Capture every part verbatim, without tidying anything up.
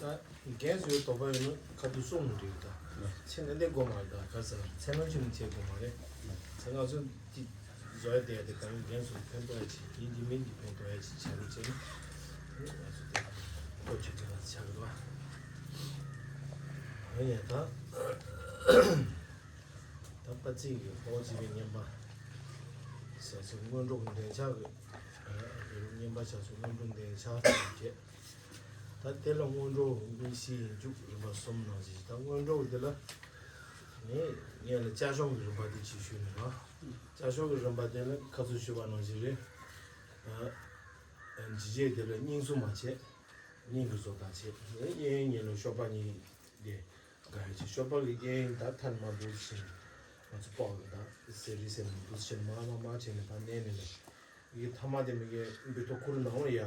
ད་རྒན་ཚོའི་དོགས་པ་ཡོད་ན་ཁ་ཐུག་གསུང་མི་འགྲིག་ད། ཚེ་ནན་ཏན་དགོས་མ་རེད་ད། ག་ས་ཚེ་ནང་ཆུ་ནི་བྱེད་དགོས་མ་རེད། ཚེ་ང་ཚོ་གི་བཟོ་ཡ་དེ་ཡ་དེ་གང་རྒན་ཚོ་ཕན་ཐོགས་ཡ་ཅིག་ཡིན་གྱི་མིན་གྱི་ཕན་ཐོགས་ཡ་ཅིག་བྱ་རུ་བྱས་ནས་ང་ཚོ་དེ་ལྟ་ཅིག་ཅིག་ལ་ཆགས་རེད་བ། ཨ་ཡ་ད། ད་པ་ཙིག་གི་ཧོ་ཅི་བའི་བསྙེན་པ་ཟེར་ཚུལ་སྔོན་འགྲོ་གི་འདོན་ཆགས་ཀྱི་བསྙེན་པ་བྱ་ཚུལ་སྔོན་འགྲོ་འདོན་ཆགས་ཟེར་བྱས། ད་དེ་ལ་སྔོན་འགྲོ་གི་དངོས་གཞི་ཡིན་རྒྱུ་རིམ་པ་གསུམ་ནང་བཞིན་ད་སྔོན་འགྲོ་གི་དེ་ལ་ངས་ངས་ལ་བསྐྱར་བྱུང་གི་རིམ་པ་དེ་ཅིག་ཞུས་ནས་ར། བསྐྱར་བྱུང་གི་རིམ་པ་དེ་ལ་ཁ་ཚུལ་ཞུས་པ་ནང་བཞིན་རེད། ཨ་ཨ་འཇིགས་བྱེད་དེ་ལ་སྙིང་བཟུང་མ་བྱས། སྙིང་གི་བཟོ་ལྟ་བྱས། གཡས་གཡོན་ལ་གཤོག་པ་གཉིས་དེ་དགའ་ཡ་ཆེ་གཤོག་པ་གི་གཡས་གཡོན་ད་ཐལ་མ་འདུག་ཕྱིན། ང་ཚོ་པགས་ཀྱི་ད་ཟེར་རི་ཟེར་ནས་འདུག་ཕྱིན་མ་མ་མ་བྱས་ནས་ད་མནན་ནས་ལས། ཡི་ཐ་མ་དེ་མི་གའི་འབུ་ཐོག་ཁུར་ནང་ལ་ཡ་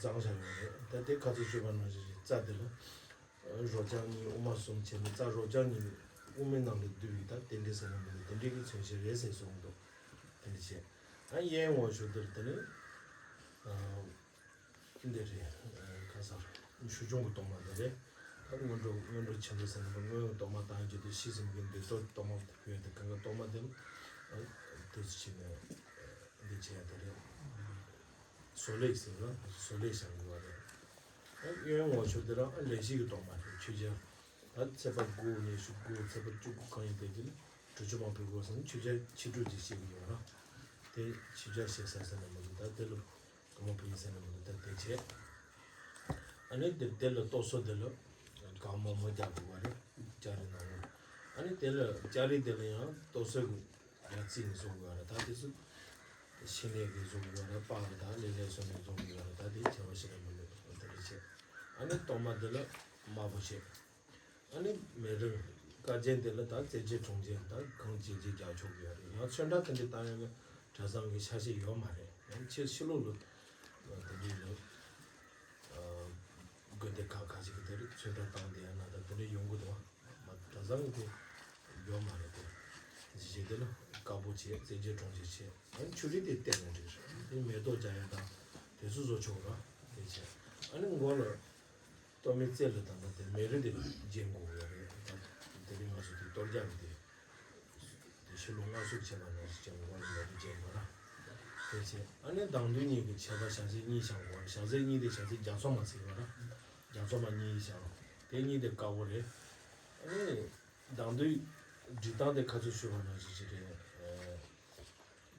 བརྫངས་བཞག་ཡོད་རེད། ད་དེ་ཁ་ཚུལ་ཞུས་པ་ནང་བཞིན་རྩ་དེ་ལ་རོ་རྐྱང་གཉིས་དབུ་མ་གསུམ་བྱས་ནས་རྩ་རོ་རྐྱང་གཉིས་དབུ་མའི་ནང་ལ་བསྡུས་ཡི་ད་དེ་འདྲའི་ཟེར་ན་མི་འདུག་དེ་འདྲའི་གི་མཚོན་བྱེད་རེད་ཟེར་གསུངས་འདུག་དེ་འདྲ་བྱས། ཨ་གཡས་ངོ་ཞུ་དེར་དེ་ནི། འདི་རེད། ཁ་སང་ཞུ་སྦྱོང་གི་གཏོར་མ་འདི་རེད། ད་སྔོན་འགྲོ་སྔོན་འགྲོ་ཆེན་པོ་ཟེར་ན་སྔོན་གྱི་གཏོར་མ་དང་རྒྱུ་དེ་ཤི་ཟིན་གྱི་འདི་ཚོ་གཏོར་མ་དེ་ཕུལ་ཡ་དེ་གང་ག་གཏོར་མ་དེ་ལ་དེ་ཚོ་བྱས་ནས་འདི་བྱས་ཡ་དེ་རེད། བཟོ་ལས་ཟེར་ན་བཟོ་ལས་བཞག་དགོས་པ་རེད། གཡོན་ངོ་ཆུ་དེ་རང་ལས་བཞི་གི་གཏོར་མ་རེད། མཆོད་ཆ་ད་ཚེས་པ་དགུ་ཉི་ཤུ་དགུ་ཚེས་པ་བཅུ་དགུ་གང་ཡིན་དེ་དེ་ལ་དྲུག་ཅུ་མ་ཕུལ་དགོས་ཟེར་ན་མཆོད་ཆ་ཕྱི་དྲོ་ཅིག་བྱེད་ཀྱི་ཡོད་ར། དེ་མཆོད་ཆ་བྱེད་ས་ཟེར་ན་མ་གི་ད་དེ་ལ། གང་མ་བུ་ཡིན་ཟེར་ན་མི་འདུག་ད་དེ་བྱས། ཨ་ནི་དེ་དེ་ལ་ལྟོ་སོ་དེ་ལ་གང་མང་མང་རྒྱག་དགོས་པ་རེད། ལྕགས་རི་ནང་ལ། ཨ་ནི་དེ་ལ་ལྕགས་རི་དེ་ལ་ཡང་ལྟོ་སོ་གི་ཡང་རྩིས་ནས་བཟོ་དགོས་པ་རེད། ད་དེ་ཚོ་ཤིང་ལས་ཀྱི་བཟོ་དགོས་པ་རེད། པགས་ཀྱི་ད་ལས་ལས་སོ་ནས་བཟོ་དགོས་པ་རེད། ད་དེ་བྱ་བ་ཞིག་ལ་མི་འདུག་དེ་འདྲ་བྱས། ཨ་ནི་གཏོར་མ་དེ་ལ་དམར་པོ་བྱས། ཨ་ནི་མེ་རི་དཀར་ཆེན་དེ་ལ་ད་རྩེ་ཆེན་གྲོང་ཆེན་ད་གང་ཅི་ཅི་རྒྱག་ཆོག་གི་ཡོད་རེད། ཡང་ཚོན་ཁྲ་དེ་འདྲ་བཏང་ཡོད་ན་གྲྭ་ཚང་གི་ཆ་ཤས་ཡོད་མ་རེད། ཡང་ཕྱི་ཕྱི་ལོགས་ལ་དེ་འདྲའི་ལ་དགོན་སྡེ་ཁག་ཁ་ཅིག་གི་དེ་རིགས་ཚོན་ཁྲ་བཏང་དེ་ཡང་ན་ད་དེ་འདྲ་ཡོང་གི་འདུག་མ་གྲྭ་ཚང་གི་དེ་ཡོད་མ་རེད་དེ། དེ་ཅི་བྱེད་དེ་ལ་དཀར་པོ་བྱས་རྩེ་ཆེན་གྲོང་ཆེན་བྱས། ཨ་ནི་ཆུ་རིས་དེ་བསྟན་ན་འགྲིག་རེད། དེ་མེ་ཏོག་རྒྱག་ཡ་དང་དེ་ཚོ་བཟོ་ཆོག་ར་དེ་བྱས། ཨ་ནི་མགོ་ལ། གཏོར་མའི་རྩེ་ལ་ད་ལྟ་དེ་མེ་རི་དེ་བརྒྱན་དགོས་ཡོད་རེད། ད་དེ་རིང་ང་ཚོ་དེ་གཏོར་རྒྱག་གི་དེ་དེ་ཕྱི་ལོ་སྔ་གསོག་བྱས་པ་ནང་བཞིན་བྱས་མགོ་ལ་མེ་རི་བརྒྱན་དགོས་ར། དེ་བྱས་ཨ་ནི་མདང་དུས་གཉིས་ཀྱི་ཆད་པ་ཞག་ཚད་གཉིས་བཞག་དགོས་ར། ཞག་ཚད་གཉིས་དེ་ཞག་ཚད་རྒྱ་མཚོ་མ་ཚིག་པ་ར། རྒྱ་མཚོ་མ་གཉིས་བཞག་དེ་གཉིས་དེ་དཀར་པོ་རེད། ཨ་ནི་མདང་དུས་སྒྲིག་སྟངས་དེ་ཁ་ཚོད་ཞུས་པ་ནང་བཞིན་ཅིག་རེད།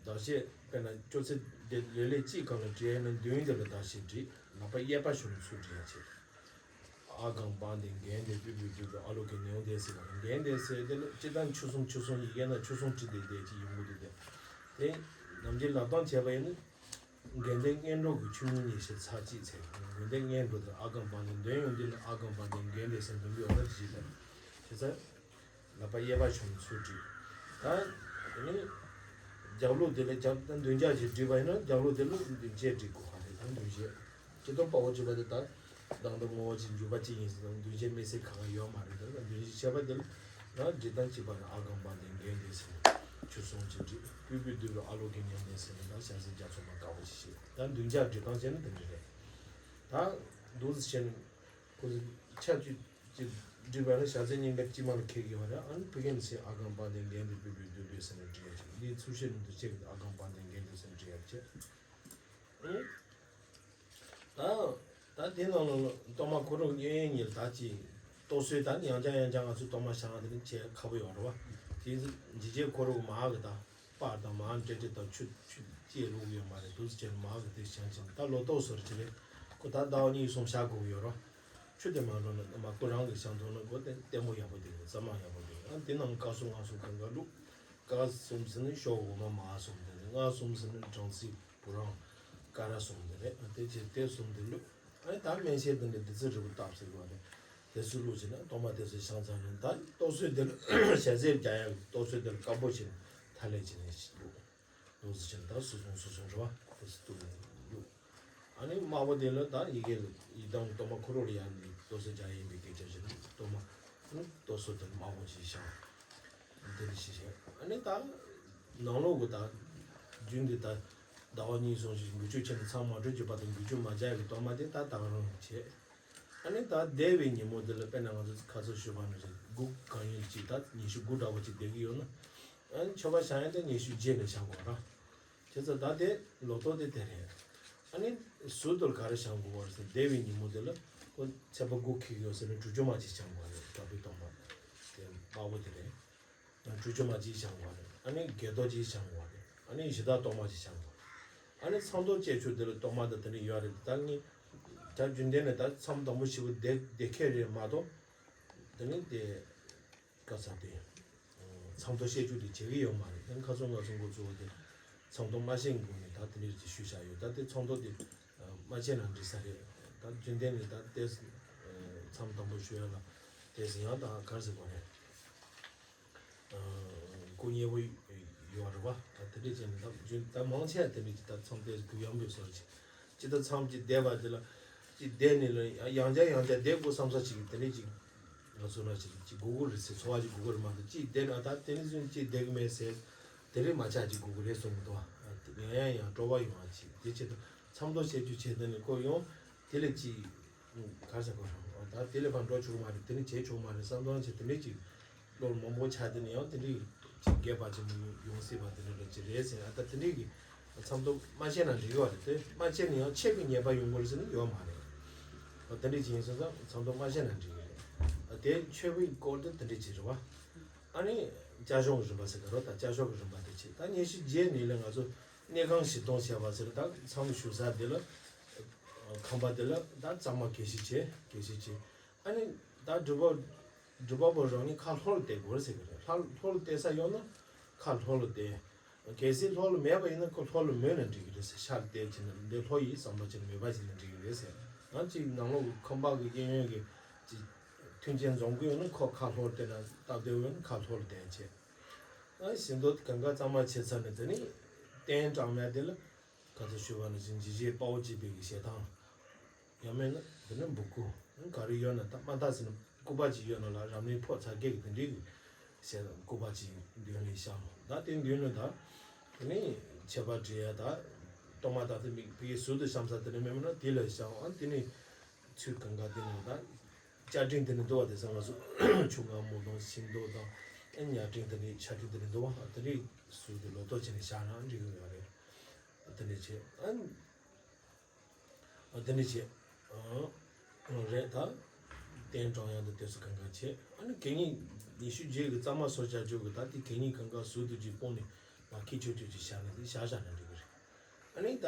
ཟླ་ཕྱེད་དཔེར་ན་སྐྱོ་ཚེ་འདི་ལེ་ལེ་གཅིག་གང་ལ་བྲིས་ཡིན་ན་མདུན་དེ་ལ་ཟླ་ཕྱེད་བྲིས། ལག་པ་གཡས་པ་ཞོར་ལ་ཚུར་བྲིས་ཡ་བྱེད། ཨ་གང་པང་དེ་འགན་དེ་པུས་པུས་པུས་པུས་ཨ་ལོ་གི་ནེའུ་དེ་ཟེར་བ་འགན་དེ་ཟེར་དེ་ལ་སྤྱི་བཏང་ཆུ་གསུམ་ཆུ་གསུམ་ཡི་གེ་ན་ཆུ་གསུམ་བྲིས་དེ་དེ་ཅི་ཡོང་གི་འདུག་དེ། དེ་ནམ་རྒྱུན་ལབ་སྟངས་བྱས་པ་ཡིན་ན། དགོན་སྡེ་སྔོན་འགྲོ་གི་ཆུ་མིག་གཉིས་ཤེས་ཚར་གཅིག་ཚེ་དགོན་སྡེ་སྔོན་འགྲོ་དེ་ཨ་གང་པང་དེ་འདོན་ཡོང་དུས་ལ་ཨ་གང་པང་དེ་འགན་དེ་ཟེར་འདོན་གི་ཡོད་ན་ཅི་ལ་བྱེད་ཚར། ལག་པ་གཡས་པ་ཕྱོགས་ནས་ཚུར་བྲིས། ད་དེ་ནས་རྒྱབ་ལོགས་དེ་ལ་རྒྱབ་ད་མདུན་ཅག་ཅིག་བྲིས་པ་ཡིན་ན་རྒྱབ་ལོགས་དེ་ལ་མདུན་ཅེས་བྲིས་དགོས་ཧ་རེད། ད་མདུན་ཅེས་ཅི་ལྟར་དཔའ་བོ་བྱེད་པ་དེ་ད་མདང་དང་ངོ་བོ་གཅིག་འཇུག་པ་གཅིག་ཡིན་ཟེར་ན་མདུན་ཅེས་དམིགས་བསལ་གང་ཡང་ཡོད་མ་རེད། ད་མདུན་ཅེས་བྱས་པ་དེ་ལ་ད་འབྲི་སྟངས་གཅིག་པ་ནི་ཨ་གང་པང་དེ་འགན་དེ་ཟེར་ནས་ཆུ་གསུམ་གཅིག་བྲིས། པུས་པུས་བསྡུས་པའི་ཨ་ལོ་གི་ཉམས་ལྡན་ཟེར་ནས་ད་ཞག་ཚེ་རྒྱ་མཚོ་མ་དཀར་པོ་ཞིག་བྱས། ད་མདུན་ཅག་འབྲི་སྟངས་བྱས་ན་དེ་འདྲ་རེད། ད་འདུག་ཟེར་བྱས་ནས། ཁོ་ཚོ་ཆ་གཅིག་གཅིག་སྒྲིག་པ་ན་ཞག་ཚེ་གཉིས་ཀ་གཅིག་མ་ལ་ཁེལ་གི་བ་ར། ཨ་ནི་ཕ་གི་ནས་ཨ་གང་པང་དེ་འགན་དེ་པུས་པུས་བསྡུས་པའི་ཟེར་ནས་བྲིས་ཡ་ཆེ། འདིའི་ཚུལ་ཤེས་ནི་དུ་ཆེ་གི་ཨ་གང་པང་དེ་འགན་དེ་ཟེར་ནས་བྲིས་ཡ་ཆེ། ཨ་ནི་ད་ད་དེ་ནང་ལ་གཏོར་མ་ཁོ་རང་གཡས་གཡོན་གཉིས་ལ་ད་ཅིག་གཏོར་སྲོལ་ད་ནི་ཡང་བསྐྱར་ཡང་བསྐྱར་ང་ཚོས་གཏོར་མ་བཞག་དེ་ནི་ཆེ་ཁག་པོ་ཡོད་རེད་བ། དེ་ཚོ་འཇིགས་བྱེད་ཁོ་རང་གི་མ་གི་ད། པར་དང་མར་འབྲེལ་འདྲིས་དང་ཆུ་ཆུ་སྐྱེས་ལུག་ཡོད་མ་རེད། འདུག་སེ་བྱས་ནས་མར་གི་དེ་བྱང་ཆིངས་ད་ལོ་ཏོག་སོར་གྱི་རེད། ཁོ་ད་ཟླ་བ་གཉིས་གསུམ་བཞག་དགོས་ཀྱི་ཡོད་རོ། ཆུ་དེ་མ་འགྲོ་ན་མ་ཁོ་རང་གི་བྱང་ཐོག་ན་ཁོ་དེ་ལྟད་མོ་ཡག་པོ་དེ་རེད། རྩྭ་མ་ཡག་པོ་དེ་རེད། ཨ་དེ་ནང་ཀ་སོ་ང་སོ་གང་ག་བླུག་ཀ་གསུམ་ཟིན་ནས་ཤོག་འོ་མ་མ་གསུམ་དེ་རེད། ལྔ་གསུམ་ཟིན་ནས་སྦྲང་རྩི་བུ་རམ་ཀ་ར་གསུམ་དེ་རེད། ཨ་དེ་བྱས་དེ་གསུམ་དེ་བླུག་ཨ་ནི་ད་སྨན་ཤེལ་དེ་འདྲ་བདུད་རྩི་རིལ་བུ་བཏབ་ཟེར་གི་བ་རེད། དེ་ཚོ་བླུགས་བྱས་ན་གཏོར་མ་དེ་ཚོ་བཤང་ཚང་ཡོང་ད་གཏོར་སྲོལ་དེ་ལ་ཞལ་ཟས་རྒྱག་ཡག་གི་གཏོར་སྲོལ་དེ་ལ་དཀར་པོ་བྱས་ནས་ཐ་ལེ་བྱས་ནས་བླུགས་བླུགས་ཟེར་བྱས་ན་ད་སོ་སོང་སོ་སོང་རེད་བ། དེ་ཚོ་བླུགས་ནས་བླུགས། ཨ་ནི་དམར་པོ་དེ་ལ་ད་ཡི་གེ་ཡི་དམ་གཏོར་མ་ཁོ་རང་ལ་ཡང་ནི་གཏོར་སྲོལ་རྒྱག་ཡིན་པའི་སྐད་ཆ་བྱས་ན་གཏོར་མ་ཨ་ནི་གཏོར་སྲོལ་དེ་ལ་དམར་པོ་ཞིག་བཤང་། དེ་ནི་ཤེས་བྱ། ཨ་ནི་ད་ནང་ལོགས་ཀྱི་ད་རྒྱུན་དེ་ད་ཟླ་བ་གཉིས་གསུམ་ཞིག་འགུལ་སྐྱོད་བྱས་ནས་ཚང་མ་འགྲོ་རྒྱུ་པ་དང་འགུལ་སྐྱོད་མ་རྒྱག་གི་གཏོར་མ་དེ་ད་ད་ག་རང་བྱས། ཨ་ནི་ད་འདས་པའི་ཉིན་མོ་འདི་ལ་དཔེར་ན་ང་ཚོ་ཁ་སང་ཞུས་པ་ནང་བཞིན་དགུ་གང་ཡིན་གཅིག་ད་ཉི་ཤུ་དགུ་འདྲ་བོ་གཅིག་བསྡད་ཀྱི་ཡོད་ན། ཨ་ནི་མཆོད་པ་བཤམས་ཡ་དེ་ཉི་ཤུ་བརྒྱད་ནས་བཤམས་དགོས་ར། བྱས་ཙང་ད་དེ་ལོ་ཐོ་དེ་དེ་རེད། ཨ་ནི་ཟུར་དུ་ག་རེ་བཤམས་དགོས་པ་རེད་ཟེར། འདས་པའི་ཉིན་མོ་དེ་ལ་ཁོ་ཚེས་པ་དགུ་འཁེལ་ཡོད་ཟེར་ན་དྲུག་ཅུ་མ་གཅིག་བཤམས་དགོས་རེད། དགའ་བའི་སྟོང་པ་དེ་དམར་པོ་དེ་རེད། དྲུག་ཅུ་མ་གཅིག་བཤམས་དགོས་རེད། ཨ་ནི་དགེ་ཐོག་གཅིག་བཤམས་དགོས་རེད། ཨ་ནི་གཞི་བདག་གཏོར་མ་གཅིག་བཤམས་དགོས་རེད། ཨ་ནི་མཚམས་ཐོ་བཅད་ཆོག་དེ་ལ་གཏོར་མ་དང་དེ་འདྲ་ཡོད་རེད། ད་ངས་ད་རྒྱུན་ལྡན་ནས་ད་མཚམས་དང་པོ་བཞི་པོ་བསྡད་བསྡད་ཁེལ་རེད་མ་གཏོགས། དེ་ནི་དེ་ག་ཚ་དེ་མཚམས་ཐོ་བཤད་རྒྱུ་དེ་བྱེད་ཀྱི་ཡོད་མ་རེད། ད་ཁ་སང་ང་ཚོ་འགོ་བཙུགས་པ་དེ་མཚམས་ཐོ་མ་བཤད་གོང་ནས་ད་དེ་འདྲ་ཅིག་ཞུས་བཞག་ཡོད། ད་དེ་མཚམས་ཐོ་དེ་མ་བྱས་ན་འགྲིག་ས་རེད། ད་རྒྱུན་ལྡན་ནས་ད་དེ་མཚམས་དང་པོ་ཞུ་ཡ་ལ་དེ་ཟིན་ཡང་ད་ག་རེ་ཟེར་དགོས་རེད། སྐུ་མཉེལ་པོ་ཡོད་རེད་བ། ད་དེ་འདྲས་བྱས་ནས་ད་རྒྱུན་ད་མང་ཆེ་བ་དེ་འདྲས་ཀྱི་ད་མཚམས་དེ་གུ་ཡངས་པའི་བཟོ་འདྲ་ཅིག་ཅི་ད་མཚམས་ཀྱི་བསྡད་པ་དེ་ལ་ཅི་བསྡད་ནས་ལ་ཡང་བསྐྱར་ཡང་བསྐྱར་བསྡད་དགོས་བསམ་ས་ཅིག་དེ་འདྲས་ཅིག་ང་ཚོ་ལ་ཅིག་ཅིག་དགོས་ཀྱི་རེད་ཟེར། འཚོ་བ་ཅིག་དགོས་ཀྱི་རེད་མ་གཏོགས་ཅི་བསྡད་ན་ད་དེ་ནས་བཟུང་ཅི་བསྡད་ཀྱི་མེད་ཟེར། དེ་རིང་མ་ཆག་ཅིག་དགོས་ཀྱི་རེད་གསུང་གི་འདུག་བ། ཡང་ཡང་ཡང་སྤྲོ་བ་ཡོང་བ་ཅིག་དེ་ཆེད་དུ་མཚམས་ཐོ་བཤད་རྒྱུ་བྱས་དེ་ནས་ཁོ་ཡང་དེ་ལས་ཅིག་ག་རེ་ཟེར་དགོས་རེད། ད་དེ་ལས་ཕར་འགྲོ་ཆོག་མ་རེད། དེ་ནི་བྱེད་ཆོག་མ་རེད་བསམ་སྟངས་ཆེ་དེ་འདྲས་ཅིག་བློར་མང་པོ་ཆགས་དེ་ནི་ཡང་དེ་འདྲས་ཅིག་རྒྱས་པ་ཅིག་མི་ཡོང་སྲིད་པ་དེ་འདྲ་རེད་ཅིག་རེད་ཟེར། ཨ་ད་དེ་འདྲས་ཀྱི་མཚམས་ཐོ་མ་བཤད་ན་འགྲིག་གི་བ་རེད། དེ་མ་བཤད་ན་ཡང་ཆད་པའི་ཉེས་པ་ཡོང་གི་རེད་ཟེར་ན་ཡོད་མ་རེད། ཨ་དེ་འདྲས་ཅིག་ཡིན་སོང་ཙང་མཚམས་ཐོ་མ་བཤད་ན་འགྲིག་གི་རེད། ཨ་དེ་མཆོད་པའི་སྐོར་དེ་དེ་འདྲས་ཅིག་རེད་བ། ཨ་ནི་བསྐྱར་ཞོགས་ཀྱི་རིམ་པ་ཟེར་ག་རོ། ད་བསྐྱར་ཞོགས་ཀྱི་རིམ་པ་དེ་བྱེད། ད་ཉི་ཤུ་བརྒྱད་ནས་ལས་ང་ཚོ་གནས་ཁང་བཞི་སྟོང་བྱས་པ་ཟེར། ད་མཚམས་བཞུགས་ས་དེ་ལ་ཁང་པ་དེ་ལ་ད་གཙང་མ་གད་ཕྱིས་བྱེད། གད་ཕྱིས་བྱེད། ཨ་ནི་ད་སྒྲུབ་པ་སྒྲུབ་པ་པོ་རང་ཉིད་ཁ་ལྷོ་ལ་བསྡད་དགོས་ཟེར་གི་རེད། ལྷ་ལྷོ་ལ་བསྡད་ས་ཡོད་ན་ཁ་ལྷོ་ལ་བསྡད། གལ་སྲིད་ལྷོ་ལ་མེད་པ་ཡིན་ན་ཁོ་ལྷོ་ལ་མོས་ན་འགྲིག་གི་རེད་ཟེར། ཤར་བལྟས་བྱས་ན་འདི་ལྷོ་ཡིན་བསམ་པ་བྱས་ན་མོས་པ་བྱས་ན་འགྲིག་གི་རེད་ཟེར། ཡང་གཅིག་ནང་ལོགས་ཁང་པ་གི་གཡས་གཡོན་གྱི་ཅིག་མཐུན་རྐྱེན་འཛོམས་ཀྱི་ཡོད་ན་ཁོ་ཁ་ལྷོར་བལྟས་ན་སྟབས་བདེ་བོ་ཡོད་ན་ཁ་ལྷོར་བལྟས་བྱས། ཨ་བཞི་མདོ་གང་ག་གཙང་མ་བྱས་ཚར་ནས་དེ་ནི་རྟེན་དྲངས་ཡ་དེ་ལ་ག་ཚོད་ཞུ་བ་ནི་ཅིག་འཇིགས་བྱེད་དཔའ་བོ་གཅིག་པའི་གི་ཞལ་ཐང་། ཡང་མིན་ན་དེ་ནི་འབུར་སྐུ། ག་རེ་ཡོད་ན་ད་མ་མཐའ་ཟེར་ན་སྐུ་པར་ཅིག་ཡོད་ན་ལ་རབ་གནས་ཕོག་ཚར་སྐད་ཀྱི་དེ་འདྲའི་གི་ཞལ་སྐུ་པར་ཅིག་མདུན་ལ་བཤམས། ད་དེ་མདུན་ལ་ད་དེ་ནི་ཁྱད་པར་འབྲི་ཡ་ད་གཏོར་མ་ད་དེ་མི་ཕ་གི་ཟུར་དུ་བཤམས་ས་དེ་ནི་མེད་མིན་ན་དེ་ལ་བཤམས། ཨ་དེ་ནི་ཚུལ་གང་ག་དེ་ནི་ད་བཅའ་སྤྲིན་དེ་ནི་འདུག་བ། དེ་ཚང་ང་ཚོ་ཆུ་སྔ་མོ་དང་ཤིང་ཏོག་དང་ཨ་ཉ་སྤྲིན་དེ་ནི་ཆར་སྤྲིན་དེ་ནི་འདུག་བ། དེ་ནི་ཟུར་དུ་ལོ་ཏོག་བྱས་ནས་བཞག་ན་འགྲིག་གི་ཡོད་རེད། དེ་ནི་བྱས་ཨ། འདི་འདྲ་བྱས། རེད་ད། རྟེན་དྲངས་ཡག་འདི་དེ་ཚོ་གང་ག་བྱས། ཨ་ནི་གད་སྙིགས་ཉི་ཤུ་བརྒྱད་ཀྱི་གཙང་མ་བཟོ་བྱ་རྒྱུ་གི་ད་དེ་གད་སྙིགས་གང་ག་ཟུར་དུ་ཅིག་སྤུངས་ནས་མར་ཁྱི་ཆོས་ཆོས་ཅིག་བཞག་ནས་དེ་བཞག་བཞག་ན་འགྲིག་གི་རེད། ཨ་ནི་ད་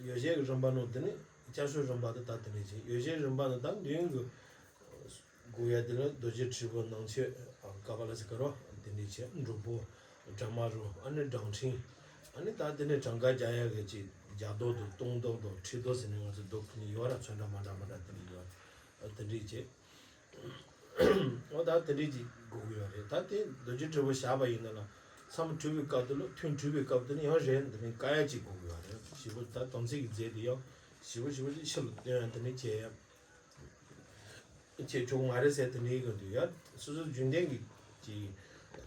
ཡོ་བྱད་ཀྱི་རིམ་པ་ནང་དེ་ནི་བསྐྱར་བཤོས་རིམ་པ་དེ་ད་དེ་འདྲ་བྱས། ཡོ་བྱད་རིམ་པ་ནི་ད་མདུན་གྱི་དགོས་ཡ་དེ་ལ་རྡོ་རྗེ་དྲིལ་བུ་ནང་མཆོད་ཀ་པཱ་ལ་ཟེར་གི་རོ། དེ་འདྲ་བྱས། འབྲུ་པོ། དྲ་མ་རུ། ཨ་ནི་བྲང་ཕྲེང་། ཨ་ནི་ད་དེ་ནས་གྲངས་ཀ་རྒྱག་ཡ་གི་ཅིག་རྒྱ་རྡོ་དང་སྟོང་རྡོ་དང་ཁྲི་རྡོ་ཟེར་ནས་ང་ཚོ་རྡོ་ཁུ་ནི་ཡོད་ར། ཚོན་འདྲ་མ་འདྲ་མ་འདྲ་དེ་འདྲ་ཡོད། ཨ་དེ་འདྲ་བྱས། འོ་ད་དེ་འདྲ་ཅིག་དགོས་ཀྱི་ཡོད་རེད། ད་དེ་རྡོ་རྗེ་དྲིལ་བུ་བཞག་པ་ཡིན་ན་ལ་མཚམས་གྲུབ་པའི་སྐབས་དེ་ལ་ཐུན་གྲུབ་པའི་སྐབས་དེ་ནི་ཡང་རེད། འདི་ནི་བཀག་ཡ་ཅིག་དགོས་ཀྱི་ཡོད་རེད། ཞེ་པོ་ད་དམ་ཚིག་གི་རྫས་དེ་ཡང་ཞེ་པོ་ཞེ་པོ་ཅིག་ཕྱི་ལ་བཏོན་ཡ་དེ་འདྲ་བྱས་ཡ། བྱེད་ཆོག་མ་རེད་ཟེར་དེ་འདྲའི་གི་འདུག་ཡ། སོ་སོ་རྒྱུན་ལྡན་གྱི་ཅིག་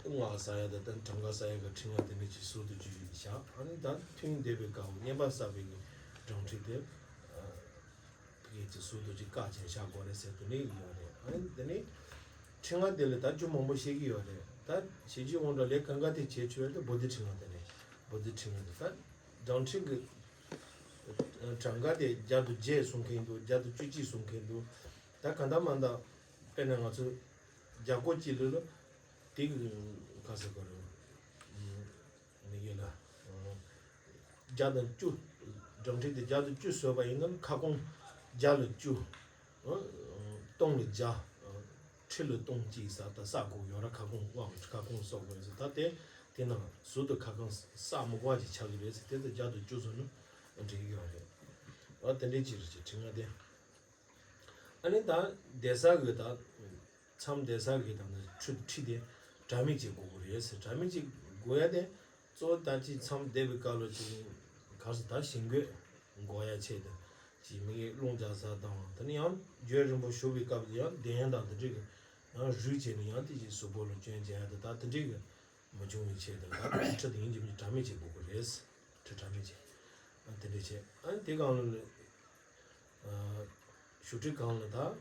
སྔགས་བསག་ཡ་དང་ད་གྲངས་ཀ་བསག་ཡ་གི་ཕྲེང་བ་དེ་འདྲ་ཅིག་ཟུར་དུ་ཅིག་བཞག་ཨ་ནི་ད་ཐུན་འདེབས་པའི་སྐབས་བསྙེན་པ་བསགས་པའི་གི་བྲང་ཕྲེང་དེ་ཕ་གི་ཅིག་ཟུར་དུ་ཅིག་བཀག་བྱས་བཞག་དགོས་རེད་ཟེར་དེ་འདྲའི་གི་ཡོད་རེད། ཨ་ནི་དེ་ནི་ཕྲེང་བ་དེ་ལ་ད་རྒྱུ་མང་པོ་བཤད་ཀྱི་ཡོད་རེད། ད་བྱེད་རྒྱུ་དབང་དྲག་ལས་གང་ག་དེ་བྱེད་ཆོག་ཡ་དེ་བོ་དྷི་ཕྲེང་བ་དེ་རེད། བོ་དྷི་ཕྲེང་བ་དེ་ད་བྲང་ཕྲེང་གི་གྲངས་ཀ་དེ་བརྒྱ་དང་བརྒྱད་གསུང་མཁན་འདུག་བརྒྱ་དང་བཅུ་གཅིག་གསུང་མཁན་འདུག་ད་གང་ལྟར་མ་ལྟར་དཔེར་ན་ང་ཚོ་བརྒྱ་སྐོར་གཅིག་ལོས་ལ་དེ་གི་ག་ཟེར་ག་རེ་མི་ཡོད་ལ། བརྒྱ་དང་བཅུ། བྲང་ཕྲེང་དེ་བརྒྱ་དང་བཅུ་བཟོས་པ་ཡིན་ན་ཁ་སྐོང་བརྒྱ་ལ་བཅུ། སྟོང་ལ་བརྒྱ། ཁྲི་ལ་སྟོང་གཅིག་ས་ད་ས་གོ་ཡོད་ར། ཁ་སྐོང་དབང་ཁ་སྐོང་སོགས་དགོས་ས་ད་དེ་དེ་ནང་ཟུར་དུ་ཁ་སྐོང་ས་མི་དགོས་པ་ཅིག་ཆགས་ཀྱི་རེད་ཟེར། དེ་ཚོ་བརྒྱ་དང་བཅུ་བཟོས་ན་འགྲིག་གི་ཡོད་རེད། ཨ་དེ་འདྲའི་ཅིག་རེད་ཅིག་ཕྲེང་བ་དེ། ཨ་ནི་ད་བསྡད་ས་གི་ད་མཚམས་བསྡད་ས་གི་ད་ནི་ཁྲི་ཁྲི་དེ་དྲ་མིག་ཅིག་དགོས་ཀྱི་རེད་ཟེར། དྲ་མིག་ཅིག་དགོས་ཡ་དེ་གཙོ་བོ་ད་ཅིག་མཚམས་བསྡད་པའི་སྐབས་ལ་ཅིག་གར་སོང་ད་ཞིང་བཀོད་འགོག་ཡ་ཆེད་དུ་ཅིག་མི་གི་རླུང་རྒྱག་ས་དང་དེ་ནི་ཡང་རྒྱུན་རིང་པོ་བཞུགས་པའི་སྐབས་དེ་ཡང་གདན་དང་དེ་འདྲ་གི་ཡང་རུལ་བྱས་ནས་ཡང་དེ་ཅིག་གཟུགས་པོ་ལ་སྐྱོན་བྱེད་ཡ་དེ་ད་དེ་འདྲ་གི་མ་བྱུང་བའི་ཆེད་དུ་ད་ཁྲི་དེ་ཡིན་གྱི་མིན་དྲ་མིག་ཅིག་དགོས་ཀྱི་རེད། ཁྲི་དྲ་མིག་ཅིག་ཨ་དེ་འདྲ་བྱས། ཨ་དེ་སྒང་ལ་བཞུགས་ཁྲི་སྒང་ལ་ད་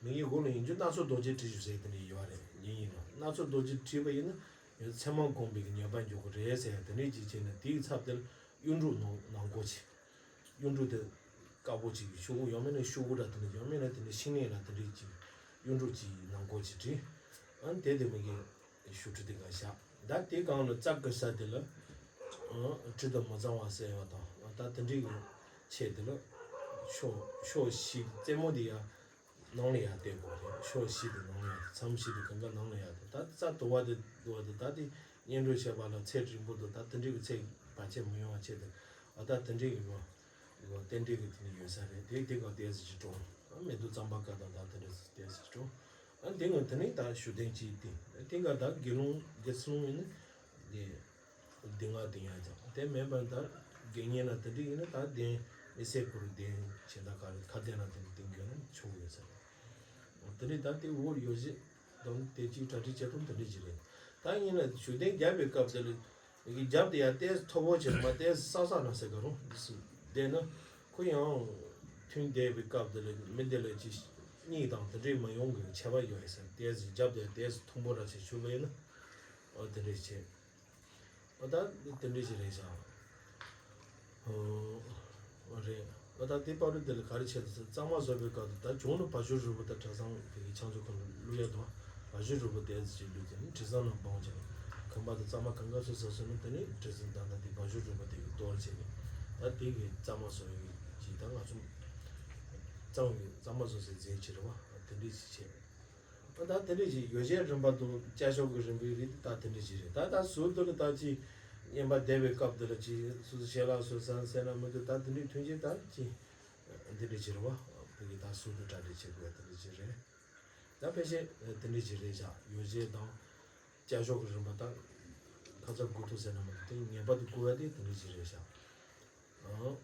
མིང་གི་འོག་ལ་ཡིན་རྒྱུ་སྣ་ཚོགས་རྡོ་རྗེ་བྲིས་ཞུ་ཟེར་དེ་འདྲ་ཡོད་རེད། ཡིན་ཡིན་རུང་སྣ་ཚོགས་རྡོ་རྗེ་བྲིས་པ་ཡིན་ན་ཡང་ཚད་མ་བསྒོམས་པའི་ཉེས་པ་འཇོག་གི་རེད་ཟེར་དེ་འདྲ་ཅིག་བྱས་ནས་དེའི་ཚབ་དེ་ལ་གཡུ་འབྲུག་ནང་ནང་གོ་ཆེ། གཡུ་འབྲུག་དེ་དཀར་པོ་ཅིག་ཤོག་གུ་ཡང་མིན་ན་ཤོག་གུ་འདྲ་དེ་འདྲ་ཡང་མིན་ན་དེ་འདྲ་ཤིང་ནགས་ལ་དེ་འདྲ་ཅིག་གཡུ་འབྲུག་ཅིག་ནང་གོ་ཅིག་བྲིས། ཨ་ནི་དེ་དེ་མིང་གི་ཞུ་ཁྲི་དེ་ག་བཞག་ད་དེ་སྒང་ལ་ཙག་གི་ས་དེ་ལ་ཨ་ཁྲི་དང་མི་གཙང་བ་ཟེར་བ་དང་ད་དེ་འདྲའི་གི་ཆེད་དེ་ལ་ཕྱོགས་ཕྱོགས་བཞི་རྩེ་མོ་དེ་ཡ་ནང་ལ་ཡ་བལྟས་དགོས་རེད། ཕྱོགས་བཞི་དེ་ནང་ལ་ཡ་མཚམས་བཞི་དེ་གང་ག་ནང་ལ་ཡ་དེ་ད་རྩ་དུ་བ་དེ་དུ་བ་དེ་ད་དེ་གཉེན་སྒྲིག་བྱས་པ་ལ་ཚད་རིང་པོ་དང་ད་དེ་འདྲའི་གི་ཚད་བར་ཆད་མི་ཡོང་བ་ཆེད་དུ་ཨ་ད་དེ་འདྲའི་གི་ཡོད། རྟེན་འབྲེལ་གྱི་དེ་ནི་ཡོད་ས་རེད། དེ་དེ་ག་ཏོག་ཙམ་ཅིག་འགྲོ། མེ་ཏོག་གཙང་པ་ཀ་དང་ད་དེ་འདྲ་ཏོག་ཙམ་ཅིག་འགྲོ། ཨ་དེ་ངོ་དེ་ནི་ད་ཞུ་ལྡན་གྱི་དེ་དེ་ག་ད་དགེ་སློང་དགེ་སློང་ཡིན་ན་དེ་དེ་ང་དེ་ཡང་ཀྱང་དེ་མེད་པར་ད་དགེ་བསྙེན་ན་དེ་འདྲ་ཡིན་ན་ད་དེ་མི་སེར་ཁུར་དེ་བྱེད་ད་ག་རེ་ཁ་དེ་ན་དེ་འདྲ་དེ་འགྱོ་ན་ཆོག་ཡོད་ས་རེད། དེ་ནི་ད་དེ་འོར་ཡོད་ཞེས་དང་དེ་གཅིག་གྲ་སྒྲིག་བྱེད་སྟངས་དེ་འདྲ་ཅིག་རེད། ད་ཡིན་ན་ཞུ་ལྡན་རྒྱབ་པའི་སྐབས་དེ་ལ། ཡི་གེ་རྒྱབ་དེ་ཡང་ཏོག་ཙམ་མཐོ་པོ་བྱས་མ་ཏོག་ཙམ་ས་ས་ན་ཟེར་ག་རུང་འདི་སུ་བསྡད་ན་ཁོ་ཡང་ཐུན་བསྡད་པའི་སྐབས་དེ་ལ་མི་དེ་ལ་ཅི་གཉིད་དང་དེ་འདྲས་མ་ཡོང་གི་ཁྱད་པར་ཡོད་ཡ་ཟེར་ཏོག་ཙམ་རྒྱབ་དེ་ཏོག་ཙམ་མཐོན་པོ་ར་ཆེ་ཆུ་བས་ན་ཨོ་དེ་འདྲས་བྱས་ཨོ་ད་དེ་འདྲས་ཅི་རེད་ཤག་ཨོ། རེད། ཨ་ད་དེ་བར་དུ་དེ་ལ་ག་རེ་བྱས་ཏེ་གཙང་མ་བཟོ་བའི་སྐབས་དུ་ད་གཞུང་ནི་བ་ཞུ་རུས་པ་དང་གྲྭ་ཚང་དེ་གི་ཕྱག་མཛོད་ཁང་དུ་བླུག་ཡ་དང་བ་ཞུ་རུས་པ་དེ་ཚོ་ཅིག་བླུགས་ཏེ་ནི་དྲི་བཟང་ནང་སྦང་བྱས་ནས་ཁང་པ་དང་གཙང་མ་གང་ག་ཚོད་ཟ་སོང་ན་དེ་ནི་དྲི་བཟང་དང་ད་དེ་བ་ཞུ་རུས་པ་དེ་གི་གཏོར་བྱས་ནས་ད་དེ་གི་གཙང་མ་བཟོ་ཡི་ཅིག་ད་ང་ཚོ་གཙང་བའི་གཙང་མ་བཟོ་སའི་རྫས་ཅིག་རེད་བ་དེ་འདྲས་ཅིག་བྱས། ད་དེ་འདྲ་ཞིག་ཡོ་བྱད་རིམ་པ་དང་བཅའ་ཤོག་གི་རིམ་པའི་རིགས་དེ་ད་དེ་འདྲ་ཞིག་རེད། ད་ད་ཟུར་དུ་ལ་ད་ཅི་བསྙེན་པ་བསྡད་པའི་སྐབས་དེ་ལ་ཅི་སོ་སོ་ཞལ་ལག་སོ་སོ་ཟ་ན་མི་འདུག་ད་དེ་འདྲའི་ཐུན་ཅི་ད་ཅི་འདི་འདྲ་ཞིག་རེད་བ། བོད་ཀྱི་ད་ཟུར་དུ་གྲ་སྒྲིག་བྱེད་དགོས་དེ་འདྲ་ཞིག་རེད། ད་ཕལ་ཆེར་དེ་འདྲ་ཞིག་རེད་བཞག་ཡོ་བྱད་དང་བཅའ་ཤོག་གི་རིམ་པ་ད་ཁ་ཚ་དགོས་ཐུག་ཟེར་ན་མི་འདུག་དེ་ངེས་པར་དུ་དགོས་ཡ་དེ་དེ་འདྲ་ཞིག་རེད་བཞག་ཨང་།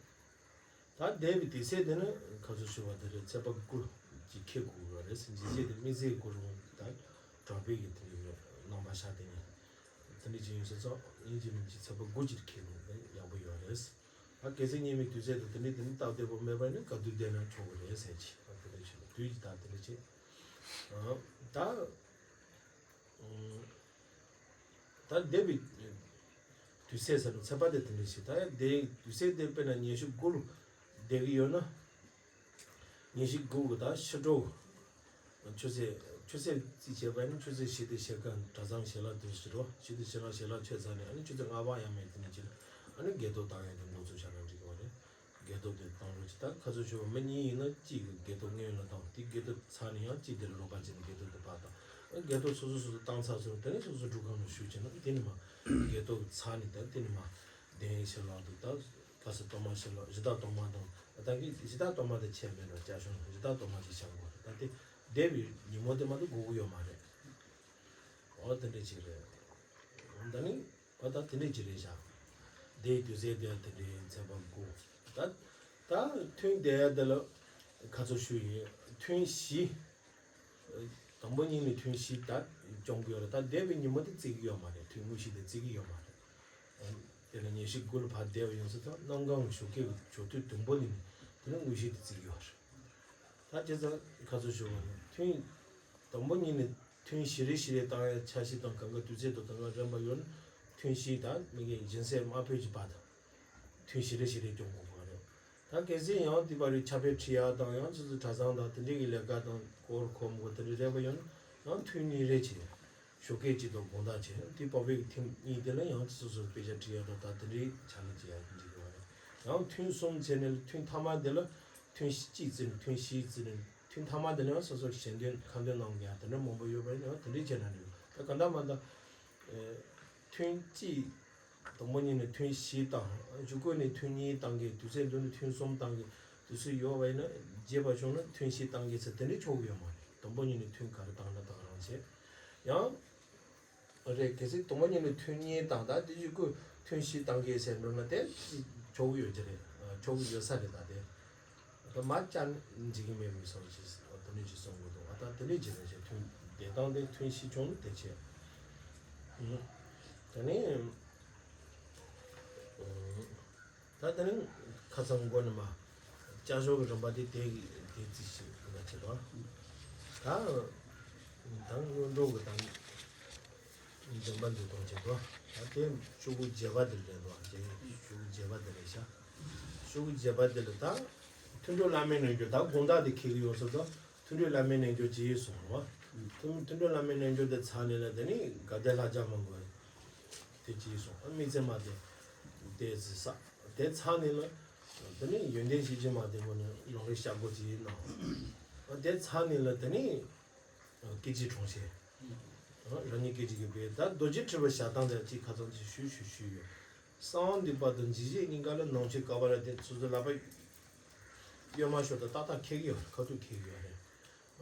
ད་འདས་པའི་དུས་ཚོད་དེ་ནི་ཁ་ཚུར་ཞུ་བ་དེ་རེད། ཚེས་པ་དགུ་གི་ཁེ་དགུ་རེད། སེམས་ཅན་ཆེད་དུ་དམིགས་བསལ་དགུ་རུང་ད་གྲོགས་པོའི་གི་དེ་རིགས་རྣམ་པ་ཤ་དེ་ནི་དེ་འདྲ་ཅིག་ཡིན་ས་ཚོ་ཡིན་གྱི་མིན་གྱི་ཚེས་པ་དགུ་ཅིག་ཁེ་ནི་ཡག་པོ་ཡོད་རེད། ད་གལ་སྲིད་ཉེ་མི་དུས་ཚོད་དུ་དེ་འདྲ་དེ་ནི་སྟབས་བདེ་པོ་མེད་པ་ནི་ག་དུས་བསྡད་ན་ཆོག་གི་རེད་ཟེར་གྱི་ད་དེ་འདྲ་ཞིག་དུས་ཀྱི་ད་དེ་འདྲ་ཅིག་ད། ད་འདས་པའི་དུས་ཚོད་ཟེར་ན་ཚེས་པ་དེ་དེ་འདྲ་ཞིག་ད་ཡང་དེ་དུས་ཚོད་དེ་དཔེར་ན་ཉི་ཤུ་དགུ་ལ་བསྡད་ཀྱི་ཡོད་ན། ཉི་ཤུ་དགུ་གི་ད་ཕྱི་དྲོ་ཆུ་ཚོད་ཆུ་ཚོད་རྩིས་བྱས་པ་ཡིན་ན་ཆུ་ཚོད་བཞི་དང་ཕྱེད་ཀ་གྲྭ་ཚང་ཞལ་ལག་དུས་ཕྱི་དྲོ་ཕྱི་དང་ཕྱི་ལ་ཞལ་ལག་མཆོད་ཚར་ནས་ཨ་ནི་ཆུ་ཚོད་ལྔ་པ་ཡང་མེད་དེ་ནས་ཅི་ལ་ཨ་ནི་དགེ་ཐོག་བཏང་ཡས་དེ་འགོ་ཚུགས་བཞག་ན་འགྲིག་གི་བ་རེད། དགེ་ཐོག་དེ་བཏང་རོགས་གྱིས། ད་ཁ་ཚུར་ཞུ་བ་མི་གཉིས་ཡིན་ན་གཅིག་གིས་དགེ་ཐོག་སྔོན་ལ་བཏང་། དེ་དགེ་ཐོག་ཚར་ནས་ཡང་གཅིག་དེ་ལ་རོགས་པ་བྱས་ནས་དགེ་ཐོག་དེ་ཕར་བཏང་། དགེ་ཐོག་སོ་སོ་སོ་སོ་བཏང་ཚར་སོང་། དེ་ནས་སོ་སོ་སྒྲུབ་ཁང་ལ་ཞུགས་བྱས་ན་དེ་ནས་མར་དགེ་ཐོག་ཚར་ནས་ད་དེ་ནས་མར་གདན་ཞལ་ལག་དུ་ད་ག་ས་གཏོར་མ་ཞལ་ལག་གཞི་བདག་གཏོར་མ་དང་ད་གི་གཞི་བདག་གཏོར་མ་དེ་ཆད་མེད་ལ་བཅའ་བཞག་གཞི་བདག་གཏོར་མ་ཅིག་བཞག་དགོས་རེད། ད་དེ་འདས་པའི་ཉིན་མོ་དེ་མ་གཏོགས་དགོས་ཀྱི་ཡོད་མ་རེད། འོ་དེ་འདྲ་ཅིག་རེད། ད་ནི། ཨ་ད་དེ་འདྲས་ཅིག་རེད་བཞག་དེའི་དུས་ཚོད་དེ་དེ་འདྲའི་ཚན་པ་དགུ། ད་ད་ཐུན་དེ་དེ་ལ་ཁ་ཚུར་ཞུ་ཡིན། ཐུན་བཞི། དང་པོ་ཉིད་ནས་ཐུན་བཞི་ད་སྐྱོང་གི་ཡོད་རེད། ད་འདས་པའི་ཉིན་མོ་དེ་བརྩི་གི་ཡོད་མ་རེད། ཐུན་དངོས་གཞི་དེ་བརྩི་གི་ཡོད་མ་རེད། དེ་ལ་ཉི་ཤུ་དགུ་ལ་ཕར་བསྡད་པ་ཡོང་ས་ད་གནམ་གང་ཞོགས་ཀས་ཀྱི་ཞོགས་དུས་བདུན་པོ་ནས་དེ་ལ་དངོས་གཞི་དེ་བརྩི་གི་ཡོད་རེད། ད་བྱས་ཙང་ཁ་ཚུར་ཞུ་བ་ནི་ཐུན་དང་པོ་ཉིད་ནས་ཐུན་བཞི་རེ་བཞི་རེ་བཏང་ཡ་འཆར་གཞི་དང་གང་ག་དུས་ཚོད་དང་གང་ག་རན་པ་ཡོད་ན་ཐུན་བཞི་དང་མི་གི་སྦྱིན་སྲེག་དམར་པོའི་གི་བར་དུ་ཐུན་བཞི་རེ་བཞི་རེ་སྐྱོང་དགོས་པ་རེད། ད་གལ་སྲིད་ཡང་དེ་བར་རེ་ཕྱག་དཔེ་ཁྲིད་ཡ་དང་ཡང་སོ་སོ་གྲྭ་ཚང་དང་དེ་འདྲའི་གི་ལས་ཀ་དང་སྐོར་ཁོམ་གོ་དེ་འདྲའི་རན་པ་ཡོད་ན་ཡང་ཐུན་གཉིས་རེ་བྱེད། ཞོགས་ཀས་གཅིག་དང་དགོང་དག་གཅིག་དེ་བར་པའི་གི་ཐེངས་གཉིས་དེ་ལ་ཡང་སོ་སོ་དཔེ་ཆ་ཁྲིད་ཡ་དང་ད་དེ་འདྲའི་ཕྱག་ལས་བྱེད་ཡ་དེ་འདྲའི་གི་བ་རེད། ཡང་ཐུན་གསུམ་བྱས་ནས་ཐུན་ཐ་མ་དེ་ལ་ཐུན་གཅིག་བརྩི་ནས་ཐུན་བཞི་བརྩི་ནས་ཐུན་ཐ་མ་དེ་ལ་ཡང་སོ་སོར་ཞལ་འདོན་ཁ་འདོན་གནང་ཡ་དེ་འདྲ་མང་པོ་ཡོད་པ་ཡིན་ན་ཡང་དེ་འདྲའི་བྱས་ན་འགྲིག་ད་ག་འདྲ་མ་འདྲ། ཐུན་གཅིག་དང་པོ་ཉིད་ནས་ཐུན་བཞི་བཏང་། མཇུག་གུ་ནས་ཐུན་གཉིས་བཏང་གི་དུས་ཚོད་མདུན་ནས་ཐུན་གསུམ་བཏང་གི་དུས་ཚོད་ཡོད་པ་ཡིན་ན་རྒྱས་པ་བྱུང་ན་ཐུན་བཞི་བཏང་གི་ཚེ་དེ་འདྲའི་ཆོག་གི་ཡོད་མ་རེད། དང་པོ་ཉིད་ནས་ཐུན་ག་རེ་བཏང་ན་བཏང་རང་བྱས། ཡང་། རེད། གལ་སྲིད་དང་པོ་ཉིད་ནས་ཐུན་གཉིས་བཏང་ད་དེ་གཞུག་གུ་ཐུན་བཞི་བཏང་གི་ཟེར་འགྲོ་ན་དེ་ཆོག་གི་ཡོད་ཀྱི་རེད། ཆོག་གི་ཡོད་ས་རེད་ད་དེ། ད་མ་བཅར་འགྲིག་གི་མེད་མི་སོང་ཅི་ད་ནི་ཅི་གསུང་དགོས་འདུག་ཨ་ད་དེ་ནི་ཅི་རེད་ཅེས་ཐུན་བདེ་ཐང་དེ་ཐུན་བཞི་ཆུང་དེ་བྱས། དེ་ནི། ད་དེ་ནི་ཁ་ཚང་མགོ་ནས་མ། བཅའ་ཤོག་གི་རིམ་པ་དེ་དེ་དེ་རྩིས་ཤིག་ལ་བྱེད་དོ། ད་ད་སྔོན་འགྲོ་གི་ད་འཛིན་པ་འདི་གཏོང་བྱེད་དོ། ད་དེ་ཤོག་གུ་བརྒྱད་པ་དེ་རེད་དོ། ཤོག་གུ་བརྒྱད་པ་དེ་རེད་ཤག་ཤོག་གུ་བརྒྱད་པ་དེ་ལ་ད་མཐུན་གྲོགས་བླ་མའི་རྣལ་འབྱོར། ད་དགོང་དག་དེ་ཁེལ་གི་ཡོད་སོང་ཙང་མཐུན་གྲོགས་བླ་མའི་རྣལ་འབྱོར་ཅིག་གསུངས་རོ། མཐུན་མཐུན་གྲོགས་བླ་མའི་རྣལ་འབྱོར་དེ་ཚར་ནས་ལ་དེ་ནི་དགའ་ལྡན་ལྷ་བརྒྱ་མང་པོ་དེ་ཅིག་གསུངས། དམིགས་བརྩེ་མ་དེ་དེ་ཟེར་ས་དེ་ཚར་ནས་ལ། དེ་ནི་ཡོན་ཏན་ཞེ་ཆེ་མ་དེ་མོ་ནི་ལུང་རིགས་ཤག་པོ་ཅིག་གནང་། དེ་ཚར་ནས་ལ་དེ་ནི་སྐད་ཅིག་གྲོང་ཁྱེར། རང་ཉིད་སྐད་ཅིག་གིས་འབད། ད་རྡོ་རྗེ་དྲིལ་བུ་ཞལ་ཐང་དེ་ཅིག་ཁ་ཚང་ཅིག་ཞུས་ཞུས་ཞུས་ཡོད། གསང་བ་འདུས་པ་དང་འཇིགས་བྱེད་གཉིས་ཀ་ལ་ནང་མཆོད་ཀ་པཱ་ལ་དེ་སོ་སོའི་ལག་པ་གཡོན་མ་ཤོར་དུས་ཏག་ཏག་ཁེལ་གི་ཡོད་རེད། ཁ་ཐུག་ཁེལ་གི་ཡོད་རེད།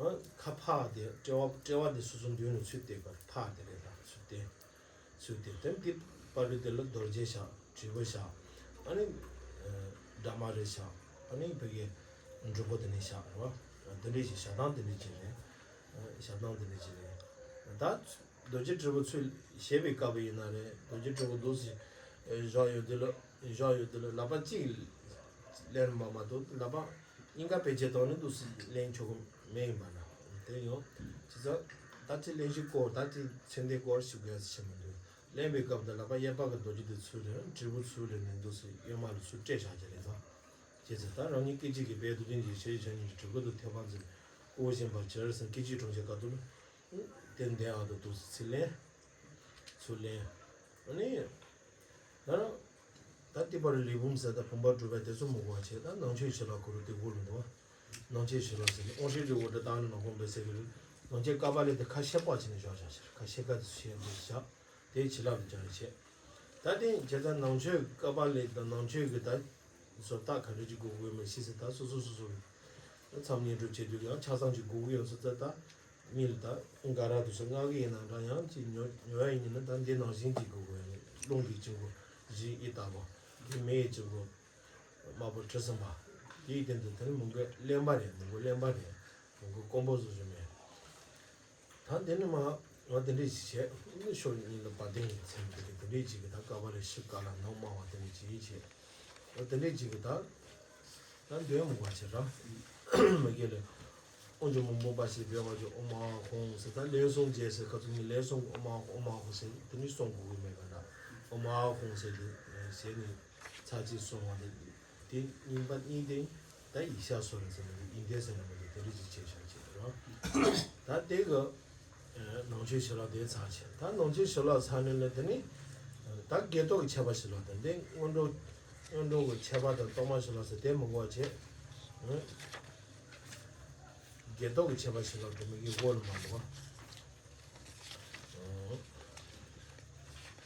ཨ། ཁ་ཕར་དེ་དཔྲལ་བ་དཔྲལ་བ་དེ་སོ་སོ་མདུན་ལ་ཚུར་བལྟས་པར་ཕར་དེ་རེད། ད་ཚུར་བལྟས། ཚུར་བལྟས། དེ་དེ་བར་དུ་དེ་ལ་རྡོ་རྗེ་ཞག་དྲིལ་བུ་ཞག་ཨ་ནི་ཨ་སྦྲ་མ་རེ་ཞག་ཨ་ནི་བོད་ཀྱི་འབྲུ་བོ་དེ་ནས་ཞག་རེད་བ། དེ་འདྲས་ཞིག་ཞག་དང་དེ་འདྲས་ཅིག་རེད། ཞག་དང་དེ་འདྲས་ཅིག་རེད། ད་རྡོ་རྗེ་དྲིལ་བུ་ཚུར་བཞེས་པའི་སྐབས་ཡིན་ན་རེད། རྡོ་རྗེ་དྲིལ་བུ་འདུག་སེ་བཞག་ཡོད་དེ་ལ་བཞག་ཡོད་དེ་ལ་ལག་པ་གཅིག་ལེན་པ་མ་གཏོགས་ལག་པ་གཉིས་ཀ་བེད་སྤྱད་བཏང་ནས་འདུག་སེ་ལེན་ཆོག་གི་མེད་ཡིན་པ་ན། དེ་ཡང་བྱས་ཙང་ད་ཅིག་ལེན་གཞི་སྐོར། ད་ཅིག་ཚེ་འདས་སྐོར་ཞིག་དགོས་ཟེར་མི་འདུག་ལེན་པའི་སྐབས་དེ་ལག་པ་གཡས་པ་གི་རྡོ་རྗེ་དེ་ཚུར་ལེན། དྲིལ་བུ་ཚུར་ལེན་ནས་འདུག་སེ་གཡོན་མ་ལ་ཚུར་སྤྲད་བཞག་རྒྱུ་རེད་ད། བྱས་ཙང་ད་རང་ཉིད་སྐད་ཅིག་གིས་འབད། རྡོ་རྗེ་འཇིགས་བྱེད་ཞལ་ནས་གྲི་གུ་དང་ཐོད་པ་འཛིན། དབུགས་འབྱིན་པར་གྱུར་ཟེར། སྐད་ཅིག་གྲོང་ཁྱེར་ཁ་ཐུག་ལ། དེ་འདི་ཨ་དུ་དུ་ཚུར་ལེན། ཚུར་ལེན། ཨ་ནི། ད་ད་ཏི་པ་རི་ལས་བུམ་ཟེར། ད་བུམ་པ་གྲུབ་པའི་དེ་ཚོ་མི་དགོས་པ་བྱས། ད་ནང་མཆོད་ཞལ་ལག་ཁོ་རུ་དེ་དགོས་ལུགས་འདུག་ནང་མཆོད་ཞལ་ལག་ཟེར་ནས་དབང་ཤེས་རི་འོ་ད་ད་ནང་ཁོང་པའི་ཟེར་གི་རུ། ནང་མཆོད་ཀ་པཱ་ལི་དེ་ཁ་ཤས་པ་བྱས་ནས་བཞག་བཞག་ཤར། ཁ་ཤས་ཀ་དེ་ཤེས་འདི་བཞག་དེ་བྱིན་རླབས་སྦྱང་བྱས། ད་དེ་བྱས་ཙང་ནང་མཆོད་ཀ་པཱ་ལི་དང་ནང་མཆོད་ཀྱི་ད་བཟོ་ལྟ་ག་འདྲ་ཅིག་དགོས་དགོས་མིན་ཤེས་ཟེར། ད་སོ་སོ་སོ་སོ་མཚམས་བསྙེན་སྒྲུབ་བྱེད་དུས་ཡང་ཆ་ཚང་ཅིག་དགོས་ཀྱི་ཡོད་ས་ད་ད་མི་ལ་ད་དགའ་རབ་དུ་སོ་མངག་གི་ཡིན་ན་འདྲ། ཡང་ཅིག་ཉོ་ཉོ་ཡ་ཡིན་ན་ད་འདི་ནང་བཞིན་ཅིག་དགོས་དགོས་ཡོད་རེད། རླུང་གི་གཅིག་པོ་བཞི་ཡི་ལྟ་བུ་འདི་མེ་ཡི་གཅིག་པོ། དམར་པོ་དྲི་ཟམ་པ། དེའི་སྟེང་དུ་དེ་ནི་མོན་གྷོ་གླེན་པ་རེད། མོན་གྷོ་གླེན་པ་རེད། མོན་གྷོ་དཀོན་པོ་བཟོ་བཞིན་མེད། ད་དེ་ནི་མ་ང་དེ་འདྲས་ཞིག་བྱས། ནི་ཤོག་གཉིས་ལ་བ་དན་གྱི་མཚན་དེ་གི་དེ་འདྲས་ཅིག་གི་ད་ཀ་པཱ་ལི་ཤི་ཀ་ལ་ནང་མ་བ་དེ་འདྲས་ཅིག་བྱས། ད་དེ་འདྲས་ཅིག་གི་ད་ད་འདོན་མོ་བ་བྱེད་ར། མ་གི་ལས། དབང་ཕྱུག་མང་པོ་འབར་ཞིང་འབེལ་བར་གྱུར། ཨོཾ་ཨཱཿཧཱུྃ་ཟེར། ད་ལན་གསུམ་བརྗེས་ཟེར། ཁ་ཚུགས་གཉིས་ལན་གསུམ་ཨོཾ་ཨཱཿཧཱུྃ་ཨོཾ་ཨཱཿཧཱུྃ་ཟེར། དེ་ནི་གསུང་དགོས་ཀྱི་མེད་པ་འདྲ། ཨོཾ་ཨཱཿཧཱུྃ་ཟེར་དེ་ཟེར་ནས་ཚར་གཅིག་གསུང་བ་དེ་དེ་གཉིས་པ་གཉིས་དེ་ད་ཡིག་ཤགས་སོ་རེད་ཟེར་ནས་ཡིག་ལྡན་ཟེར་ནས་མ་དེ་དེ་རིགས་ཅིག་བྱས་བཞག་བྱས་རོ། ད་དེ་གི་ནང་མཆོད་ཞལ་ལག་དེ་ཚར་བྱས། ད་ནང་མཆོད་ཞལ་ལག་ཚར་ནས་ལ་དེ་ནི་ད་བགེགས་གཏོར་གྱི་ཆད་པ་ཞལ་ལག་དང་དེ་སྔོན་འགྲོ་སྔོན་འགྲོ་གི་ཆད་པ་དང་གཏོར་མ་ཞལ་ལག་ཟེར་དེ་མི་དགོས་པ་བྱས། བགེགས་གཏོར་གྱི་ཆད་པ་ཞལ་ལག་དེ་མི་གི་འོག་ལ་མ་འདུག་བ།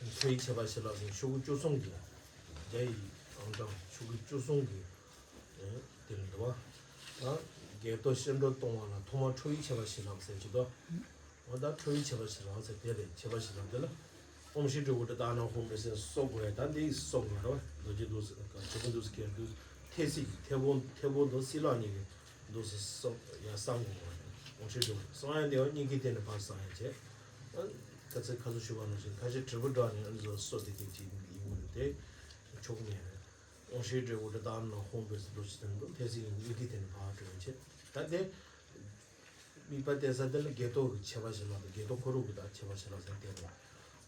མཚོ་ཡི་ཆད་པ་ཞལ་ལག་ཟེར་ཤོག་གུ་བཅུ་གསུམ་གྱི། བརྒྱ་ཡི་ཨང་གྲངས་ཤོག་གུ་བཅུ་གསུམ་གྱི་དེ་ལ་འདུག་བ། ད་བགེགས་གཏོར་ཕྱི་འགྲོ་གཏོང་བ་ལ་ཐོག་མར་ཁྲོ་བོའི་ཆད་པ་ཞལ་ལག་ཟེར་གྱི་འདུག་འོ་ད་ཁྲོ་བོའི་ཆད་པ་ཞལ་ལག་ཟེར་དེ་རེད། ཆད་པ་ཞལ་ལག་དེ་ལ་ཨོཾ་ཤྲཱི་ཏྲཱི་ཨུ་ཏྲ་ཏཱ་ན་ཧཱུྃ་བྷཱུ་ཏ་ཟེར་གསོག་དགོས་ཡ། ད་འདི་གསོག་དགོས་རེད་བ། རྡོ་རྗེ་འདུག་སེ་ག་ཆོས་སྐུ་འདུག་སེ་ཁྱེར་འདུག་ཐེལ་ཙེ་གི་ཐེ་བོ་ཐེ་བོ་འདུག་སེ་ལག་གཉིས་ཀྱི་འདུག་སེ་གསོག་ཡ་བསང་དགོས་རེད། ཨོཾ་ཤྲཱི་ཏྲཱི་ཨུ་ཏྲ་བསང་ཡ་དེ་བ་སྙིང་གའི་སྟེང་ནས་ཕར་བསང་ཡ་བྱས། ད་ཚེ་ཁ་སང་ཞུས་པ་ནང་བཞིན་ཁ་ཤས་དྲིལ་བུ་བསྒྲགས་ནས་ཨ་ནི་བཟོ་གསོག་དེ་དེ་ཅིག་ཡིན་དགོས་རེད། དེ་ཆོག་མེད་རེད། ཨོཾ་ཤྲཱི་ཏྲཱི་ཨུ་ཏྲ་ཏཱ་ན་ཧཱུྃ་བྷཱུ་ཏ་ཟེར་འདུག་སེ་དེ་འདུག་ཐེལ་ཙེ་གི་སྙིང་གའི་སྟེང་ནས་ཕར་འགྲོ་ཡ་བྱས། ད་དེ་དམིགས་པ་གཏད་ས་དེ་ལ་བགེགས་གཏོར་གྱི་ཆད་པ་ཞལ་ལག་དང་བགེགས་གཏོར་ཁོ་རང་གི་ད་ཆད་པ་ཞལ་ལག་ཟེར་དེ་རེད།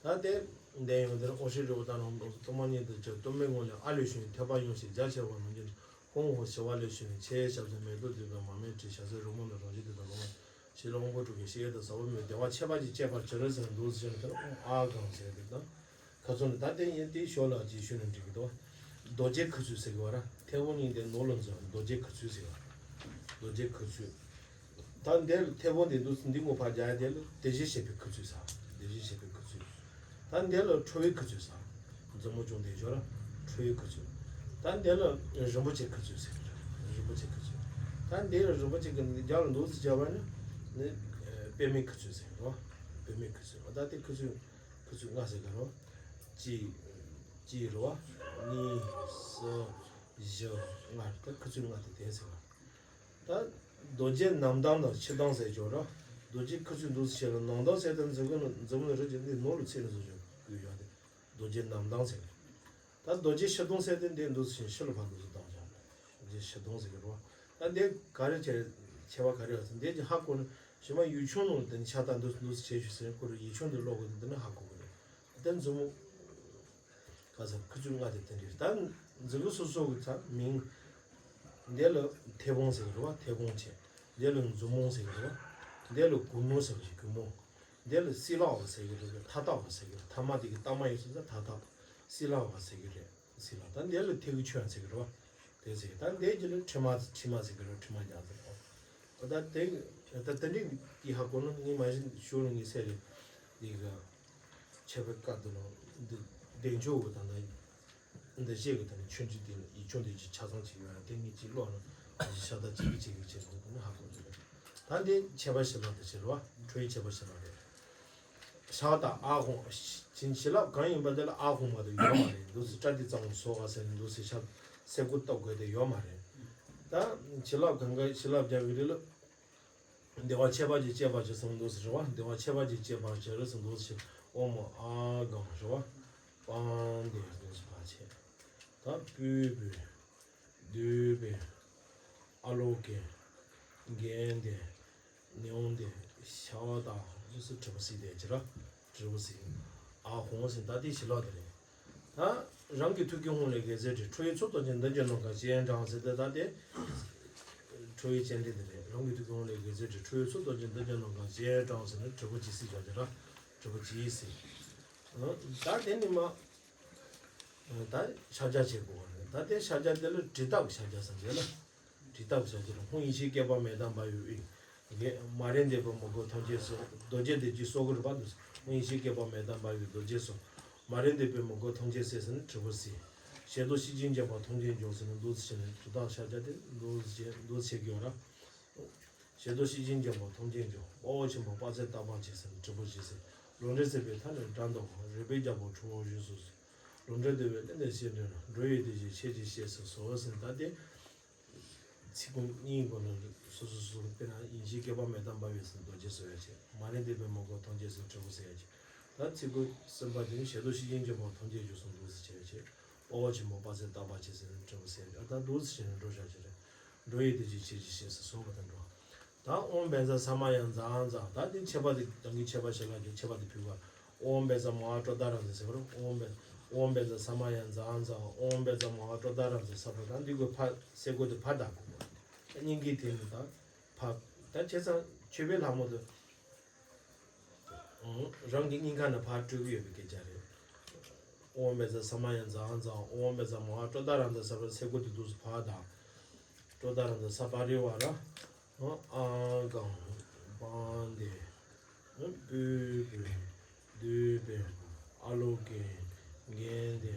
ད་དེ་འདས་ཡོང་དེར་ཨོཾ་ཤྲཱི་ཏྲཱི་ཨུ་ཏ་ན་ཧཱུྃ་བྷཱུ་ཏ་གཏོར་མ་སྙིང་དུ་བཅུག་གཏོར་མའི་ངོས་ལ་ཨ་ལས་བྱུང་བའི་ཐོད་པ་ཡོངས་ཤིག་རྒྱ་ཆེ་བ་ནམ་རྒྱུན་ཧཱུྃ་ཧཱུྃ་ཞི་བ་ལས་བྱུང་བའི་ཆེ་ཞབས་སེན་མེ་ཏོག་བདུག་དང་མར་མེ་དྲི་ཞབས་སེན་རོལ་མོ་ལ་རང་བཞིན་དུ་དང་རོལ་མོ་ཞི་ལ་དབང་པོ་དྲུག་གི་ཞི་བ་དང་ཟབ་པོ་མོས་བདེ་བ་ཁྱད་པར་ཅན་སྤྱད་པར་བྱོས་ཟེར་འདུག་ཟེར་ནས་དེར་ཨོཾ་ཨཱཿཧཱུྃ་ཟེར་དེ་དང་། ཁ་ཚོན་ནི་ད་དེ་ཡིན་དེའི་ཞོར་ལ་རྗེས་ཤུལ་ནས་འགྲིག་གི་འདུག་རྡོ་རྗེ་ཁུ་ཚུར་ཟེར་གི་བ་ར། ཐེ་བོ་གཉིས་དེ་ནོར་ལ་འཛུལ་བ་རྡོ་རྗེ་ཁུ་ཚུར་ཟེར་བ། རྡོ་རྗེ་ཁུ་ཚུར། ད་འདིར་ཐེ་བོ་འདི་འདུག་འདི་ངོ་ཕར་རྒྱག་ཡ་དེ་ལ་དེ་བཞིན་གཤེགས་པའི་ཁུ་ཚུར་ཟེར། དེ་བཞིན་གཤེགས་པའི་ཁུ་ཚུར། ད་འདི་ལ་ཁྲོ་བོའི་ཁུ་ཚུར་ཟེར། མཛུབ་མོ་ཅུང་དེ་ཞོར་ལ་ཁྲོ་བོའི་ཁུ་ཚུར། ད་འདི་ལ་རིན་པོ་ཆེ་ཁུ་ཚུར་ཟེར། རིན་པོ་ཆེ་ཁུ་ཚུར། ད་འདི་ལ་རིན་པོ་ཆེ་གི་རྒྱབ་ལ་འདུག་ཟེར་བྱ་བ་ནི་ནི་པདྨའི་ཁུ་ཚུར་ཟེར་རོ། པདྨའི་ཁུ་ཚུར། ད་དེ་ཁུ་ཚུར། ཁུ་ཚུར་ལྔ་ཟེར་ག་རོ། གཅིག་གཅིག་རེད་བ། གཉིས། གསུམ། བཞི། ལྔ་རེད། ད་ཁུ་ཚུར་ལྔ་དེ་དེ་ཟེར་བ། ད་རྡོ་རྗེ་ནམ་ཟླ་དང་ཕྱི་ཟླ་ཟེར་ཅོག་ར། རྡོ་རྗེ་ཁུ་ཚུར་འདུག་ཟེར་ལ་ནམ་ཟླ་ཟེར་ད་འཛིན་གི་ནི་འཛིན་གི་ནི་རེད་ཅེས་འདི་ནོར་ལ་ཚིག་ནི་བཟོ་ཅོག་གི་ཡོད་དེ། རྡོ་རྗེ་ནམ་ཟླ་ཟེར་གི། ད་རྡོ་རྗེ་ཕྱི་ཟླ་ཟེར་དེ་འདི་འདུག་ཟེར་ཕྱི་ལ་ཕར་འདུག་ཟེར་བཏང་ཅོག་ར། རྡོ་རྗེ་ཕྱི་ཟླ་ཟེར་གི་རོ། ད་འདི་ག་རེ་བྱས་བྱས་པ་ག་རེ་ཡོད་ཟེར་འདི་ཀྱི་ཧ་གོ་ནི། ཞི་མ་ཡུལ་ཆུང་ནང་དེ་ནི་ཤ་སྟག་འདུག་འདུག་སེ་བྱས་ཞུ་ཟེར་ཁོ་རང་ཡུལ་ཆུང་དུ་ཀློག་དགོས་འདི་ནི་ཧ་གོ་གི་རེད། དེ་མཛུབ་མོ་ག་ས་ཁུ་ཚུར་ལྔ་དེ་དེ་འདྲ་རེད། ད་མཛུབ་གུ་སོ་སོ་གི་ཚ་མིང་། འདི་ལ་མཐེ་བོང་ཟེར་གི་རེད་བ། མཐེ་བོང་བྱས། འདི་ལ་མཛུབ་མོ་ཟེར་གི་རེད་བ། འདི་ལ་གུང་མོ་ཟེར་གི་རེད། གུང་མོ། འདི་ལ་སྲིན་ལག་པ་ཟེར་གི་རེད། ཐ་ཐག་པ་ཟེར་གི་རེད། ཐ་མ་དེ་གི་ཐ་མ་ཡོད་ས་ཚ་ཐ་ཐག་པ། སྲིན་ལག་པ་ཟེར་གི་རེད། ཟེར་ལ་ད་འདི་ལ་ཐེའུ་ཆོན་ཟེར་གི་རེད་བ། དེ་ཟེར་ད་འདི་ཀྱི་ལ་ཁྲི་མ་ཁྲི་མ་ཟེར་གི་རེད། ཁྲི་མ་རྒྱག་ཟེར་གི་རེད། ད་དེ་ད་དེ་འདྲའི་ཀྱི་ཧ་གོ་ན་ངས་མ་གཞི་ཤོར་ངེས་ཟེར་རེད། འདི་ག་ཆད་པའི་བཀའ་འདི་ལ་འདི་བདེ་མཆོག་གི་ད་ད་འདི་བཤད་གི་ད་ནི་ཆོས་འབྲེལ་འདི་ལ་ཡིག་ཆུང་འདི་ཅིག་ཆ་ཚང་ཅིག་ཡོད་ར། དེ་ངས་ཅིག་ཀློག་ན་ཤ་སྟག་ཅིག་གི་ཅིག་གི་ཅིག་ལ་ཧ་གོ་འདུག་ད་འདི་ཆད་པ་བཞི་པ་དེ་བྱེད་རོ། ཁྲོ་བོའི་ཆད་པ་བཞི་པ་རེད། ཤ་སྟག་ཨ་ཧོང་། བྱིན་བྱིན་རླབས་གང་ཡིན་པ་དེ་ལ་ཨ་ཧོང་བ་དེ་ཡོད་མ་རེད། འདུག་སེ་བཀྲ་ཏི་ཙང་སོ་ག་ཟེར་ནས་འདུག་སེ་ཤ་སེ་གོ་སྟོབས་དགོས་དེ་ཡོད་མ་རེད། ད་བྱིན་རླབས་གང་ག་བྱིན་རླབས་རྒྱག་གི་རེད་ལ། བདེ་བ་ཆད་པ་ཅན་བཅས་པ་ཅན་ཟེར་འདུག་སེ་རེད་བ། བདེ་བ་ཆད་པ་ཅན་བཅས་པ་ཅན་རེད་ཟེར་འདུག་སེ། ཨོཾ་ཨཱཿཧཱུྃ་རེད་བ། པཱདྱེ་འདུག་སེ་ཕར་བྱས། ད་པུཥྤེ། བདུཥྤེ། ཨཱ་ལོ་ཀེ། གནྡྷེ། ནེའུ་ཌྷེ། ཤ་སྟག་ཟེར་དྲིལ་བུ་གསེག་དེ་ཅི་ར། དྲིལ་བུ་གསེག་ཨ་ཧོང་ཟེར་ད་དེ་བྱིན་རླབས་དེ་རེད། ད་རང་གི་ཐུགས་ཀའི་ཧཱུྃ་ལས་བརྒྱད་ཟེར་དྲིལ། ཁྲོ་བོའི་ཚོགས་རྡོ་རྗེ་མདུན་གྱི་ནམ་མཁར་སྤྱན་དྲངས་ཟེར་ཏེ་ད་དེ་ཁྲོ་བོའི་སྤྱན་འདྲེན་དེ་རེད། རང་གི་ཐུགས་ཀའི་ཧཱུྃ་ལས་བརྒྱད་ཟེར་དྲིལ། ཁྲོ་བོའི་ཚོགས་རྡོ་རྗེ་མདུན་གྱི་ནམ་མཁར་སྤྱན་དྲངས་ཟེར་ནས་དྲིལ་བུ་གཅིག་གསེག་བྱ་རྒྱུ་ར། དྲིལ་བུ་གཅིག་གསེག་ད་དེ་ནི་མ། ད་ཕྱག་རྒྱ་བྱེད་དགོས་པ་རེད། ད་དེ་ཕྱག་རྒྱ་དེ་ལ་དྲི་ལྟ་བུ་ཕྱག་རྒྱ་ཟེར་འདོད་ལ། དྲི་ལྟ་བུ་ཕྱག་རྒྱ་ལ་ཧཱུྃ་ཡེ་ཤེས་བསྐལ་པ་མེ་དང་འབར་བའི་དབུས། མ་རིག་འདོད་པའི་མུ་གེ་ཐམས་ཅད་སོལ། རྡོ་རྗེ་དེ་ཅིག་གསོལ་གི་རུ་བ་འདུག་ཧཱུྃ་ཡེ་ཤེས་བསྐལ་པ་མེ་དང་འབར་བའི་རྡོ་རྗེ་སོལ། མ་རིག་འདོད་པའི་མུ་གེ་ཐམས་ཅད་སེལ་ཟེར་ནས་དྲིལ་བུ་གསེག་ཞལ་དུ་ཤེར་ཕྱིན་འཇོམས་པ་ཐམས་ཅད་འཇོམས་ཟེར་ནས་འདུག་སེ་བྱས་ནས་དྲི་ལྟ་བུ་ཕྱག་རྒྱ་དེ་འདུག་སེ་བྱས་འདུག་སེ་བྱེད་ཀྱི་ཡོད་ར། ཞལ་དུ་ཤེར་ཕྱིན་འཇོམས་པ་ཐམས་ཅད་འཇོམས། དཔའ་བོ་ཆེན་པོ་དཔག་ཚད་བརྟག་པ་ཆེ་ཟེར་ནས་དྲིལ་བུ་གཅིག་གསེག་ལོག་འདྲེན་སྲེག་པའི་མཐའ་ནི་བྲལ་འདོད་པ། རིག་པའི་རྒྱལ་པོ་ཁྲོ་བོ་བཞུགས་སུ་གསོལ། ལོག་འདྲེན་འདུལ་བའི་གླེང་གཏམ་བཤད་འདོད་ན། འགྲོ་བའི་བདེ་སྐྱིད་ཁྱེད་ཀྱིས་བཞེས་སུ་གསོལ་ཟེར་ནས་ད་དེ། ཚིག་ཀུན་གཉིས་ཀུན་ལ་སོ་སོ་སོ་སོ་དཔེར་ན་ཡེ་ཤེས་བསྐལ་པ་མེ་དང་འབར་བའི་ཟེར་རྡོ་རྗེ་གསོལ་ཡ་བྱས། མ་རིག་འདོད་པའི་མུ་གེ་ཐམས་ཅད་སེལ་དྲིལ་བུ་གསེག་ཡ་བྱས། ད་ཚིག་ཀུན་གསུམ་པ་དེ་ནི་ཞལ་དུ་ཤེར་ཕྱིན་འཇོམས་པ་ཐམས་ཅད་འཇོམས་སུ་འདུག་སེ་བྱས་བྱས། དཔའ་བོ་ཆེན་པོ་དཔག་ཚད་བརྟག་པ་ཆེ་ཟེར་ནས་དྲིལ་བུ་གསེག་ཡ་ད་འདུག་སེ་བྱས་ནས་འགྲོ་བྱ་བྱས་རེད། འགྲོ་བའི་བདེ་སྐྱིད་ཁྱེད་ཀྱིས་བཞེས་སུ་གསོལ་བ་དང་འགྲོ། ད་ཨོཾ་བཛྲ་ས་མ་ཡ་ཛཿཛཿ་ད་དེ་མཆོད་པ་དེ་རང་གི་མཆོད་པ་ཞལ་ལག་གི་མཆོད་པ་དེ་ཕུལ་བ། ཨོཾ་བཛྲ་མ་ཧཱ་ཀྲོ་ད་ར་ཛཿ་ཟེར་བ་རེད། ཨོཾ་བཛྲ་ཨོཾ་བཛྲ་ས་མ་ཡ་ཛཿཛཿ་ཨོཾ་བཛྲ་མ་ཧཱ་ཀྲོ་ད་ར་ཛཿཛཿ་ས་པ་ད་འདི་གོ་ཕ་སེ་གོ་དེ་ཕ་ད་གོ་གོ་སྙིང་གི་དེ་ནི་ད་ཕ་ད་བྱས་ཙང་མཆོད་པའི་ལྷ་མོ་དེ་རང་གི་སྙིང་ཁ་ནས་ཕར་སྤྲོད་ཀྱི་ཡོད་པའི་སྐད་ཆ་རེད། ཨོཾ་བཛྲ་ས་མ་ཡ་ཛཿཛཿ་ཨོཾ་བཛྲ་མ་ཧཱ་ཀྲོ་ད་ར་ཛཿཛཿ་ས་པ་སེ་གོ་དེ་འདུག་སེ་ཕ་ད་ཀྲོ་ད་ར་ཛཿཛཿ་ས་པ་རེད་བ་ར། ཨ་ག་པཱདྱེ། པུཥྤེ། བདུཥྤེ། ཨཱ་ལོ་ཀེ། གནྡྷེ།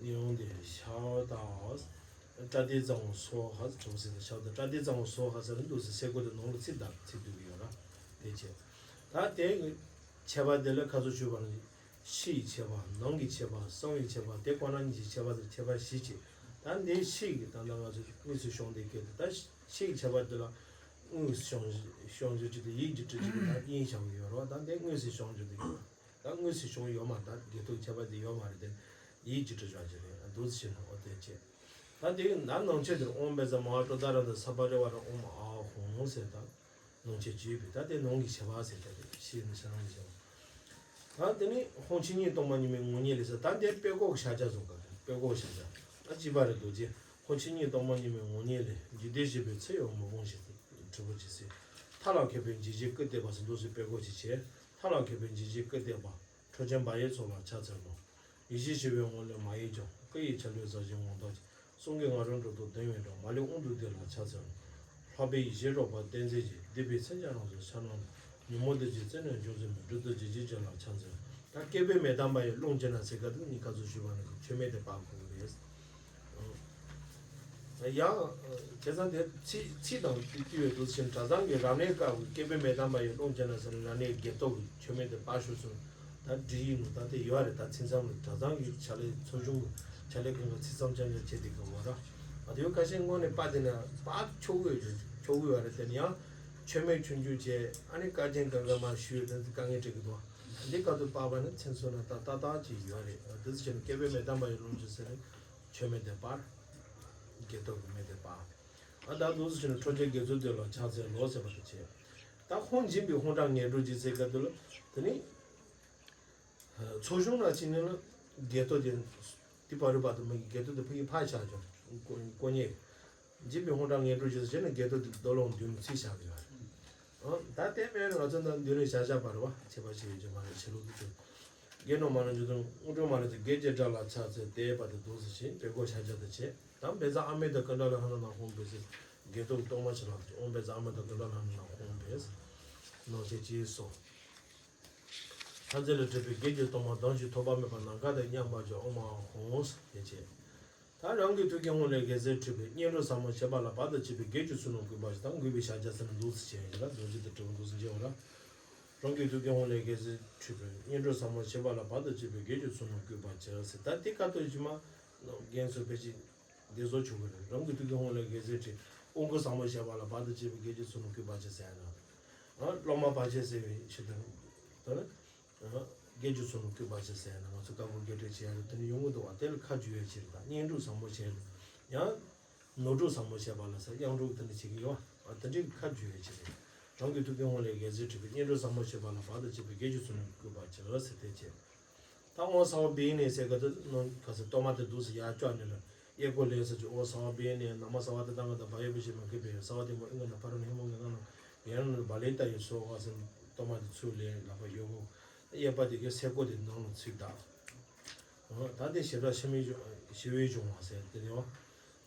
ནེའུ་ཌྷེ། ཤ་སྟག་པྲ་ཏི་ཙ་ཝ་སྭཱ་ཧཱ་ཟེར་དྲིལ་བུ་གསེག་ད་ཤ་སྟག་པྲ་ཏི་ཙ་ཝ་སྭཱ་ཧཱ་ཟེར་ནས་འདུག་སེ་སེ་གོ་དེ་ནང་ལ་ཚིག་བརྡབས་ཚིག་བསྡུ་གི་ཡོད་ར། དེ་བྱས། ད་དེ་མཆོད་པ་དེ་ལ་ཁ་ཚུར་ཞུས་པ་ན། ཕྱི་ཡི་མཆོད་པ། ནང་གི་མཆོད་པ། གསང་བའི་མཆོད་པ། དེ་ཁོ་ན་ཉིད་ཀྱི་མཆོད་པ་དེ་མཆོད་པ་བཞི་བྱས། ད་འདི་ཕྱི་ཡི་ད་ལྟ་ང་ཚོས་དངོས་སུ་བྱུང་དེ་སྐད་དུ་ད། ཕྱིའི་མཆོད་པ་འདི་ལ་དངོས་སུ་བྱུང་བྱུང་རྒྱུ་དེ་ཡིད་ཀྱིས་སྤྲུལ་རྒྱུ་དེ་ད་དབྱིངས་བྱང་གི་ཡོད་རེད་བ། ད་འདི་དངོས་སུ་བྱུང་རྒྱུ་དེ་ཡོད། ད་དངོས་སུ་བྱུང་ཡོད་མ་རེད། ད་དགེ་ཐོག་མཆོད་པ་དེ་ཡོད་མ་རེད་དེ། ཡིད་ཀྱིས་སྤྲུལ་བྱ་རྒྱུ་རེད། འདུག་སེ་བྱས་ནས་འོ་དེ་བྱས། ད་དེ་ན་ནང་ཆོས་འདིར་ཨོཾ་བཛྲ་མ་ཧཱ་ཀྲོ་ད་ར་ཛཿཛཿ་ས་པ་རེ་བ་ར་ཨོཾ་ཨཱཿཧཱུྃ་ཟེར་ད། ནང་ཆོས་བརྗོད་པས་ད་དེ་ནང་གི་མཆོད་པ་ཟེར་ད་དེ་ཕྱི་ནི་ཕྱི་ནང་གི་མཆོད་པ། ད་དེ་ནི་ཧཱུྃ་ཆོས་ཉིད་སྟོང་པ་ཉིད་མའི་ངོ་བོ་ཉིད་ལས་ཟེར་ད་དེ་དཔེ་ཀློག་བྱ་རྒྱུ་བཟོ་ག་རེད། དཔེ་ཀློག་བྱ་རྒྱུ་ད་བྱིས་པ་རེད། རྡོ་རྗེ། ཧཱུྃ་ཆོས་ཉིད་སྟོང་པ་ཉིད་མའི་ངོ་བོ་ཉིད་ལས། འཇིག་རྟེན་བཞི་པའི་ཚུལ་ཡོད་མུ་བོང་ཞིང་། དྲིལ་བུ་གཅིག་གསེག་མཐའ་ལ་ཁད་པའི་འཇིགས་བྱེད་སྐུར་བསྟན་པ་ཟེར་འདུག་སེ་དཔེ་ཀློག་ཅིག་བྱས། མཐའ་ལ་ཁད་པའི་འཇིགས་བྱེད་སྐུར་བསྟན་པ། ཁྲོ་ཆེན་འབར་བའི་ཚོགས་ལ་ཕྱག་འཚལ་ལོ། ཡེ་ཤེས་ཞི་བའི་ངང་ལས་མ་གཡེངས་ཀྱང་། སྐུ་ཡི་འཆར་ལུས་ཟབ་ཞིང་ངང་དག་ཅིང་། གསུང་གི་ང་རོ་འགྲོ་དོན་ལྡན་བའི་སྒྲ། མ་ལུས་དབང་དུ་བསྡུས་ལ་ཕྱག་འཚལ་ལོ། ལྷག་པའི་ཡེ་ཤེས་རོལ་པ་སྟོན་མཛད་ཅིང་། བསྡུས་པའི་མཚན་ཉིད་རང་གཟུགས་ཕྱག་ན་བསྣམས། ཉོན་མོངས་སྡེ་བཞི་རྩད་ནས་འཇོམས་མཛད་པའི། སྒྲུབ་ཏུ་བགྱི་བྱེད་ཅན་ལ་ཕྱག་འཚལ་ལོ། ད་བསྐལ་པའི་མེ་དང་འབར་བའི་རླུང་བཅས་ན་ཟེར་ག་དུས་ནི་ཁ་ཚུར་ཞུས་པ་ནི་མཆོད་མེ་དེ་སྤར་དགོས་ཀྱི་རེད། ཡང་། བྱས་ཙང་དེ་ཚིག་ཚིག་དང་དེ་བསྟུན་ཡོད་འདུག་ཕྱིན། གྲྭ་ཚང་གི་རབ་གནས་སྐབས་ཀྱི་བསྐལ་པའི་མེ་དང་འབར་བའི་རླུང་བཅས་ན་ཟེར་ནས་རབ་གནས་སྒལ་ཏོ་གི་མཆོད་མེ་དེ་སྤར་ཞུས་སོང་། ད་འབྲི་ཡིག་ནང་ད་དེ་ཡོད་རེད། ད་ཚིག་མཚམས་ལ་གྲྭ་ཚང་གི་བྱ་ལས་ཚོགས་ཆུང་གི་བྱ་ལས་ཁང་གི་ཚིག་མཚམས་ཅན་ལ་བྱས་དེ་གི་འོ་ར། ང་དེ་ཡོད་ཁ་ཤས་དངོས་གནས་སྤར་དེ་ན་སྤར་ཆོག་གི་ཡོད་ཆོག་གི་ཡོད་རེད། དེ་ནི་ཡང་མཆོད་མེ་ཆུང་ཆུང་བྱས་ཨ་ནི་དཀའ་རྐྱེན་གང་ག་མ་ཞུས་དེ་དཀའ་ངལ་འཕྲད་གི་འདུག་འདི་སྐབས་སུ་སྤར་བ་ནི་མཚན་གསོལ་ན་ད་ཏག་ཏག་ཅིག་ཡོད་རེད། དེ་ཚོ་བྱས་ནས་བསྐལ་པའི་མེ་དང་འབར་བའི་རླུང་བཅས་ཟེར་ནས་མཆོད་མེ་དེ་སྤར། སྒལ་ཏོ་གི་མེ་དེ་སྤར། ཨ་ད་འདུག་སེ་བྱས་ནས་ཁྲོ་ཆེན་དགེ་ཚུལ་འདོད་ལ་ཕྱག་འཚལ་ལོ་ཟེར་བ་དེ་བྱས། ད་ཁོང་འབྱིན་པའི་ཧོང་ཀྲང་ངན་འགྲོ་ཅི་ཟེར་ག་དུ་ལ་དེ་ནི། ཚོགས་གཞུང་ལ་ཕྱིན་ནས་ལ་རྒྱལ་ཏོ་དེ་དེ་བར་རུ་བར་དུ་མི་གི་རྒྱལ་ཏོ་དེ་ཕ་གི་ཕ་ཆགས་ཀྱང་ཀོ་ཉེ། འཇིགས་པའི་ཧོང་ཀྲང་ངན་འགྲོ་ཞེས་བྱས་ནས་རྒྱལ་ཏོ་དེ་རྡོ་ལོང་མདུན་ལ་ཚིག་བཞག་གི་ཡོད་རེད། ད་དེ་མེད་ན་ང་ཚོ་ད་མདུན་ལ་བཞག་བཞག་པ་རེད་བ་ཁྱད་པར་ཆེ་ཡོད་ཀྱི་མ་རེད་ཆེ་ལུགས་དེ་ཚོ། རྒྱལ་ནོ་མ་ན་འཇུ་དང་དངོས་གྲུབ་མ་ན་དེ་རྒྱལ་གྱི་དགྲ་ལ་ཕྱག་འཚལ་བལྟས་པ་དེ་འདུག་ཟེར་ཞིང་བལྟས་སྒོ་ཆ་ཆ་དེ་བྱས་ད་འབེ་ཚ་ཨ་མེ་དང་ཀུན་དགའ་ལ་ཧ་ན་ན་ཧོང་བེ་ཟེར་རྒྱལ་ཏོ་གཏོང་མ་ཆེ་ལ་དེ་ཨོང་འབེ་ཚ་ཨ་མེ་དང་ཀུན་དགའ་ལ་ཧ་ན་ན་ཧོང་བེ་ཟེར་ནོ་ཆེ་ཅེས་སོ། ཕྱག་འཚལ་ལ་སྒྲུབ་པའི་གེགས་ཀྱི་སྡོམ་པ་དོན་གྱི་ཐོབ་པ་མེད་པ་ནམ་མཁའ་དང་མཉམ་པར་གྱུར་ཨོ་མ་ཧོང་ཟེར་བྱས། ད་རང་གི་ཐུགས་ཀྱི་ཧོང་ལས་རྒྱལ་སྲས་ཁྲིད་པའི་བསྙེན་སྒྲུབ་ཟབ་མོ་བྱེད་པ་ལ་བར་དུ་གཅོད་པའི་གེགས་ཀྱི་ཚུལ་རྣམས་བསྐུལ་བ་ཞིག་དང་བསྐུལ་བའི་ཕྱག་རྒྱ་ཟེར་ན་འདུག་སེ་བྱས་ཡིན་ལ་རྡོ་རྗེ་དང་གྲུབ་པ་འདུག་སེ་མཇལ་བ་ལ། རང་གི་ཐུགས་ཀྱི་ཧོང་ལས་རྒྱལ་སྲས་ཁྲིད་པའི་བསྙེན་སྒྲུབ་ཟབ་མོ་བྱེད་པ་ལ་བར་དུ་གཅོད་པའི་གེགས་ཀྱི་ཚུལ་རྣམས་བསྐུལ་བར་བྱ་ཟེར་ད་དེ་ཀ་ཏོ་ཇི་མ་རྒན་ཚོ་ཕལ་ཆེར་འདི་བཟོ་ཆོག་གི་རེད། རང་གི་ཐུགས་ཀྱི་ཧོང་ལས་རྒྱལ་སྲས་ཁྲིད་དབང་བསྐུར་ཟབ་མོ་བྱེད་པ་ལ་བར་དུ་གཅོད་པའི་གེགས་ཀྱི་ཚུལ་རྣམས་བསྐུལ་བར་བྱ་ཟེར་ན། སློབ་མ་བར་ཆད་སེལ་བའི་ཕྱིར་དང་། ད་ནི། གེགས་ཀྱི་ཚུལ་རྣམས་བསྐུལ་བར་བྱ་ཟེར་ན་ང་ཚོ་བཀའ་བསྒོ་བརྒྱད་ཁྲིད་བྱེད་ཡ་རེད་དེ་ནི་ཡོང་གི་འདུག་བ་དེ་ལ་ཁ་བསྒྱུར་ཡ་ཕྱིར་དང་བསྙེན་སྒྲུབ་ཟབ་མོ་བྱས་ཡང་། ནོར་སྒྲུབ་ཟབ་མོ་བྱས་པ་ལ་ཟེར་གཡང་སྒྲུབ་དེ་འདྲ་བྱེད་ཀྱི་ཡོད་པ་དེ་འདྲའི་ཁ་བསྒྱུར་ཡོད་ཅེས་རེད། རང་གི་ཐུགས་ཀའི་ཧོང་ལས་རྒྱལ་སྲས་ཁྲིད་པའི་བསྙེན་སྒྲུབ་ཟབ་མོ་བྱེད་པ་ལ་བར་དུ་གཅོད་པའི་གེགས་ཀྱི་ཚུལ་རྣམས་བསྐུལ་བར་བྱ་ཟེར་དེ་བྱས། ད་ཨོ་ས་བ་བེ་ནེ་ཟེར་ག་དུ་ནོ་ག་ས་གཏོར་མ་དེ་འདུག་སེ་ཡར་བཅོ་ནས་ལ་ཨེ་ཀོ་ལེ་ས་ཅི་ཨོ་ས་བ་བེ་ནེ་ན་མ་ས་བ་དེ་ཏང་ག་ད་བ་ཡོ་བི་ཤི་མ་ཀི་བེ་ས་བ་དེ་མོ་ཨིན་ག་ན་ཕ་རོ་ནི་ཧི་མོ་གི་ང་ནོ་ཡ་ནོ་བ་ལེ་ཏ་ཡི་སོ་ག་ས་གཏོར་མ་དེ་ཚུར་ལེན་ལ་བ་ཡོ་གོ་གཡས་པ་དེ་གི་སེ་ཀོ་དེ་ནང་ལ་ཚུད་ད། ད་དེ་ཞེ་དྲག་ཤི་མི་ཞི་བའི་འབྱུང་བ་ཟེར་དེ་ནི་བ།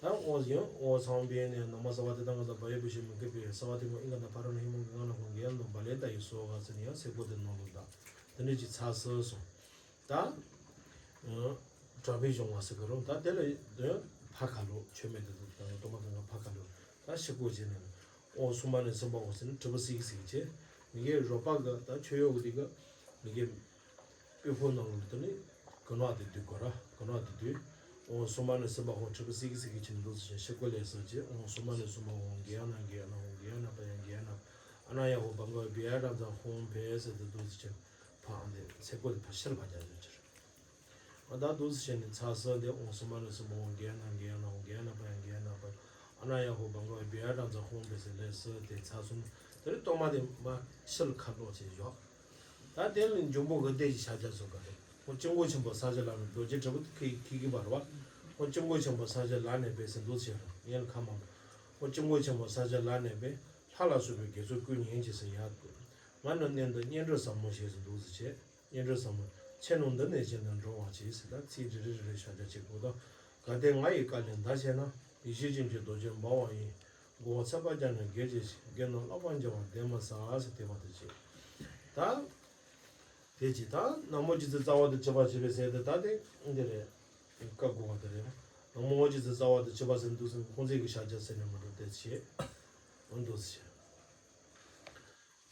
ད་ཨོ་ཡང་ཨོ་ཚང་བེ་ནས་ན་མ་ས་བ་དེ་ཏང་ག་ད་བ་ཡོ་བི་ཤི་མ་ཀི་བེ་ས་བ་དེ་མོ་ཨིན་ག་ན་ཕ་རོ་ནི་ཧི་མོ་གི་ང་ནོ་ཧོང་གི་ཡ་ནོ་བ་ལེ་ཏ་ཡི་སོ་ག་ས་ནི་ཡ་སེ་ཀོ་དེ་ནང་ལ་ད། དེ་འདྲ་ཅིག་ཚར་སོང་། ད། དྲག་པོའི་གཞུང་བ་ཟེར་གི་རུང་ད་དེ་ལ་དོན་ཕ་ཁ་ལོ་ཆོས་མེད་དུ་འདུག་དང་གཏོར་མ་གང་ག་ཕ་ཁ་ལོ་ད་ཤི་ཀོ་བྱས་ནས་ཨོ་སུ་མ་ནས་སུ་འབག་འོ་ཟེར་ནས་གྲུ་པ་སིག་སིག་བྱས་མི་གའི་རོ་པ་ག་ད་ཆོས་ཡོག་གི་དེ་ག་མི་གའི་དཔེ་ཕོ་ནང་ལ་དེ་ནི་གུ་ནག་དེ་དུས་གོ་ར་གུ་ནག་དེ་དུས་ཨོ་སུ་མ་ནས་སུ་འབག་འོ་གྲུ་པ་སིག་སིག་བྱས་ནས་འདུག་ཟེར་ཤི་ཀོ་ལས་ཟེར་བྱས་ཨོ་སུ་མ་ནས་སུ་འབག་འོ་གེ་ཡ་ན་གེ་ཡ་ན་འོ་གེ་ཡ་ན་པ་ཡ་གེ་ཡ་ན་ཨ་ན་ཡ་ཧོ་བང་ག་བི་ཡ་ར་ཛ་ཧོང་བེ་ཟེར་དེ་འདུག་ཟེར་བྱས། ཕའང་དེ་ཚེ་སྒོ་དེ་ཕ་ཤི་ལ་ཕ་རྒྱ་ཡོད་ཅིག་ཨ་ད་འདུག་སེ་བྱས་ནས་ཚ་ས་དེ་འོང་སུ་མ་ནས་སུ་མ་འོང་རྒྱལ་ན་རྒྱལ་ན་འོང་རྒྱལ་ན་པ་ཡང་རྒྱལ་ན་པ་ཨ་ན་ཡ་ཧོ་བང་ག་བི་ཡ་རང་ཚ་ཧོང་བེ་སེ་ལེ་སི་དེ་ཚ་སུ་དེ་རི་གཏོར་མ་དེ་མ་ཤི་ལ་ཁ་ལོག་བྱས་བཞག་ད་དེ་ལ་འཇུམ་པོ་གི་སྡེ་ཞིག་ཤ་རྒྱ་སོ་ག་རེ་ཁོ་ཅི་མགོ་ཆེན་པོ་ས་ཆ་ལ་ནི་རྡོ་རྗེ་དྲིལ་བུ་ཁི་ཁི་གི་བར་བ་ཁོ་ཅི་མགོ་ཆེན་པོ་ས་ཆ་ལ་ནས་བེ་སེ་འདུག་སེ་ཡང་ལ་ཁ་མ་ཁོ་ཅི་མགོ་ཆེན་པོ་ས་ཆ་ལ་ནས་བེ་ལྷ་ལ་སོགས་པའི་དགེ་ཚུལ་ཀུན་ཉན་གྱིས་སེ་ཡ་ང་ནི་གནས་འདི་བསྙེན་སྒྲུབ་ཟབ་མོ་ཞེས་སུ་འདུག་སེ་བྱས། སྙན་སྒྲོན་ཟབ་མོ། ཆེ་རྣོ་འདི་ནས་བྱས་ནས་འགྲོ་བ་ཅིག་ཟེར་ལ་ཚིག་རེ་རེ་རེ་རེ་ཤ་ཆ་ཅིག་གོ་དང་། གལ་ཏེ་ང་ཡི་བཀའ་ལས་འདའ་ཤེས་ན། ཡེ་ཤེས་ཅན་གྱི་རྡོ་རྗེ་འབར་བ་ཡིས། མགོ་བོ་ཚད་པ་བརྒྱབ་ནས་བགད་ཅིག་བགད་ནོ་ལག་པ་འཇལ་བ་བདེན་མི་ཟ་ཟེར་དེ་བ་དེ་ཅིག་ད། དེ་ཅིག་ད་ནག་མོ་རྗེ་བཙུན་རྩ་བ་དང་བཅུ་པ་བྱེད་པའི་ཟེར་དེ་ད་དེ་འདི་རེད། བཀའ་བསྒོ་བ་དེ་རེད། ནག་མོ་རྗེ་བཙུན་རྩ་བ་དང་བཅུ་པ་ཟེར་འདུག་ཟེར་ཁོང་ཚིག་གི་ཤ་ཆ་ཟེར་ནས་མ་འགྲོ་དེ་ཅིག་འོ་འདུག་ཟེར།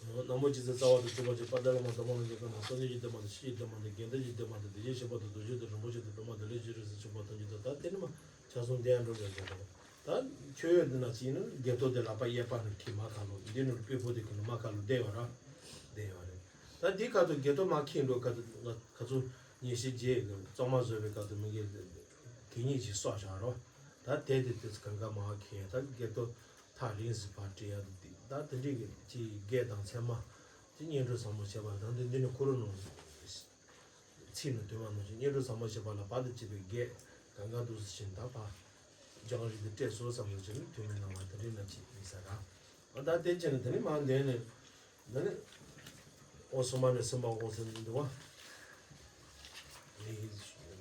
ནག་མོ་རྗེ་བཙུན་རྩ་བ་དང་བཅུ་པ་ཅན་དཔལ་ལྡན་བླ་མ་དམ་པ་རྣམས་ཀྱི་བཀའ་ནི་སངས་རྒྱས་ཀྱི་བསྟན་པ་དང་ཆོས་ཀྱི་བསྟན་པ་དང་དགེ་འདུན་གྱི་བསྟན་པ་དང་བདེ་གཤེགས་སྤྱན་རས་གཟིགས་དང་རིན་པོ་ཆེ་དང་པདྨ་དང་ལས་ཀྱི་རིགས་སུ་ཆུད་པ་ཐམས་ཅད་དང་ད་དེ་ནི་མ་ཆ་གསུམ་དེ་ཡང་འགྲོ་བའི་འགྲོ་དང་ད་ཆོས་ཡོད་འདི་ན་ཅི་ནི་དགེ་ཐོག་དེ་ལག་པ་གཡས་པ་ནི་ཁྱི་མ་ཁ་ལོ་འདི་ནི་དཔེ་ཕོ་དེ་ཁྱི་ནི་མ་ཁ་ལོ་བསྡད་ཡོད་ར་བསྡད་ཡོད་རེད། ད་འདི་ཁ་ཐུག་དགེ་ཐོག་མ་ཁྱི་འགྲོ་ཁ་ཐུག་ང་ཁ་ཚུ་ཉིན་ཤས་རྗེས་གཙང་མ་བཟོས་པའི་ཁ་ཐུག་མི་གི་གད་སྙིགས་ཅིག་གསོག་བཞག་རོགས་ད་དེ་དེ་དེ་ཚོ་གང་ག་མ་ཁྱི་ད་དགེ་ཐོག་ཐག་རིང་ཟིག་བར་བྲིས་ཡ་འདི་ད་དེ་འདྲའི་གི་ཅིག་བགད་དང་ཚད་མ་དེ་སྙན་སྒྲོན་བཟང་པོ་བྱས་པ་ད་འདི་འདི་ནི་ཁོ་རང་ནང་ཚིག་ནི་དོན་མ་ནང་བཞིན་སྙན་སྒྲོན་བཟང་པོ་བྱས་པ་ལ་བར་དུ་གཅོད་པའི་བགད་གང་ག་འདུག་སེ་བྱས་ད་ཕ་སྦྱང་རིགས་འདི་སྤྲད་སོ་བསམ་བློ་བྱས་ནས་དོན་མེད་སྣང་བ་དེ་འདྲའི་ན་ཅིག་མི་ཟ་ར་ཨ་ད་དེ་བྱས་ནས་དེ་ནི་མ་འདས་ནས་འདི་ནི་ཨོ་སུ་མ་ནས་སུ་མ་འོང་ཟེར་འདུག་བ།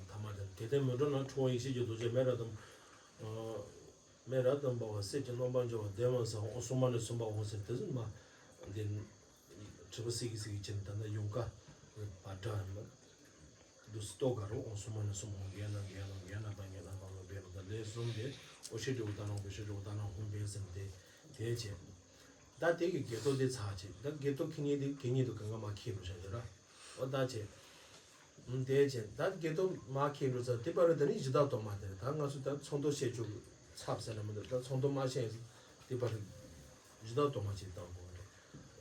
ཐ་མ་དེ་གལ་ཏེ་མི་འགྲོ་ན་ཁྲོ་བོ་ཡེ་ཤེས་ཀྱི་རྡོ་རྗེ་མེ་ར་དང་། མེ་ར་དང་འབར་བ་གསེར་གྱི་རྣམ་པར་འགྱུར་བ་བདེན་མ་ཟ་འོ་སོ་མ་ནས་སུམ་པ་འོ་ཟེར་དེ་ཚོ་མ། འདི། དྲི་བ་སིག་གི་སིག་གི་ཅན་ད་ནི་ཡོང་ཀ་བ་འདྲ་ཡིན་པ། འདུ་སི་ཏོ་ག་རུ་འོ་སོ་མ་ནས་སུམ་འོ་གེ་ན་གེ་ན་གེ་ན་པ་གེ་ན་པ་ལོ་བེ་རུ་ད་ལེ་སུམ་དེ་འོ་ཤི་དྲི་བ་ད་ནང་བེ་ཤི་དྲི་བ་ད་ནང་ཧུམ་བེ་ཟེར་དེ་དེ་བྱས། ད་དེ་གི་གེ་ཏོ་དེ་ཚ་ཅིག་ད་གེ་ཏོ་ཁི་ཉེ་དེ་གེ་ཉེ་དུ་གང་ག་མ་ཁེ་རུ་ཤ་ཅི་ར། འོ་ད་བྱས། དེ་བྱས་ད་དགེ་ཐོག་མ་ཁེ་འགྲོ་ཚར་དེ་པར་དེ་ནི་གཞི་བདག་གཏོར་མ་དེ་རེད་ད་ང་ཚོ་ད་ཚོགས་འདུ་བཤད་རྒྱུ་ཚབ་ཟེར་ན་མི་འདུག་ད་ཚོགས་འདུ་མ་བཤད་དེ་པར་གཞི་བདག་གཏོར་མ་ཅིག་བཏང་དགོས་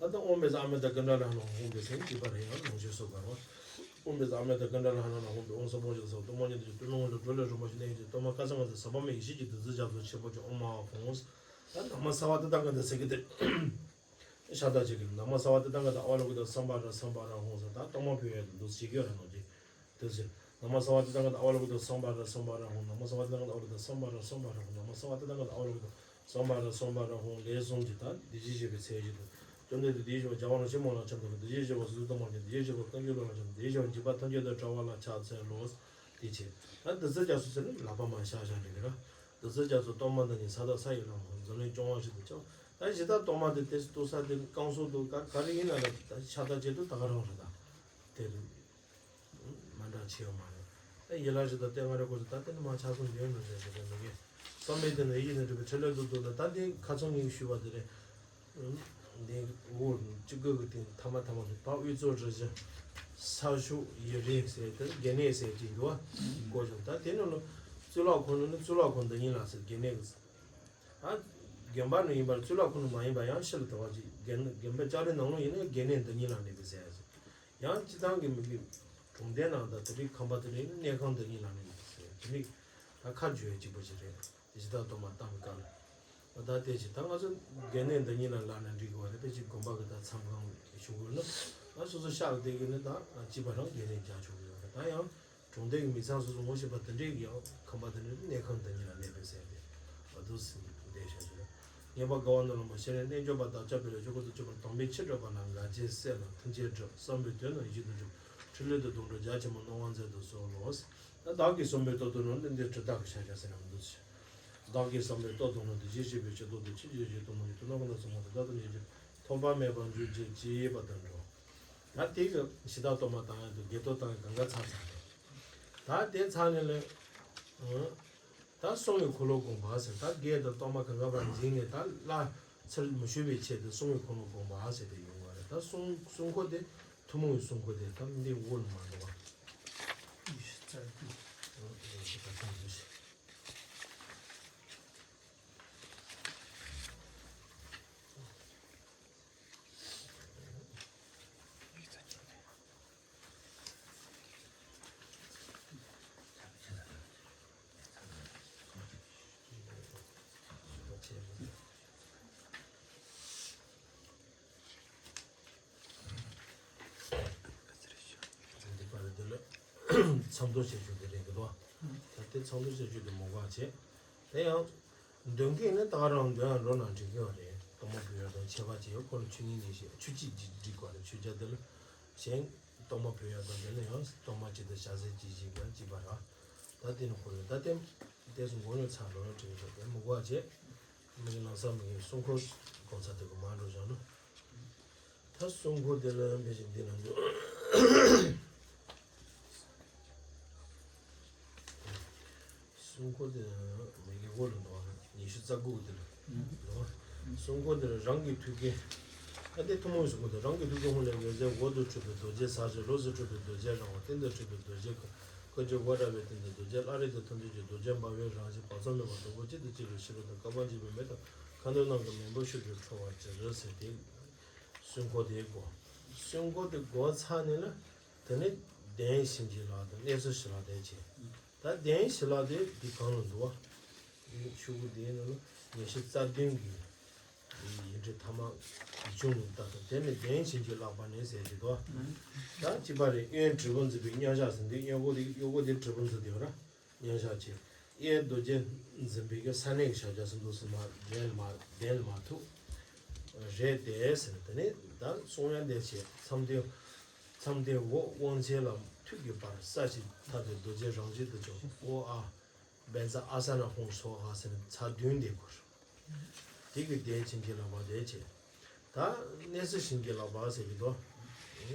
རེད། ད་ད་ཨོམ་བེ་ས་ཨ་མེ་ད་ཀ་འདྲ་ལ་ཧ་ན་ཧོང་བེ་སེང་དེ་པར་ཡང་ལོང་ཤེས་སོ་གར་བ། ཨོམ་བེ་ས་ཨ་མེ་ད་ཀ་འདྲ་ལ་ཧ་ན་ཧོང་བེ་ཨོང་ས་པོ་ཞིག་ས་གཏོར་མ་ཉིད་དུ་ཀྲུ་ནོང་ལ་འགྲོ་ལས་རུ་མ་ཞིག་གནས་ཀྱི་གཏོར་མ་ཀ་ས་ང་ཚ་ས་པ་མེ་ཡེ་ཤེས་ཀྱི་བདུད་རྩི་རྒྱ་མཚོ་ཆེན་པོ་ཅིག་ཨོམ་མ་ཧོང་། ད་ནང་མ་ས་བ་དེ་ད་ང་ད་ཟེར་གི་དེ། ཤ་སྟག་ཅིག་གིས་ན་མ་སརྦ་ཏི་ཏང་ག་ཏ་ཨ་ཝ་ལོ་ཀི་ཏ་སམྦྷ་ར་སམྦྷ་ར་ཧཱུྃ་ཟེར། ད་གཏོར་མ་ཕུལ་ཡ་དང་འདུག་སེ་བྱེད་ཀྱི་ཡོད་རེད་ནོ་ཅིག་དེ་ཚེ་ན་མ་སརྦ་ཏི་ཏང་ག་ཏ་ཨ་ཝ་ལོ་ཀི་ཏ་སམྦྷ་ར་སམྦྷ་ར་ཧཱུྃ། ན་མ་སརྦ་ཏི་ཏང་ག་ཏ་ཨ་ཝ་ལོ་ཀི་ཏ་སམྦྷ་ར་སམྦྷ་ར་ཧཱུྃ། ན་མ་སརྦ་ཏི་ཏང་ག་ཏ་ཨ་ཝ་ལོ་ཀི་ཏ་སམྦྷ་ར་སམྦྷ་ར་ཧཱུྃ། ལན་གསུམ་གྱིས་ད་འདི་ཞེས་བཤད་པའི་ཚེ་ཡི་དུ། བཅོམ་ལྡན་འདས་དེའི་ཞིང་བརྒྱ་པ་རང་བཞིན་མོ་ལ་འཆམ་དུ་ལ། དེའི་ཞིང་བ་སུ་དུ་མ་ལ་འཆམ། དེའི་ཞིང་བ་ཀུན་གྱི་བློ་ལ་འཆམ། དེའི་ཞིང་བ་འཇིགས་པ་ཐམས་ཅད་དང་བྲལ་བ་ལ་ཕྱག་འཚལ་ལོ། དེ་བྱས། ད་བདུད་རྩི་རྒྱ་མཚོ་ཟེར་ན་ལག་པ་མར་བཞག་བཞག་འདྲ་གི་ར། བདུད་རྩི་རྒྱ་མཚོ་གཏོར་མ་འདི་ཉིད་ས་དང་ས་ཡི་ལྷ་མོ་འཛམ་གླིང་སྐྱོང་བ་ཞིག་ཏུ་སྐྱོང་། ད་ཇི་ལྟར་གཏོར་མ་འདི་དེ་གཏོར་ས་དེ་བསྐང་གསོ་དུ་ག་ག་རེ་ཡིན་ན་ལ་ད་ཆ་ད་བྱེད་དུ་ད་ག་རང་རེད་ད། དེ་རུ། མ་འདྲ་ཆེ་བ་མ་རེད། ཨེ་ཡི་ལ་ཞིག་ད་ལྟའི་ང་རེ་ཁོ་ཚོ་ད་ལྟའི་ནི་མ་ཆ་སོང་འདོན་འགྲོ་ཟེར་ཟེར་མི་གེ། བསམ་པའི་དེ་ནི་ཡིད་ནི་འགྲུབ་པའི་ཕྲིན་ལས་དུ་འདུག་ད་ད་འདི་ཁ་ཚོན་ངས་ཞུས་པ་དེ་རེད། འདི་འོ་གཅིག་གི་གི་དེ་ཐ་མ་ཐ་མ་དུ་ཕ་དབུས་གཙོ་རི་བཞི། ས་ཕྱོགས་ཡི་རེ་ཟེར་དེ་དགེ་བསྙེན་ཟེར་གྱི་འདུག་བ། གོ་བྱུང་ད་དེ་ནི་ལོ་གཙུག་ལག་ཁང་ནི་གཙུག་ལག་ཁང་འདི་ཉིད་ལ་ཟེར་དགེ་བསྙེན་གི་ཟེར། ཨ། དགོན་པ་ནི་ཡིན་པར་གཙུག་ལག་ཁང་ནི་མ་ཡིན་པ་ཡང་ཕྱི་ལ་དེ་བ་ཅིག་དགོན་དགོན་པ་ལྕགས་རི་ནང་ལོགས་ཡིན་ན་དགེ་བསྙེན་འདི་ཉིད་ལ་གནས་པའི་ཟེར་ཡ་ཟེར། ཡང་སྤྱི་བཏང་གི་མི་གི་གྲོང་སྡེ་ནང་དང་དེ་རིགས་ཁང་པ་དེ་རིགས་གནས་ཁང་འདི་ཉིད་ལ་གནས་པའི་ཟེར་དེ་རིགས་ད་ཁ་བརྗོད་ཡ་གཅིག་པ་ཞིག་རེད། དེ་ཇི་ལྟར་གཏོར་མ་བཏང་བའི་སྐབས་ལ། ད་དེ་ཅི་ད་ང་ཚོ་དགེ་བསྙེན་འདི་ཉིད་ལ་ལབ་ན་འགྲིག་གི་བ་རེད། དཔེ་ཅིག་དགོན་པ་གི་ད་མཚམས་ཁང་ཞུ་དགོས་ན་ང་སོ་སོ་ཤག་དེ་གི་ནི་ད་སྐྱིད་པ་རང་དགེ་བསྙེན་རྒྱག་ཆོག་གི་ཡོད་རེད། ད་ཡང་གྲོང་སྡེ་གི་མི་ཚང་སོ་སོ་ངོ་ཤེས་པ་དེ་འདྲས་ཀྱི་ཡང་ཁང་པ་དེ་འདྲས་གནས་ཁང་འདི་ཉིད་ལ་གནས་པའི་ཟེར་ཏེ་བ་དུ་སི་འདས་ཤག་ཞུ་རེད། ངེས་པ་དགའ་བ་ནོར་ལ་མ་ཤེས་རེད། རྣལ་འབྱོར་པ་བདག་ཅག་པོ་ལ་ཆོས་འཁོར་དུ་སྤྱོད་པར་དམ་པའི་ཆོས་སྒྲུབ་པ་ལ་དགའ་བྱེད་སེམས་ལ་ཐུགས་རྗེ་སྒྲུབ། བསམ་པའི་དོན་རྣམས་ཡིད་དུ་འགྲུབ། ཕྲིན་ལས་དང་སྡོང་གྲོགས་རྒྱ་ཆེན་པོ་སྣང་བ་མཛད་དུ་གསོལ་ལོ། ད་བདག་གིས་གསུངས་པའི་རྟོགས་ལྡན་ནོར་འདི་འདིར་དྲི་དག་གི་ཤ་ཤ་ཟེར་ནས་མི་འདུག་ཟེར། བདག་གིས་བསམ་པའི་རྟོགས་ལྡན་ནོར་འདི་ཇི་སྲིད་པའི་ཕྱིར་རྟོགས་ཏེ་ཕྱིན་ཅི་མི་ཤིགས་གཏོར་མ་ཉིད་དུ་ནོར་གང་དག་ཚང་མ་དེ་དག་ཐམས་ཅད་ཀྱིས་ཐོགས་པ་མེད་པར་འགྲུབ་ཅིག་ཅེས་པ་དང་འགྲོ། ད་དེ་གི་ཞི་བདག་གཏོར་མ་བཏང་ཡ་དང་བགེགས་གཏོར་བཏང་ཡ་གང་ག་ཚར་ཚར་རེད། ད་དེ་ཚར་ནས་ལས། ད་སྲུང་བའི་འཁོར་ལོ་བསྒོམ་པ་ཟེར། ད་བགེགས་དང་གཏོར་མ་གང་ག་བར་འཛིན་ནས་ད་བླ་ཚེར་མི་ཞུ་བའི་ཆེད་དུ་སྲུང་བའི་འཁོར་ལོ་བསྒོམ་པ་ཟེར་ཏེ་ཡོང་བ་རེད། ད་སྲུང་སྲུང་འཁོར་དེ་ཐུན་མོང་གི་སྲུང་འཁོར་དེ་ད་འདི་འོག་ལ་མ་འགྲོ་བ། ཉི་ཤུ་རྩ་དགུ། ཨོ་ཉི་ཤུ་རྩ་དགུ་ཞིག་འདི་པར་འདི་ལ་མཚམས་ཐོ་བྱེད་རྒྱུ་འདི་རེད་འདུག་ད་དེ་མཚམས་ཐོ་བྱེད་རྒྱུ་འདི་མོ་ག་བྱེད། དེ་ཡང་། འདོན་མཁན་ནི་ད་ག་རང་འདོན་ཡང་འགྲོ་ན་འགྲིག་གི་ཡོད་རེད། གཏོར་མ་ཕུལ་ཡ་དང་ཆད་པ་བཅད་ཡ་ཁོ་ལ་ཆུ་གཉིས་ནས་བཤད་ཆུ་གཅིག་འགྲིག་གི་རེད། ཆུ་བརྒྱ་དེ་ལ་གཞན་གཏོར་མ་ཕུལ་ཡ་དང་དེ་ལ་ཡང་གཏོར་མ་གཅིག་དང་ཞལ་ཟས་གཅིག་བཞི་གང་གཅིག་པ་ར། ད་དེ་ནི་ཁོ་ཡོད་ད་དེ་དེ་སུ་མགོ་ཡོད་ཚར་ལོ་ཡོད་དྲན་གི་འདུག་དེ་མི་དགོས་བྱས། མི་གི་ལམ་སང་མི་གི་སྲུང་འཁོར་དགོང་ཚ་དེ་གི་མ་འགྲོ་བཞག་ན། ད་སྲུང་འཁོར་དེ་ལ་འབད་བཞིན་འདི་ན་འདུག་སྲུང་འཁོར་དེ་མི་གི་འོག་ལ་འདུག་ཉི་ཤུ་རྩ་དགུ་དེ་ལ་འདུག་སྲུང་འཁོར་དེ་ལ་རང་གི་ཐུགས་ཀའི། ཨ་དེ་ཐུན་མོང་སྲུང་འཁོར་དེ་རང་གི་ཐུགས་ཀའི་ཧཱུྃ་ལས་འོད་ཟེར་འོག་ཏུ་འཕྲོས་པའི་རྡོ་རྗེ་ཟེར་ཞིང་ལོགས་སུ་འཕྲོས་པའི་རྡོ་རྗེ་རང་དབང་། སྟེང་དུ་འཕྲོས་པའི་རྡོ་རྗེ་ཁ་ཁ་སྦྱོར་དབུ་སྐྲ་བའི་སྟེང་དུ་རྡོ་རྗེ་བླ་རེ་དང་ཐམས་ཅད་ཀྱི་རྡོ་རྗེ་འབར་བའི་རང་བཞིན་བག་ཚ་མེད་པ་དང་པོ་གཅིག་ཏུ་གཅིག་རུ་ཤེས་རབ་དང་བསྐལ་པ་འཇིག་པའི་མེ་དང་ཁ་འདོན་རྣམས་ཀྱི་མེ་འབར་ཤུགས་ཀྱིས་འཕྲོ་བར་བྱེད་ཟེར་ཏེ། སྲུང་འཁོར་དེའི་སྒོ། སྲུང་འཁོར་དེ་སྒོ་ཚར་ནས་ལ། དེ་ནས་གདན་བྱིན་གྱིས་བརླབས་དང་གནས་ཚུལ་བྱིན་རླབས་དེ་བྱས། ད་གདན་བྱིན་རླབས་དེ་འདི་གང་ལ་འདུག་བ། ཤོག་གུ་འདིའི་ནང་ལ་ཉི་ཤུ་རྩ་བདུན་གྱི་ཡིག་འབྲུ་ཐ་མ་ཡིག་ཆུང་ངུ་ལྟར་དང་དེ་ནས་གདན་བྱིན་གྱིས་བརླབས་པ་ནས་ཟེར་གྱི་འདུག་ད་གཅིག་པ་རེ་གཡོན་དྲིལ་བུ་འཛིན་པའི་མཉམ་བཞག་ཟེར་འདི་གཡོན་སྐོར་འདི་གཡོན་སྐོར་འདི་དྲིལ་བུ་འཛིན་འདི་ཡོད་ར། མཉམ་བཞག་བྱས། གཡས་རྡོ་རྗེ་འཛིན་པའི་གི་ས་གནས་ཀྱི་ཕྱག་རྒྱ་སུ་འདུག་སེ་མར་གདན་ལ་མར་གདན་ལ་མར་ཐུག་རེད་དེ་ཟེར་ནས་དེ་ནས་ད་གསུང་ཡ་འདི་བྱས་མཚམས་སྟེང་། མཚམས་སྟེང་འོག་དབང་ཆེན་ལ་མཐུད་ཀྱི་བར་ས་གཞི་ཐ་དད་རྡོ་རྗེ་རང་བཞིན་དུ་བྱུང་། ཨོ་ཨ། བཛྲ་ཨ་ས་ན་ཧཱུྃ་སྭཱ་ཧཱ་ཟེར་ནས་ཚར་བདུན་དེ་བསྐོར། དེ་གི་གདན་བྱིན་གྱིས་བརླབས་པ་དེ་བྱས། ད་གནས་ཚུལ་བྱིན་གྱིས་བརླབས་པ་ཟེར་གྱི་འདུག་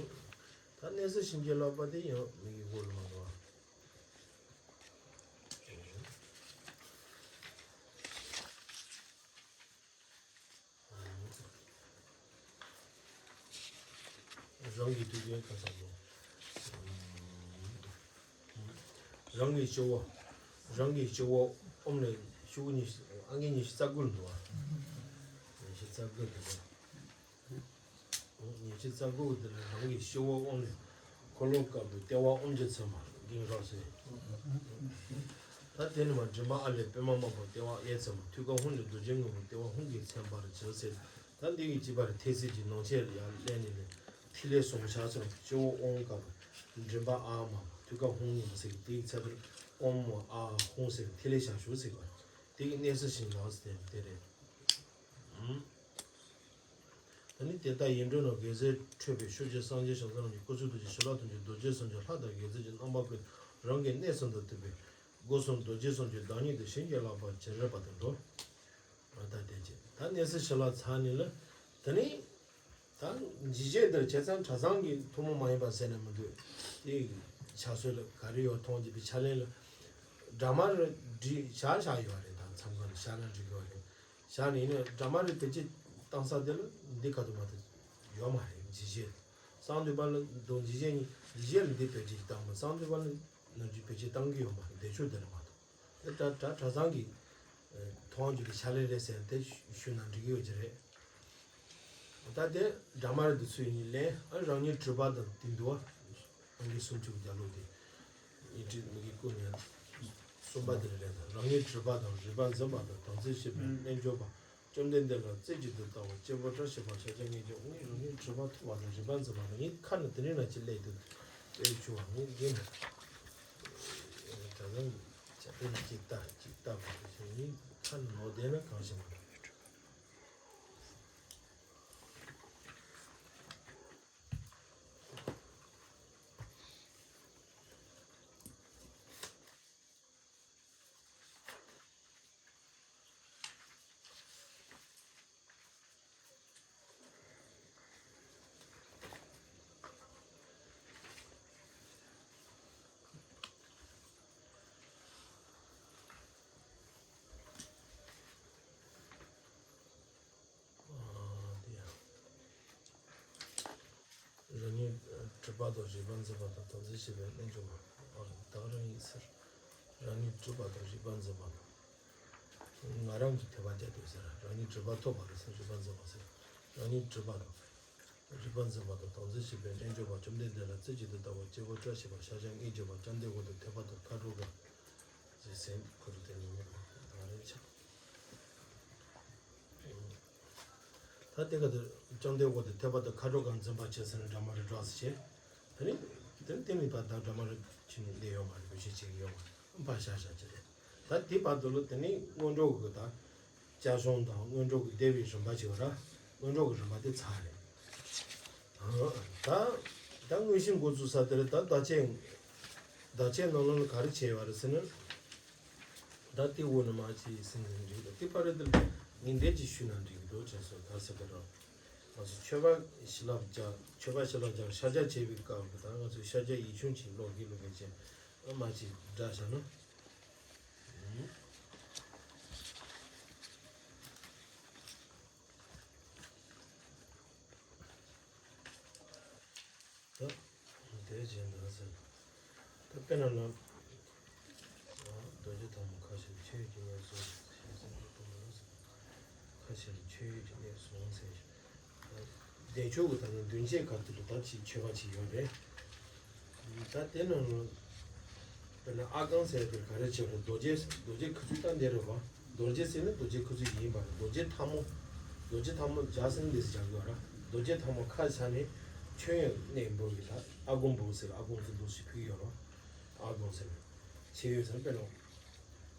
ད་གནས་ཚུལ་བྱིན་གྱིས་བརླབས་པ་དེ་ཡང་མི་གི་མགོ་ལ་མ་འགྲོ་བ། རང་གི་དུས་རྒྱུན་ཁ་སང་ནས། རང་གི་སྤྱི་བོ། རང་གི་སྤྱི་བོ་ཨོམ་ལས་ཤོག་གུ་ཉི་ཤུ་ཨང་ཀི་ཉི་ཤུ་རྩ་དགུ་ལ་འདུག་བ། ཉི་ཤུ་རྩ་དགུ་དེ་ལ། ཉི་ཤུ་རྩ་དགུ་དེ་ལ་རང་གི་སྤྱི་བོ་ཨོམ་ལས་འཁོར་ལོ་དཀར་པོའི་ལྟེ་བ་ཨོམ་གྱིས་མཚན་པར་འགེངས་རོགས་ཟེར། ད་དེ་ནས་མར་མགྲིན་པ་ཨ་ལས་པདྨ་དམར་པོ་ལྟེ་བ་གཡས་མཚན་པ། ཐུགས་ཀ་ཧཱུྃ་ལས་རྡོ་རྗེ་སྔོན་པོ་ལྟེ་བ་ཧཱུྃ་གིས་མཚན་པར་བྱ་ཟེར། ད་འདི་གི་སྤྱི་པར་ཐེ་སི་གི་ནང་ཆེན་ལ་ཡང་ལེན་ནས་ནས་ཐིག་ལེ་གསུམ་ཆགས་ཚུལ་སྤྱི་བོ་ཨོང་དཀར་པོ། མགྲིན་པ་ཨ་མ་པ། ཐུགས་ཀ་ཧཱུྃ་ཉི་མ་ཟེར་གི་དེའི་ཚེ་ཐར་ཨོམ་ཨ་ཧཱུྃ་ཟེར་གི་ཐིག་ལེ་བྱང་ཆུབ་ཟེར་གི་དེ་གི་གནས་སུ་ཞིང་ལངས་ཟེར་དེ་རེད། ཨུམ། ད་ནི་དེ་ལྟར་ཡིག་འབྲུ་རྣམས་དགེ་རྩས་འཕྲོས་པའི་ཆོས་ཀྱི་སངས་རྒྱས་བྱང་སེམས་རྣམས་ཀྱི་སྐུ་ཚུལ་རྡོ་རྗེ་ཞི་ལྷག་ཐུན་གྱི་རྡོ་རྗེ་གསུམ་གྱི་ལྷ་དང་དགེ་རྩས་ཀྱི་རྣམ་པ་ཀུན་རང་གི་གནས་གསུམ་དུ་བསྡུས་པའི་སྒོ་གསུམ་རྡོ་རྗེ་གསུམ་གྱི་བདག་ཉིད་དུ་བྱིན་གྱིས་བརླབས་པར་བྱེད་རབ་པ་དང་འགྲོ། ད་དེ་བྱེད་ད་གནས་སུ་ཞི་ལྷག་ཚར་ནས་ལ། ད་ནི་ད་འཇིགས་བྱེད་འདིར་བྱས་ཙང་གྲྭ་ཚང་གི་ཐུན་མོང་མ་ཡིན་པ་ཟེར་ནས་མི་འདུག་དེ་ཕྱག་སྲོལ་ལ་ག་རེ་ཡོད་མཐོང་རྒྱུ་པའི་ཕྱག་ལེན་ལ་སྒྲ་མ་རུ་བྲིས་བཞག་བཞག་ཡོད་རེད། ད་མཚམས་ཁང་ལ་ཕྱག་ལེན་འབྲི་དགོས་རེད། བཞག་ནས་ནི་སྒྲ་མ་རུ་དེ་ཅི་བཏང་ས་དེ་ལ་འདི་ག་དུ་མ་དུ་ཡོད་མ་རེད། འཇིགས་བྱེད་གསང་འདུས་པ་ལ་དང་འཇིགས་བྱེད་གཉིས། འཇིགས་བྱེད་ལ་འདི་བེད་སྤྱོད་བཏང་མ། གསང་འདུས་པ་ལ་ནམ་རྒྱུན་བེད་སྤྱོད་བཏང་གི་ཡོད་མ་རེད། བདེ་མཆོག་དེ་ལ་མ་གཏོགས། དེ་གྲྭ་གྲྭ་གྲྭ་ཚང་གི་ཐོག་འཇུག་གི་ཕྱག་ལེན་རེད་ཟེར་དེ་ཞུ་ན་འགྲིག་གི་ཡོད་ཀྱི་རེད། ད་དེ་སྒྲ་མ་རུ་དེ་ཚུལ་གཉིས་ལེན། ཨ་རང་ཉིད་གྲུབ་པ་དང་དེ་འདུལ་བ། ཨང་ཀི་སུམ་ཅུ་རྒྱ་ལོ་དེ། ཡིན་གྲི་མི་གི་ཀུན་ཡང་གསུམ་པ་དེ་ལ་ལེན་དང་། རང་ཉིད་གྲུབ་པ་དང་རིག་པ་འཛིན་པ་དང་དམ་ཚིག་ཤེས་པའི་རྣལ་འབྱོར་པ། བཅོམ་ལྡན་འདས་ལ་རྩེ་གཅིག་ཏུ་ལྟ་བ་སྐྱེས་བུ་བཀྲ་ཤིས་པ་ཤཱཀྱ་དངོས་ཀྱི་དངོས་རང་ཉིད་གྲུབ་པ་ཐོབ་པ་དང་རིག་པ་འཛིན་པ་དང་ཡིན། ཁ་ནི་དེ་རིང་ན་ཅི་ལས་དུ་དཔེ་ཆུ་བ་ངས་འདི་ནི་གྲྭ་ཚང་གི་ཇ་དེ་ནི་ཅིག་ལྟ་ཅིག་ལྟ་བ་ཞིག་ཡིན། ཁ་ནི་ནོར་བསྡད་ན་གང་ཞིག་མ་རེད། རང་ཉིད་གྲུབ་པ་དང་རིག་པ་འཛིན་པ་དང་དམ་ཚིག་ཤེས་པའི་རྣལ་འབྱོར་པ། ཨ་ད་རང་ཡིན་ཟེར། རང་ཉིད་གྲུབ་པ་དང་རིག་པ་འཛིན་པ་དང་། ང་རང་གི་དད་པ་རྒྱ་དེ་ཟེར། རང་ཉིད་གྲུབ་པ་ཐོབ་པ་རེད་ཟེར། རིག་པ་འཛིན་པ་ཟེར། རང་ཉིད་གྲུབ་པ་དང་། རིག་པ་འཛིན་པ་དང་དམ་ཚིག་ཤེས་པའི་རྣལ་འབྱོར་པ། བཅོམ་ལྡན་འདས་ལ་རྩེ་གཅིག་ཏུ་ལྟ་བ་སྐྱེས་བུ་བཀྲ་ཤིས་པ་ཤཱཀྱ་དངོས་ཀྱི་བ། ལྕམ་དེ་འོག་ཏུ་ཐེག་པ་དང་མཁའ་འགྲོ་གང་། ཟེར་ཟེར་ཁོ་རུ་དེ་ནི་མི་དང་རེ་ཆགས། ད་དེ་ག་དེ་ལྕམ་དེ་འོག་ཏུ་ཐེག་པ་དང་མཁའ་འགྲོ་གང་འཛིན་པ་བྱེད་ཟེར་ནས་སྒྲ་མ་རུ་སྒྲོགས་ཟེར་བྱས། དེ་ནི་དེ་ནི་དེ་ནི་ད་ལྟ་སྒྲ་མ་རུ་ཁྱོད་ནི་ལས་ཡོད་མ་རེད། བེད་སྤྱོད་བྱེད་ཀྱི་ཡོད་མ་རེད། ཕར་བཞག་བཞག་ཅི་རེད། ད་དེ་བར་དུ་ལ་དེ་ནི་སྔོན་འགྲོ་གི་ད་བཅའ་གཞུང་དང་སྔོན་འགྲོ་གི་བཟླས་པའི་རིམ་པ་བྱེད་པ་ར། སྔོན་འགྲོ་གི་རིམ་པ་དེ་ཚར་རེད། ད་ད་དངོས་གཞི་འགོ་བཙུགས་ས་དེར་ད་བདག་བསྐྱེད་བདག་བསྐྱེད་ནང་ལོགས་ལ་ག་རེ་བྱས་པ་རེད་ཟེར་ན། ད་དེ་འོ་ན་མ་ཅི་ཟིན་ཟིན་འགྲིག་ད་དེ་པ་རེད། དེ་ལ་ངས་འདས་ཀྱི་ཞུས་ན་འགྲིག་གི་འདུག་ཅེས་སོགས་ད་ཟེར་གི་རོགས། ང་ཚོ་མཆོད་པ་བྱིན་རླབས་རྒྱག་མཆོད་པ་བྱིན་རླབས་རྒྱག་ཤཱཀྱ་བྱེད་པའི་སྐབས་ཀྱི་ད་ང་ཚོ་ཤཱཀྱ་ཡིག་ཆུང་ཅིག་ཀློག་གི་ཀློག་གི་བྱས་མ་ཅི་འདྲ་བྱ་ན། ད་དེ་བཞིན་དུ་ཟེར། ད་དཔེར་ན་ལ། རྡོ་རྗེ་ཐལ་མོ་ཁ་ཕྱིར་མཆོད་ཀྱི་གནས་སུ། ཁ་ཕྱིར་མཆོད་ཀྱི་གནས་སུ་ཟེར། བདེ་མཆོག་གི་ད་ནི་མདུན་བསྐྱེད་ག་དུས་ལ་ད་ཅིག་མཆོད་པ་ཅིག་ཡོད་རེད། ད་དེ་ནང་ལ། དཔེར་ན་ཨ་གང་ཟེར་དེ་ག་རེ་བྱེད་དགོས། རྡོ་རྗེ་རྡོ་རྗེ་ཁུ་ཚུར་ད་འདི་རེད་བ། རྡོ་རྗེ་ཟེར་ནི་རྡོ་རྗེ་ཁུ་ཚུར་ཡིན་པ་རེད། རྡོ་རྗེ་ཐལ་མོ། རྡོ་རྗེ་ཐལ་མོ་ལྗགས་ཟེར་ནི་འདི་ཟེར་རྒྱག་གི་བ་ར། རྡོ་རྗེ་ཐལ་མོ་ཁ་ཕྱེ་ནས་མཆོད་ཡོན་གནས་འབུལ་གི་ད་ཨ་གང་འབུལ་ཟེར། ཨ་གང་ཚོ་འདུག་ཞིག་ཕུལ་གི་ཡོད་ར། ཨ་གང་ཟེར་ནི། ཆེ་ཡོད་ཟེར་ནི་དཔེར་ན།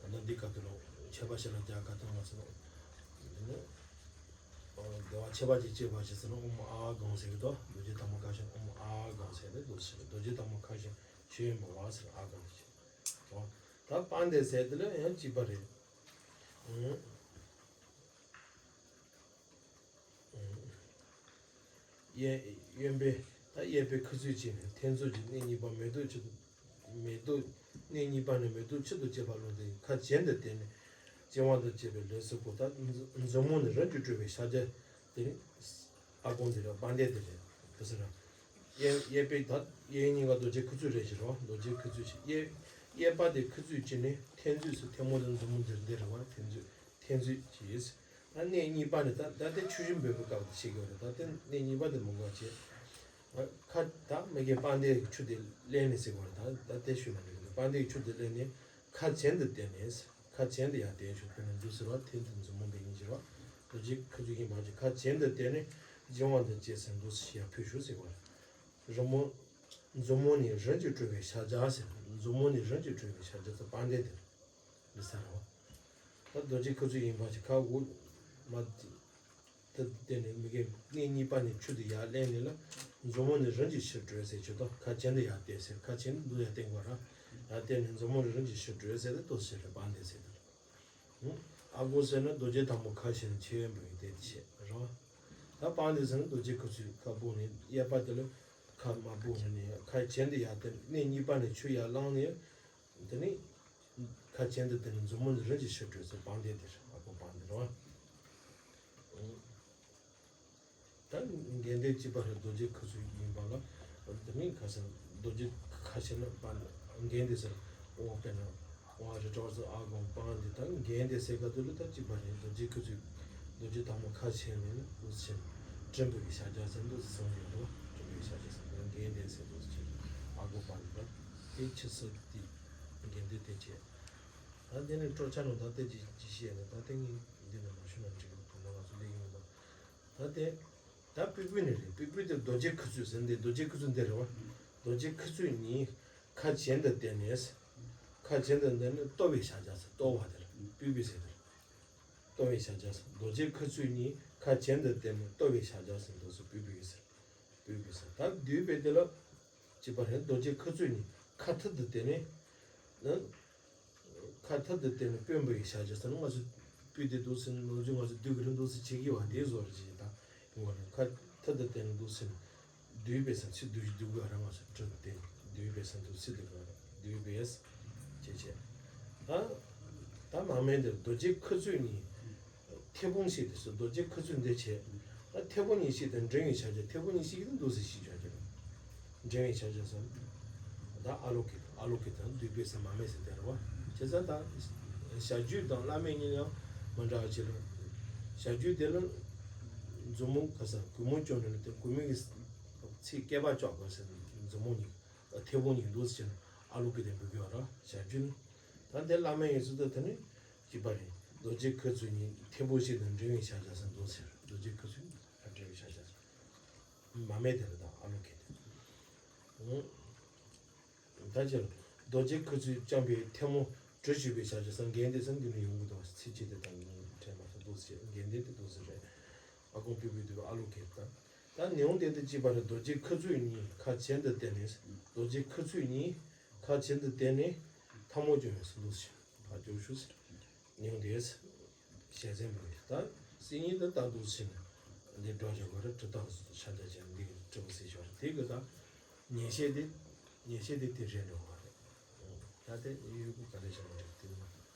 ད་ལྟ་འདི་ག་དུས་ལ་མཆོད་པ་བྱིན་རླབས་རྒྱག་ག་དུས་ང་ཚོ་ལ། འདི་ནི། བདེ་བ་མཆོད་པ་ཅིག་སྤྱད་པ་ཞིག་ཟེར་ན་ཨོཾ་ཨཱཿཧཱུྃ་ཟེར་གི་འདུག་རྡོ་རྗེ་ཐལ་མོ་ཁ་ཕྱེ་ཨོཾ་ཨཱཿཧཱུྃ་ཟེར་ནས་འདུག་ཟེར། རྡོ་རྗེ་ཐལ་མོ་ཁ་ཕྱེ་མཆོད་ཡོན་འབུལ་བ་ཟེར་ཨ་གང་ཞིག་ད་དཔལ་ལྡན་ཟེར་དེ་ལ་ཡང་གཅིག་པ་རེད། གཡས་གཡོན་པས་ད་གཡས་པས་ཁུ་ཚུར་བཅིངས་ནས་འཐེན་རྩོད་ཀྱི་གནས་གཉིས་པ་མེ་ཏོག་ཆུ། མེ་ཏོག་གནས་གཉིས་པ་ནི་མེ་ཏོག་ཆུ་དང་བཅས་པ་ལུང་སྟེ་ཁ་གྱེན་དུ་བསྟན་ནས་བཅིང་བ་དང་བཅས་པའི་ལས་སུ་གོ། ད་མཛུབ་མོ་ནི་རང་གིས་སྤྲུལ་པའི་ཤཱཀྱ་དེ་ནི་ཨ་གང་དེ་རེད། དཔལ་ལྡན་དེ་རེད། དེ་ཟེར་ན། གཡས་གཡས་པས་ད་གཡས་གཉིས་ཀ་རྡོ་རྗེ་ཁུ་ཚུར་རེད་ཟེར་བ། རྡོ་རྗེ་ཁུ་ཚུར་ཞིག་གཡས་གཡས་པ་དེ་ཁུ་ཚུར་བཅིངས་ནས་འཐེན་རྩོད་སུ་ཐལ་མོ་དང་མཛུབ་མོ་འདིར་འདི་རེད་བ། འཐེན་རྩོད། འཐེན་རྩོད་ཀྱིས། ད་གནས་གཉིས་པ་ནི་ད་ད་ལྟའི་ཆུ་ཞོན་འབེབས་པའི་སྐབས་དེ་བཤད་ཀྱི་ཡོད་རེད། ད་ལྟའི་གནས་གཉིས་པ་དེ་མི་དགོས་བྱས། ཁ་ད་མ་གི་དཔལ་ལྡན་གྱི་ཆུ་དེ་ལེན་ནས་ཟེར་བ་རེད། ད་ད་ལྟའི་ཤོད་ན་འགྲིག་གི་འདུག་དཔལ་ལྡན་གྱི་ཆུ་དེ་ལེན་ནས་ཁ་གྱེན་དུ་བསྟན་ནས། ཁ་གྱེན་དུ་ཡར་བསྟན་ཆོག་དཔེར་ན་འདུག་ཟེར་བ། འཐེན་དེ་མཛུབ་མོ་འདི་གཉིས་ཀྱིས་རེད་བ། རྡོ་རྗེ་ཁུ་ཚུར་ཡིན་པ་ཅིག་ཁ་བྱིན་དུ་བསྟན་ནས་སྦྱིན་པ་དང་བཅས་ཟེར་འདུག་ཟེར་ཡར་ཕུལ་ཞུ་ཟེར་བ། རི་མོ། མཛུབ་མོ་ནི་རིམ་གྱིས་བཀྲུ་བའི་ཕྱག་རྒྱ་ཟེར། མཛུབ་མོ་ནི་རིམ་གྱིས་བཀྲུ་བའི་ཕྱག་རྒྱ་ཟེར་དཔལ་ལྡན་དེར་འདི་ས་ར་བ། ད་རྡོ་རྗེ་ཁུ་ཚུར་ཡིན་པ་ཅིག་ཁ་དབུ་མ། དེ་དེ་ནས་མི་དགེ་སྣོད་གཉིས་པ་ནས་ཆུ་དེ་ཡར་བླངས་ནས་ལ། མཛུབ་མོ་ནི་རིམ་གྱིས་ཕྱིར་བཀྲུས་ཟེར་ཆུ་དང་ཁ་བྱིན་དུ་ཡར་བསྟན་ཟེར་ཁ་བྱིན་དུ་ཡར་བསྟན་དགོས་ར། ཡར་བསྟན་ནས་མཛུབ་མོ་ནི་རིམ་གྱིས་ཕྱིར་བཀྲུས་ཟེར་ཏེ་ལྟོས་ཟེར་རེད་དཔལ་ལྡན་ཟེར་དེ་ལ། ཨ་ཁུ་ཟེར་ན་རྡོ་རྗེ་དང་པོ་ཁ་བྱིན་ཆེན་པོའི་དེ་བྱེད་ར། ད་དཔལ་ལྡན་ཟེར་ན་རྡོ་རྗེ་ཁུ་ཚུར་ཁ་སྦུག་ནས་གཡས་པ་དེ་ལ་ཁ་མ་སྦུག་ནས་ནས་ཁ་བྱིན་དུ་ཡར་བསྟན་སྣོད་གཉིས་པ་ནས་ཆུ་ཡར་བླངས་ནས། དེ་ནས་ཁ་བྱིན་དུ་བསྟན་ནས་མཛུབ་མོ་ནི་རིམ་གྱིས་ཕྱིར་བཀྲུས་ཟེར་དཔལ་ལྡན་དེར་ཨ་ཁུ་དཔལ་ལྡན་ར། ད་འགལ་ཟླའི་བཅུ་པ་རེད་རྡོ་རྗེ་ཁུ་ཚུར་ཡིན་པ་ལ། དེ་ནས་ཁ་སང་རྡོ་རྗེ་ཁ་ཕྱིན་ན་དཔལ་འགལ་ཟླ་ཟེར་འོང་དཔེར་ན་འོང་རི་བྲག་ཟེར་ཨ་སྒོང་སྤང་འདི་ད་འགལ་ཟླ་ཟེར་ག་དུས་ལ་ད་བཅུ་པ་རེད་རྡོ་རྗེ་ཁུ་ཚུར་རྡོ་རྗེ་དང་པོ་ཁ་ཕྱིན་ནས་ལ་འདུག་ཕྱིན་སྤྲིན་པོ་གི་ཕྱག་རྒྱ་ཟེར་འདུག་གསུངས་ཡོད་རེད་བ། སྤྲིན་པོ་གི་ཕྱག་རྒྱ་ཟེར་འདུག་འགལ་ཟླ་ཟེར་འདུག་ཕྱིན་ཨ་སྒོང་སྤང་འདི་ད་དེ་ཆུ་སྲིད་དེ་འགལ་ཟླ་དེ་བྱས། ད་དེ་ནས་སྤྲོ་འཆམ་ནང་ད་ལྟ་ཅི་ཅི་བཤད་ནས་ད་ལྟ་ངས་འདི་ནས་མ་ཞུ་ན་འགྲིག་གི་འདུག་ན་ང་ཚོ་ལས་ཡོང་ད། ད་དེ། ད་པུས་པུས་ནས་རེད་པུས་པུས་དེ་རྡོ་རྗེ་ཁུ་ཚུར་ཟེར་འདི་རྡོ་རྗེ་ཁུ་ཚུར་འདི་རེད་བ། རྡོ་རྗེ་ཁུ་ཚུར་གཉིས་ཁ་བྱིན་དུ་བསྟན་ནས། ཁ་བྱིན་དུ་བསྟན་ནས་གཏོར་བའི་ཕྱག་རྒྱ་ཟེར་གཏོར་བ་དེ་རེད་པུས་པུས་ཟེར་དེ་རེད། གཏོར་བའི་ཕྱག་རྒྱ་ཟེར་རྡོ་རྗེ་ཁུ་ཚུར་གཉིས་ཁ་བྱིན་དུ་བསྟན་ནས་གཏོར་བའི་ཕྱག་རྒྱ་ཟེར་འདུག་ཟེར་པུས་པུས་ཟེར། པུས་པུས་ཟེར་ད་བསྡུས་པའི་དེ་ལ། ཅེས་པ་རེད། རྡོ་རྗེ་ཁུ་ཚུར་གཉིས་ཁ་ཐུར་དུ་བསྟན་ནས། ནི། ཁ་ཐུར་དུ་བསྟན་ནས་དཔོན་པོ་ཡི་ཕྱག་རྒྱ་ཟེར་ན་ང་ཚོ་སྤུས་དེ་འདུག་ཟེར་ནས་ནོར་རྫུན་ང་ཚོ་བསྡུས་ཀྱི་རེད་འདུག་ཟེར་བྱེད་ཀྱི་བ་དེའི་བཟོ་རེད་ཅེས་དང་ཡིན་པ་རེད། ཁ་ཐུར་དུ་བསྟན་ནས་འདུག་ཟེར་ནས་བསྡུས་པའི་ས་ཚིག་བསྡུས་བསྡུས་དགོས་ར་ང་ཚོ་བྲིས་ཏེ་བསྡུས་པའི་ས་འདུག་ཚིག་དེ་ག་རེད་བསྡུས་པའི་ཅེས་བྱས། ད་ད་མ་མེད་དེ་རྡོ་རྗེ་ཁུ་ཚུར་གཉིས། མཐེ་བོང་གཤེགས་ཏེ་སོ་རྡོ་རྗེ་ཁུ་ཚུར་འདི་བྱས། ད་མཐེ་བོང་གཉིས་གཤེགས་ཏེ་འགྲེང་བའི་ཕྱག་རྒྱ་མཐེ་བོང་གཉིས་གཤེགས་ཏེ་འདུག་སེ་ཤེས་བྱ་རྒྱུ། འགྲེང་བའི་ཕྱག་རྒྱ་སོ། ད་ཨ་ལོ་ཀེ་ཨ་ལོ་ཀེ་དང་བསྡུས་པའི་ས་མ་མེད་ཟེར་དེ་རེད་བ། བྱས་ཙང་ད། བྱ་རྒྱུད་དང་བླ་མེད་གཉིས་ཡང་མི་འདྲ་བ་ཅིག་ལ། བྱ་རྒྱུད་དེ་ལ། མཛུབ་མོ་ག་ས་གུས་མོ་བཅོམ་ནས་དེ་གུས་མོ་གི་ཚིགས་བསྐལ་པ་བཅོ་དགོས་ཟེར་མཛུབ་མོ་གཉིས། མཐེ་བོང་གཉིས་འདུག་སེ་བྱས་ན་ཨ་ལོ་ཀེ་དེ་འབུལ་གྱི་ཡོད་རེད་བྱ་རྒྱུད་ནི། ད་དེ་བླ་མེད་ཡིན་ཚུལ་དུ་དེ་ནི། གཅིག་པ་རེད། རྡོ་རྗེ་ཁུ་ཚུར་གཉིས་མཐེ་བོང་གཤེགས་ཏེ་འགྲེང་བའི་ཕྱག་རྒྱ་ཟེར་འདུག་ཟེར། རྡོ་རྗེ་ཁུ་ཚུར་གཉིས་འགྲེང་བའི་ཕྱག་རྒྱ་ཟེར། མ་མེད་དེ་རེད་དང་ཨ་ལོ་ཀེ་དེ། ད་ཅི་རྡོ་རྗེ་ཁུ་ཚུར་བཅམ་པའི་ཐལ་མོ་གྲུ་བཞི་པའི་ཕྱག་རྒྱ་ཟེར་འགལ་ཟླ་ཟེར་འདི་ནི་ཡོང་གི་འདུག་ཚིག་གཅིག་དེ་དང་འགྲེང་བ་ཟེར་འདུག་ཟེར་འགལ་ཟླ་དེ་འདུག་ཟེར་རེད། ཨ་ཁུ་པུས་པུས་བསྡུས་པ་ཨ་ལོ་ཀེ་དང་། ད་ནེའུ་དེ་དེ་གཅིག་པ་རེད། རྡོ་རྗེ་ཁུ་ཚུར་གཉིས་ཁ་བྱིན་དུ་བསྟན་ནས། རྡོ་རྗེ་ཁུ་ཚུར་གཉིས་ཁ་བྱིན་དུ་བསྟན་ནས་ཐལ་མོ་སྦྱར་བའི་ཚུལ་དུ་ཕར་སྦྱོར་ཞུ་ཟེར། ནེའུ་དེ་ཞལ་ཟས་འབུལ་བའི་ད་སྲིད་ཉིད་དུ་ལྟ་འདུག་ཟེར་ནས་འདི་སྒྲོག་བྱ་དགོས་རེད། གྲུབ་རྟགས་སུ་ཆ་འདྲ་ཅན་འདི་གི་གྲུབ་པ་ཟེར་ཞོར་དེ་གི་ད་ཉན་བཤད་དེ་ཉན་བཤད་དེ་དེ་རེད་འགྲོ་བ་རེད། ད་དེ་ཡོད་དགུ་ག་རེ་བྱ་མ་འགྲིག་དེ་ནི།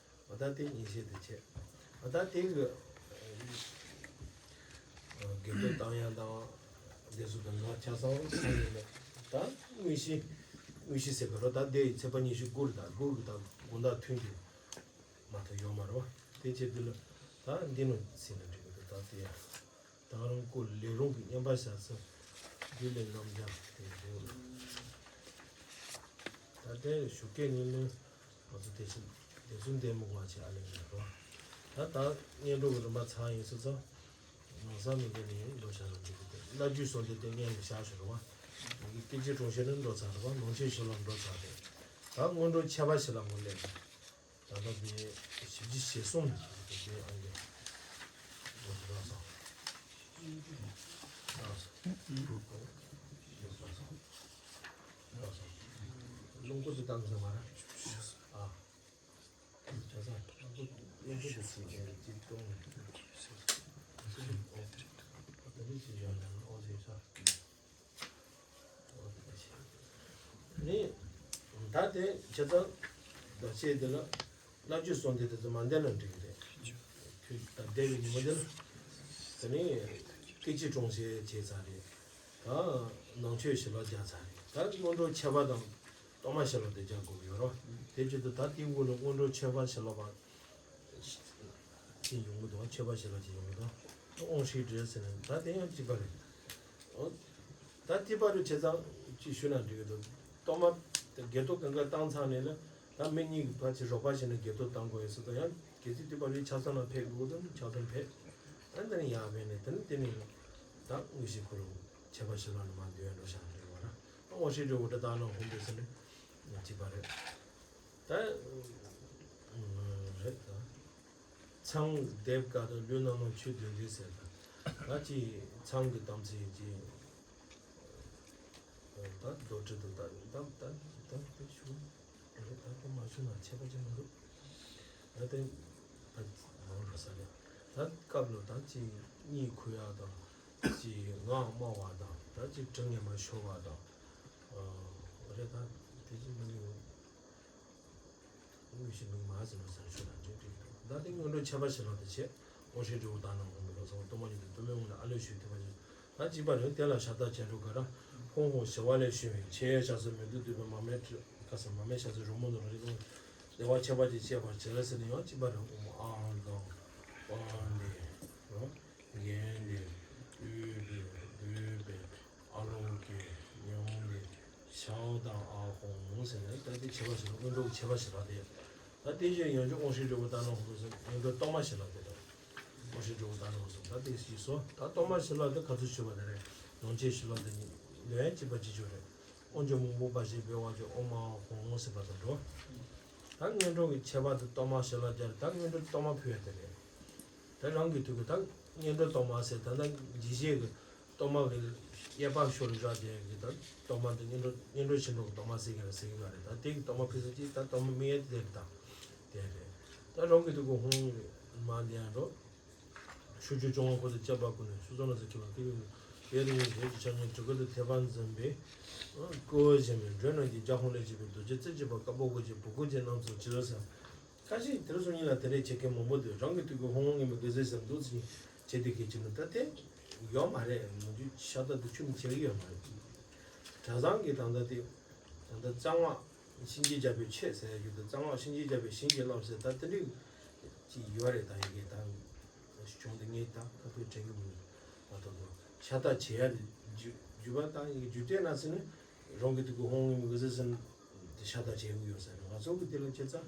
ཨ་ད་དེ་ཉིན་ཤས་དེ་བྱས། ཨ་ད་དེ་གི་དགེ་སྡོད་བཏང་ཡ་དང་། དེ་ཚོ་དང་ང་ཆ་ཚང་ཚང་ཡིན་ནས་ད་དངོས་གཞི། དངོས་གཞི་ཟེར་གི་རོ་ད་དེ་ཡི་ཚེས་པ་ཉི་ཤུ་དགུ་རེད། ད་དགུ་གི་ད་དགོང་དག་ཐུན་གྱི་མ་གཏོགས་ཡོད་མ་རེད་བ། དེ་བྱས་དུས་ལ་ད་འདི་ནང་ཟིན་ན་འགྲིག་གི་འདུག་ད་དེ། ད་རང་སྐུ་ལས་རུང་གི་བསྙེན་པ་བྱ་ཚུལ་འདི་ལས་རྣམ་རྒྱལ་དེ་རེད། ད་ལྟའི་ཞུ་སྐད་ཉིན་ནི་ང་ཚོ་དེ་ཚོ་དེ་ཚོ་འདེམས་མི་དགོས་ཆེ་ཨ་ལེ་ལེ་རོ། ད་ད་སྙན་སྒྲོན་གྱི་རིམ་པ་ཚང་ཡིན་ཟེར་ཙང་། ནང་ས་མི་འདི་ནི་འགྲོ་བྱ་ར་འདི་གི་དེ་བླ་བརྒྱུད་སོགས་འདི་དེ་སྙན་གྱི་བྱ་ཞུ་རོ་བ། ངེད་ཀྱི་སྐད་ཅིག་གྲོང་ཁྱེར་ནི་འགྲོ་ཚར་རོ་བ། ནང་ཆོས་ཞུ་ལ་འགྲོ་ཚར་རེད། ད་སྔོན་འགྲོ་ཆད་པ་ཞུ་ལ་ངོ་ལེན། ད་ལྟ་དེ་ཞིབ་ཀྱི་ཞེ་གསུམ་དེ་ཨང་གི་རོ་རོ་སོང་། རོ་སོང་། རོ་སོང་། རླུང་སྐུད་དེ་བཏང་ཟིན་མ་ར། ཨ། ཆ་ཚང་། རླུང་སྐུད་རླུང་སྐུད་དེ་ཚིག་ཅན་གྱི་གཏོང་། ཨོ་དེ་རིགས་ཀྱི་ཡོད་ན་ཨོ་ཟེར་ས། ནི། ད་དེ་བྱས་ཙང་། ད་ཆེས་དེ་ལ། བླ་བརྒྱུད་གསུམ་དེ་དེ་ཚོ་མ་འདས་ན་འགྲིག་གི་རེད། ཁྱོད་ད་འདས་པའི་ཉིན་མོ་དེ་ལ། དེ་ནས་སྐད་ཅིག་གྲོང་ཁྱེར་བྱས་ཚར་རེད། ད་ནང་ཆོས་ཞི་ལོ་རྒྱག་ཚར་རེད། ད་སྔོན་འགྲོ་ཆད་པ་དང་གཏོར་མ་ཞི་ལོ་དེ་རྒྱག་དགོས་ཀྱི་ཡོད་རོ། དེ་བྱེད་དུས་ད་དེའི་དབུ་ལ་སྔོན་འགྲོ་ཆད་པ་ཞི་ལོ་བ། ཅིག་ཡོང་གི་འདུག་མཆོད་པ་ཞེས་པ་ཅིག་ཡོང་གི་འདུག་དབང་ཧྲིག་སྒྲིལ་ཟེར་ནས་ད་དེ་ཡང་གཅིག་པ་རེད། འོ། ད་གཅིག་པ་རེད་བྱས་ཙང་ཅིག་ཞུས་ན་འགྲིག་གི་འདུག་གཏོར་མ་དེ་སྒེར་ཐོག་གང་ག་བཏང་ཚར་ནས་ལ་ད་མི་གཉིས་ཀྱི་བར་གྱི་རོགས་པ་བྱས་ནས་སྒེར་ཐོག་བཏང་དགོས་ཡོད་ཟེར་དང་ཡང་གལ་སྲིད་གཅིག་པ་རེད་ཆ་ཚང་ལ་ཕེབས་དགོས་དང་ཆ་ཚང་ཕེབས། ད་འདི་ནི་ཡར་བས་ནས་དེ་ནི་དེ་ནི་ད་དངོས་གཞི་ཁོ་རང་ཁྱད་པར་ཞིག་ལ་ནི་མ་འདུས་འགྲོ་བཞག་འདྲ་བ་ན། ད་དབང་ཤེས་འབྲས་བུ་འདི་དག་ནང་ཧོན་པའི་ཟེར་ནས་གཅིག་པ་རེད། ད་རེད་ད། ཚངས་འདེབས་དཀའ་དང་ལུས་རྣམ་སྣང་ཆོས་བདུན་འདུས་ཟེར་ད། ད་ཅི་ཚངས་ཀྱི་དམ་ཚིག་ཅི། ད་རྡོ་དྲི་དང་ད་ད་ད་ད་ད་ཞུ། ད་ད་མ་ཞུ་ན་ཁྱད་པར་ཅན་མི་འདུག་ད་དེ་ད་མང་རུ་ས་རེད། ད་སྐབས་ལ་ད་ཅི་གཉིད་ཁུག་ཡག་དང་། ཅི་ངག་སྨྲ་བ་དང་། ད་ཅི་དྲི་ངན་པ་ཤོར་བ་དང་། རེད་ད་དེ་ཅི་མི་འདུག་དངོས་གཞི་མིག་མ་ཟིན་པ་ཟེར་ཞུ་དང་འབྲེལ་འགྲིག་འདུག་ད་དེ་སྔོན་འགྲོ་ཁྱད་པར་ཞིག་ལ་དེ་བྱས། དབང་ཤེས་འབྲས་བུ་དག་ནང་ཧོན་པའི་ལོ་ཙཱ་བ་སྟོང་པ་ཉིད་དེ་སྟོང་པའི་ངང་ལས་ཨ་ལས་ཞུས་ཐུབ་པ་ཞིག་ད་གཅིག་པ་རེད། དེ་ལ་ཤ་སྟག་བྱས་འགྲོ་ག་ར། ཧོན་ཧོན་ཞི་བ་ལས་བྱུང་བའི་ཆེ་ཡ་ཤ་ཟ་མེ་དུ་བསྡུས་པའི་མ་མེ་ཁ་ས་མ་མེ་ཤ་ཟ་རོལ་མོ་ནོར་རི་ལོང་བདེ་བ་ཁྱད་པར་ཅན་བཤད་པར་བྱེད་ལ་ཟེར་ནས་ཡང་གཅིག་པ་རེད། ཨོཾ་ཨཱཿཧཱུྃ་པཱ་ལི། རོ། གན་ལི། ཨུཏྤལ། བདུག་སྤོས། ཨ་ལོ་ཀེ། ཉོན་ལི། ཤའོ་དང་ཨཱཿཧཱུྃ་ཟེར་ནས་ད་དེ་ཆེ་བ་ཞིག་ལ་སྔོན་འགྲོ་གི་ཆེ་བ་ཞིག་ལ་དེ། ད་དེ་བཞིན་ཡང་ཅིག་དབང་ཤེས་འབྲས་བུ་དག་ནང་ཧོན་པའི་སྔོན་འགྲོ་གཏོར་མ་ཞིག་ལ་དེ་དང་། དབང་ཤེས་འབྲས་བུ་དག་ནང་ཧོན་པའི་ད་དེ་ཞིག་སོ། ད་གཏོར་མ་ཞིག་ལ་དེ་ག་ཚོད་ཞུ་བ་དེ་རེད། ཡང་ཅིག་ཞིག་ལ་དེ་ལོན་གཅིག་པ་གཅིག་ཆོད་རེད། དབང་ཕྱུག་མང་པོ་འབའ་ཞིག་འབུལ་བར་བྱ། ཨོཾ་ཨཱཿཧཱུྃ་ཟེར་བ་དང་འགྲོ། ད་སྔོན་འགྲོ་གི་ཆེ་བ་དེ་གཏོར་མ་ཞིག་ལ་སྦྱར། ད་སྔོན་འགྲོ་གཏོར་མ་ཕུལ་ཡ་དེ་རེད། ད་རང་གི་ཐུགས་ཀྱི་ད་སྔོན་འགྲོ་གཏོར་མ་ཟེར་ད་ལྟ་འཇིགས་བྱེད་ཀྱི་གཏོར་མ་གི་གཡས་པ་ཤོར་ར་དེ་གི་ད་གཏོར་མ་དེ་སྔོན་འགྲོ་སྔོན་འགྲོ་ཕྱི་འགྲོ་གི་གཏོར་མ་ཟེར་གི་ར་ཟེར་གི་ག་རེད། ད་དེ་གི་གཏོར་མ་ཕུལ་ས་ཅིག་ད་གཏོར་མ་མི་ཡ་དེ་རེད། ད་དེ་རེད། ད་རང་གི་ཐུགས་ཀྱི་ཧཱུྃ་མ་དེ་ཡང་འགྲོ། ཤུགས་ཀྱིས་སྐྱོང་བ་ཁོ་ན་བཅས་པ་ཀུན་ནས་ཤུགས་ཙམ་ན་ཟེར་ཁྱེད་པ་ཁྱེད་ཀྱི་ཡེ་རེ་ཡིན་དེ་ཀྱི་ཆ་ཉན་དྲུག་གི་དེ་ཐེ་བ་འཛིན་པའི་སྐུ་བཞེངས་པའི་མགྲོན་རྣམས་ཀྱི་རྒྱ་ཁོང་ལས་བྱེད་པའི་རྡོ་རྗེ་རྩེ་གཅིག་པ་དཀར་པོ་གོས་ཀྱི་བུ་གུ་ཅན་རྣམས་སུ་ཅི་ལོ་ཟེར། ཁ་ཅིག་དེར་སོང་ཉིད་ལ་དེ་འདྲའི་བྱེད་མཁན་མང་པོ་འདུག་རང་གི་ཐུགས་ཀྱི་ཧཱུྃ་ངེས་མི་དགོས་ཟེར་ཟེར་འདུག་ཟིན་བྱེད་དེ་གལ་ཆེ་ན་ད་དེ་ཡོད་མ་རེད། ང་ཚོའི་ཤ་སྟག་ཏུ་ཆུ་མི་ཆེ་གི་ཡོད་མ་རེད། གྲྭ་ཚང་གི་ད་ལྟ་དེ་ད་ལྟ་གཙང་མ་གཤིན་རྗེ་རྒྱལ་པོའི་ཆོས་ཟེར་ཡ་གི་ད་གཙང་མ་གཤིན་རྗེ་རྒྱལ་པོའི་བྱིན་གྱིས་བརླབས་ཟེར་ད་དེ་འདྲའི་ཅིག་ཡོད་རེད། ད་ཡི་གེ་ད་བྱུང་དེ་ངས་ད་ཁ་ཐུག་དྲན་གི་མི་འདུག་མ་གཏོགས་ཤ་སྟག་བྱེད་ཡ་དེ་རྒྱུ་རྒྱུ་བ་ད་ཡི་གེ་རྒྱུ་དེ་ན་ཟིན་ནས་རང་གི་ཐུགས་ཀྱི་ཧཱུྃ་ངེས་མི་དགོས་ཟེར་ཟིན་དེ་ཤ་སྟག་བྱེད་གི་ཡོད་ས་རེད། ང་ཚོ་གི་དེ་ལ་ཁྱེད་ཚ་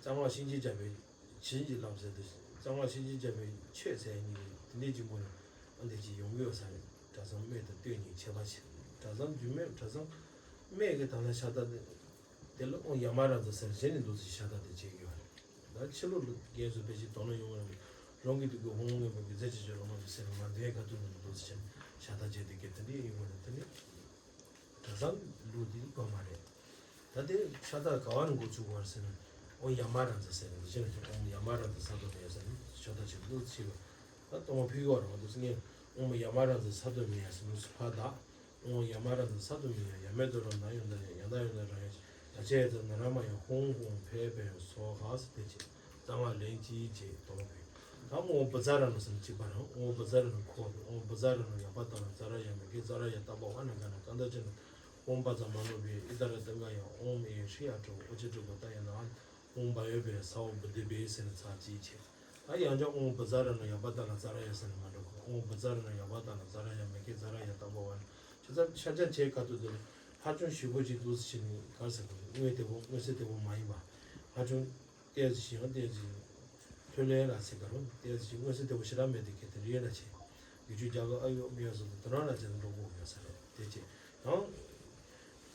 གཙང་མ་གཤིན་རྗེ་རྒྱལ་པོའི་བྱིན་གྱིས་བརླབས་ཟེར་དུས་གཙང་མ་གཤིན་རྗེ་རྒྱལ་པོའི་ཆོས་ཟེར་ཡ་གཉིས་ཀྱི་དེ་འདྲའི་གཅིག་པོ་ནི་ཨ་འདི་གཅིག་ཡོང་གི་ཡོད་ས་རེད། གྲྭ་ཚང་སྨད་དང་སྟོད་གཉིས་ཁྱད་པར་ཆེ། གྲྭ་ཚང་རྒྱུད་སྨད་གྲྭ་ཚང་སྨད་ཀྱི་དང་ལ་ཤ་སྟག་དེ་དེ་ལ་ཨོཾ་ཡ་མ་ར་ཛ་ཟེར་གཞན་ནས་འདུག་ཟེར་ཤ་སྟག་དེ་བྱེད་ཀྱི་ཡོད་རེད། ད་ཕྱི་ལོགས་ལ་རྒན་ཚོ་ཕལ་ཆེར་དོ་སྣང་ཡོང་གི་རེད། རང་གི་ཐུགས་ཀྱི་ཧཱུྃ་ངེས་པ་གི་རྫས་ཀྱི་ཆོས་ལ་མ་འདུག་ཟེར་མ་འདུག་ཡ་ག་དུས་ནས་འདུག་ཟེར་ཤ་སྟག་བྱེད་དེ་གལ་དེ་འདྲའི་ཡོང་གི་རེད། དེ་ནི། གྲྭ་ཚང་ལུགས་འདི་དགོས་མ་རེད། ད་དེ་ཤ་སྟག་ག་བ་ནས་འགོ་ཚུགས་པ་རེད་ཟེར་ན། ཨོཾ་ཡ་མ་ར་ཛ་ཟེར་ནས་འདི་བྱས་ན་ཨོཾ་ཡ་མ་ར་ཛ་ས་དོ་མེ་ཡ་ཟེར་ནས་ཤ་སྟག་ཆེ་ལུགས་ཆེ་བ། ད་གཏོར་མ་ཕུལ་གི་བ་རེད་བ་འདུག་ཟེར་ངས་ཨོཾ་ཡ་མ་ར་ཛ་ས་དོ་མེ་ཡ་ཟེར་ནས་སུ་ཕ་ད། ཨོཾ་ཡ་མ་ར་ཛ་ས་དོ་མེ་ཡ་ཡ་མེ་དོ་ར་ན་ཡོ་ད་ཡ་ཡ་ད་ཡོ་ད་ར་ཡ་ཡ་ཆ་ཡ་ད་ན་ར་མ་ཡ་ཧཱུྃ་ཧཱུྃ་ཕཊ་ཕཊ་སྭཱ་ཧཱ་ཟེར་དེ་བྱས། གཙང་མ་ལན་གཅིག་བྱས་གཏོར་མ་ཕུལ། ད་ཨོཾ་བཛྲ་ཎ་ཟེར་ན་གཅིག་པ་རང་ཨོཾ་བཛྲ་ཎ་ཁོ་ཨོཾ་བཛྲ་ཎ་ཡ་བ་ད་ལ་ཛ་ར་ཡ་མ་གེ་ཛ་ར་ཡ་ཏ་བ་ཝ་ན་ག་ན་ཀ་ད་ཅ་ན་ཨོཾ་བཛྲ་མ་ནོ་བྷེ་ཨི་ད་ར་ཏི་ང་ཡ་ཨོཾ་ཨེ་ཧྲི་ཡ་ཏྲ་ཨོ་ཅི་ཏྲ་བ་ད་ཡ་ན་ཨོཾ་བ་ཡོ་བྷེ་ས་ཨོ་བྷ་དི་བྷེ་ཟེར་ན་ཚར་གཅིག་བྱས། ད་ཡང་ཅག་ཨོཾ་བཛྲ་ཎ་ཡ་བ་ད་ལ་ཛ་ར་ཡ་ཟེར་ན་མ་འགྲོ་གི་ཨོཾ་བཛྲ་ཎ་ཡ་བ་ད་ལ་ཛ་ར་ཡ་མ་གེ་ཛ་ར་ཡ་ཏ་བ་ཝ་ན་ཆ་ཚ་ཤ་ཅ་ཆེ་ཁ་ཐུག་དེ་ཧ་ཅང་ཞིབ་པོ་ཅིག་འདུག་ཟེར་ནས་ག་ཟེར་གོ་དངོས་དེ་བོ་དངོས་སུ་དེ་བོ་མ་ཡིན་པ་ཧ་ཅང་། ཏོག་ཙམ་ཞིག་ཡང་ཏོག་ཙམ་ལྷོད་ལྷོད་ལ་ཟེར་ག་རུང་ཏོག་ཙམ་ཞིག་མངོན་གསལ་དོད་པོ་ཞེ་དྲག་མེད་དེ་གལ་ཏེ་རེད་ལ་བྱེད། ཡུལ་ཆོས་རྒྱ་གར་ཨ་ཡོ་མི་ཡོ་སོགས་དང་དོ་སྣང་ལ་བྱས་ན་འགྲོ་དགོས་ཡོད་ས་རེད་དེ་བྱས་ཡང་།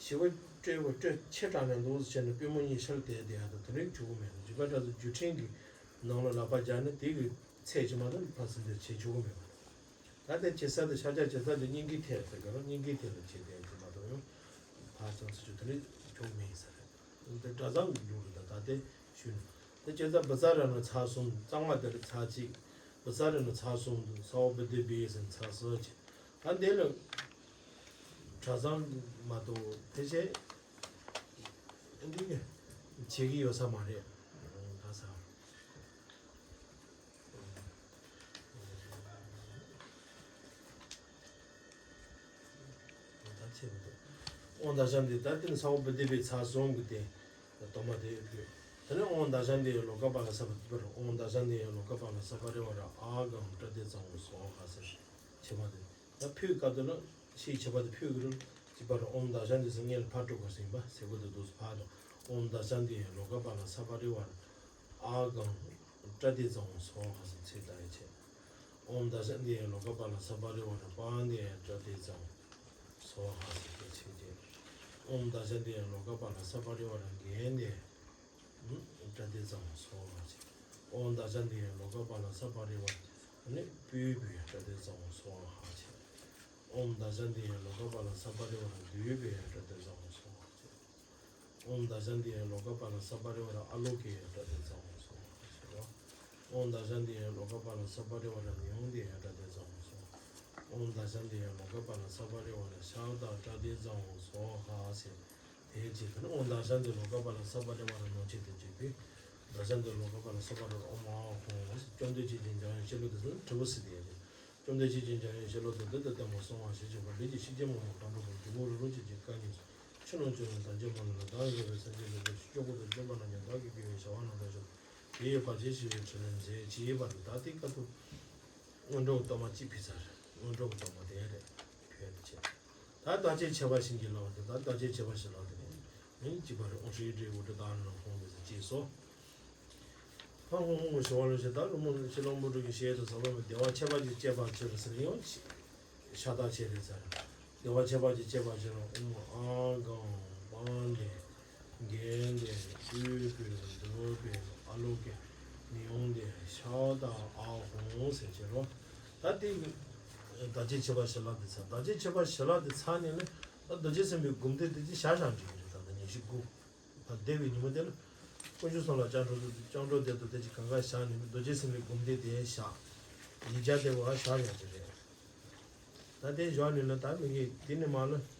ཞི་བ་སྤྲོས་པ་སྤྲོས་ཆེ་དྲགས་ནས་འདུག་ཟེར་ནས་པུས་མོ་གཉིས་ཤར་བསྡད་བསྡད་ཡ་དང་དེ་རིང་བྱུང་གི་མེད་འདུག་འཇིགས་པ་སྐྲག་ཚོ་རྒྱུ་ཕྲན་གྱི་ནང་ལ་ལག་པ་སྦྱར་ནས་དེ་གི་ཚད་ཅིག་མ་གཏོགས་ཕར་ཚུར་འདིར་བྱེད་ཆོག་གི་མེད་པ་རེད། ད་ལྟའི་བྱེད་ས་དེ་ཤར་རྒྱག་བྱེད་ས་དེ་སྙིང་གའི་ཐད་ཟེར་ག་རུང་སྙིང་གའི་ཐད་ལ་བྱེད་བསྡད་ཡོད་མ་གཏོགས་ཡང་ཕར་ཚུར་ཚུར་ཆུ་དེ་ནི་ཆོག་མེད་ས་རེད། འདི་གྲྭ་ཚང་གི་ལུགས་རེད། ད་ད་ལྟའི་ཞུས་ནས་ད་བྱེད་ས་བཛྲ་ཎ་ཚར་གསུམ་གཙང་མ་དེ་ལ་ཚར་གཅིག་བཛྲ་ཎ་ཚར་གསུམ་དུ་ས་ཨོ་བྷ་དི་བྷེ་ཟེར་ཚར་གསུམ་བྱེད། ད་འདི་ལ་གྲྭ་ཚང་མ་གཏོགས་ཕལ་ཆེར་འདི་བྱེད་ཀྱི་ཡོད་ས་མ་རེད། ག་ས། ཨོཾ་བཛྲ་ཎ་དེ་ད་ལྟ་ས་ཨོ་བྷ་དི་བྷེ་ཚར་གསུམ་གྱི་དེ་གཏོར་མ་དེ་ཡོད་དུས། དེ་ནས་ཨོཾ་བཛྲ་ཎ་ལོ་ཀ་པཱ་ལ་ས་པ་ཏི་པ་ར་ཨོཾ་བཛྲ་ཎ་ལོ་ཀ་པཱ་ལ་ས་པ་རི་ཝཱ་ར་ཨཱ་གཱཾ་པྲ་ཏཱིཙྪ་ཧཱུྃ་སྭཱ་ཧཱ་ཟེར་བྱེད་པ་དེ། ད་ཕུལ་སྐབས་དུ་ལ་ཤེས་བྱེད་པ་དེ་ཕུལ་གི་རུ་གཅིག་པ་ར་ཨོཾ་བཛྲ་ཎ་ཟེར་ངེས་ལ་ཕར་སྤྲོ་དགོས་ཟིན་པ་ཟེར་དགོས་དུ་འདུག་ཕར་དང་ཨོཾ་བཛྲ་ཎ་ལོ་ཀ་པཱ་ལ་ས་པ་རི་ཝཱ་ར་ཨཱ་གཱཾ་པྲ་ཏཱིཙྪ་ཧཱུྃ་སྭཱ་ཧཱ་ཟེར་ཚིག་བཏང་ཡ་བྱེད། ཨོཾ་ད་ཤཱནྟི་ཡ་ལོ་ཀ་པཱ་ལ་སརྦ་རི་ཝཱ་ར་པཱ་ཎྡེ་ཡ་པྲ་ཏི་ཙ་ཧོ་སྭཱ་ཧཱ་ཟེར་ཏེ་ཕྱིན་ཏེ། ཨོཾ་ད་ཤཱནྟི་ཡ་ལོ་ཀ་པཱ་ལ་སརྦ་རི་ཝཱ་ར་གྷནྡེ་ཡ་པྲ་ཏི་ཙ་ཧོ་སྭཱ་ཧཱ་ཟེར། ཨོཾ་ད་ཤཱནྟི་ཡ་ལོ་ཀ་པཱ་ལ་སརྦ་རི་ཝཱ་ར་ནི་པུཥྤེ་ཡ་པྲ་ཏི་ཙ་ཧོ་སྭཱ་ཧཱ་ཟེར། ཨོཾ་ད་ཤཱནྟི་ཡ་ལོ་ཀ་པཱ་ལ་སརྦ་རི་ཝཱ་ར་དྷཱུ་པེ་ཡ་པྲ་ཏི་ཙ་ཧོ་སྭཱ་ཧཱ་ཟེར། ཨོཾ་ད་ཤཱནྟི་ཡ་ལོ་ཀ་པཱ་ལ་སརྦ་རི་ཝཱ་ར་ཨཱ་ལོ་ཀེ་ཡ་པྲ་ཏི་ཙ་ཧོ་སྭཱ་ཧཱ་ཟེར་རོ། ཨོཾ་ད་ཤཱནྟི་ཡ་ལོ་ཀ་པཱ་ལ་སརྦ་རི་ཝཱ་ར་ནི་ཡོན་ཏེ་ཡ་པྲ་ཏི་ཙ་ཧོ་སྭཱ་ཧཱ། ཨོཾ་ད་ཤཱནྟི་ཡ་ལོ་ཀ་པཱ་ལ་སརྦ་རི་ཝཱ་ར་ཤ་བ་ད་པྲ་ཏི་ཙ་ཧོ་སྭཱ་ཧཱ་ཟེར། དེའི་རྗེས་ཁ་ནི་ཨོཾ་ད་ཤཱནྟི་ལོ་ཀ་པཱ་ལ་སརྦ་རི་ཝཱ་ར་ནོ་ཅི་ཏ་ཅི་པི། ད་ཤཱནྟི་ལོ་ཀ་པཱ་ལ་སརྦ་རི་ཝཱ་ར་ཨོཾ་ཨཱཿཧཱུྃ། བཅོམ་ལྡན་འདས་ཀྱི་འཇམ་དབྱངས་ཤེས་རབ་ཏུ་སོང་དྲིལ་བུ་གསོལ་ཏེ་ཡ་ཅི། བཅོམ་ལྡན་འདས་ཀྱི་འཇམ་དབྱངས་ཤེས་རབ་ཏུ་འདི་ལྟར་བསྟན་པ་གསུངས་པ་ཞེས་བྱ་བ་ལས་ཀྱི་ཤཱཀྱ་མུ་ནེ་དང་འགྲོ་བའི་འབྲུག་མོ་རུ་རུ་བྱེད་ཀྱི་སྐད་སྙན་སོགས་ཕྱི་ནང་སྤྱི་བོ་དང་བརྒྱད་པོ་རྣམས་ལ་བདག་གིས་མཛད་པའི་སངས་རྒྱས་ཀྱི་ལེའུ་སྟེ་བཅུ་དགུ་པའི་བརྗོད་པ་རྣམས་ཀྱང་བདག་གིས་དགེ་བའི་བྱ་བ་རྣམས་དང་ཞོག་དེ་ཡི་བར་ཆད་ཞི་བའི་ཕྲིན་ལས་མཛད་ཅེས་པ་རེད། ད་དེའི་སྐབས་སུ་སྔོན་འགྲོ་གི་གཏོར་མ་གཅིག་ཕུལ་ཚར་རེད། སྔོན་འགྲོ་གི་གཏོར་མ་དེ་རེད་ཕུལ་ཡ་དེ་བྱས། ད་བདག་བསྐྱེད་མཆོད་པ་བྱིན་གྱིས་བརླབས་པ་དེ། ད་བདག་བསྐྱེད་མཆོད་པ་བྱིན་རླབས་དེ་ནི་མིང་གཅིག་པ་རེད། ཨོཾ་ཧྲཱིཿ་ཧྲཱིཿ་ཨུ་དྲི་དྷ་ན་ཧཱུྃ་ཟེར་ཅེས་སོ། ཧ་ཧུ་ཧུ་ཧུ་ཞུ་བ་ལ་ཞེས་བདག་སློབ་མ་ཤེས་རབ་འཕགས་པའི་ཞལ་དུ་ཟབ་ལམ་བདེ་བ་ཁྱད་པར་ཅན་སྤྱད་པར་བྱོས་ཟེར་ཡང་ཤ་སྟག་བྱས་རེད་ཟེར། བདེ་བ་ཁྱད་པར་ཅན་སྤྱད་པར་བྱོས་ལ་ཨོཾ་ཨཱཿཧཱུྃ་པཱཎྜི་ཏ་གྷནྡྷེ་པུཥྤེ་དྷཱུ་པེ་ཨཱ་ལོ་ཀེ་ནི་ཡོན་ཏེ་ཤ་བ་ད་ཨཱཿཧཱུྃ་ཟེར་བྱས་རོ། ད་དེ་བདག་བསྐྱེད་མཆོད་པ་བྱིན་རླབས་དེ་ཚར། བདག་བསྐྱེད་མཆོད་པ་བྱིན་རླབས་དེ་ཚར་ནས་ནི་ད་རྡོ་རྗེ་སེམས་དཔའི་འགུམ་བཟླས་དེ་ཅིག་བཞག་བཞག་འགྲིག་གི་རེད། ད་ལྟ་ཉི་ཤུ་དགུ། ད་འདས་པའི་ཉིན་མོ་དེ་ལ་དཀོན་མཆོག་གསུམ་ལ་སྤྱན་འདྲེན་སྤྱན་འདྲེན་དེ་དང་དེ་ཅིག་གང་ག་བཞག་ནས་རྡོ་རྗེ་སེམས་དཔའི་འགུམ་བཟླས་དེ་བཞག་ཡིག་བརྒྱ་དེ་བ་བཞག་ཡག་ཅིག་རེད། ད་དེ་བཞག་ནས་ལ་ད་མི་གི་དེ་ནས་མ་ལ་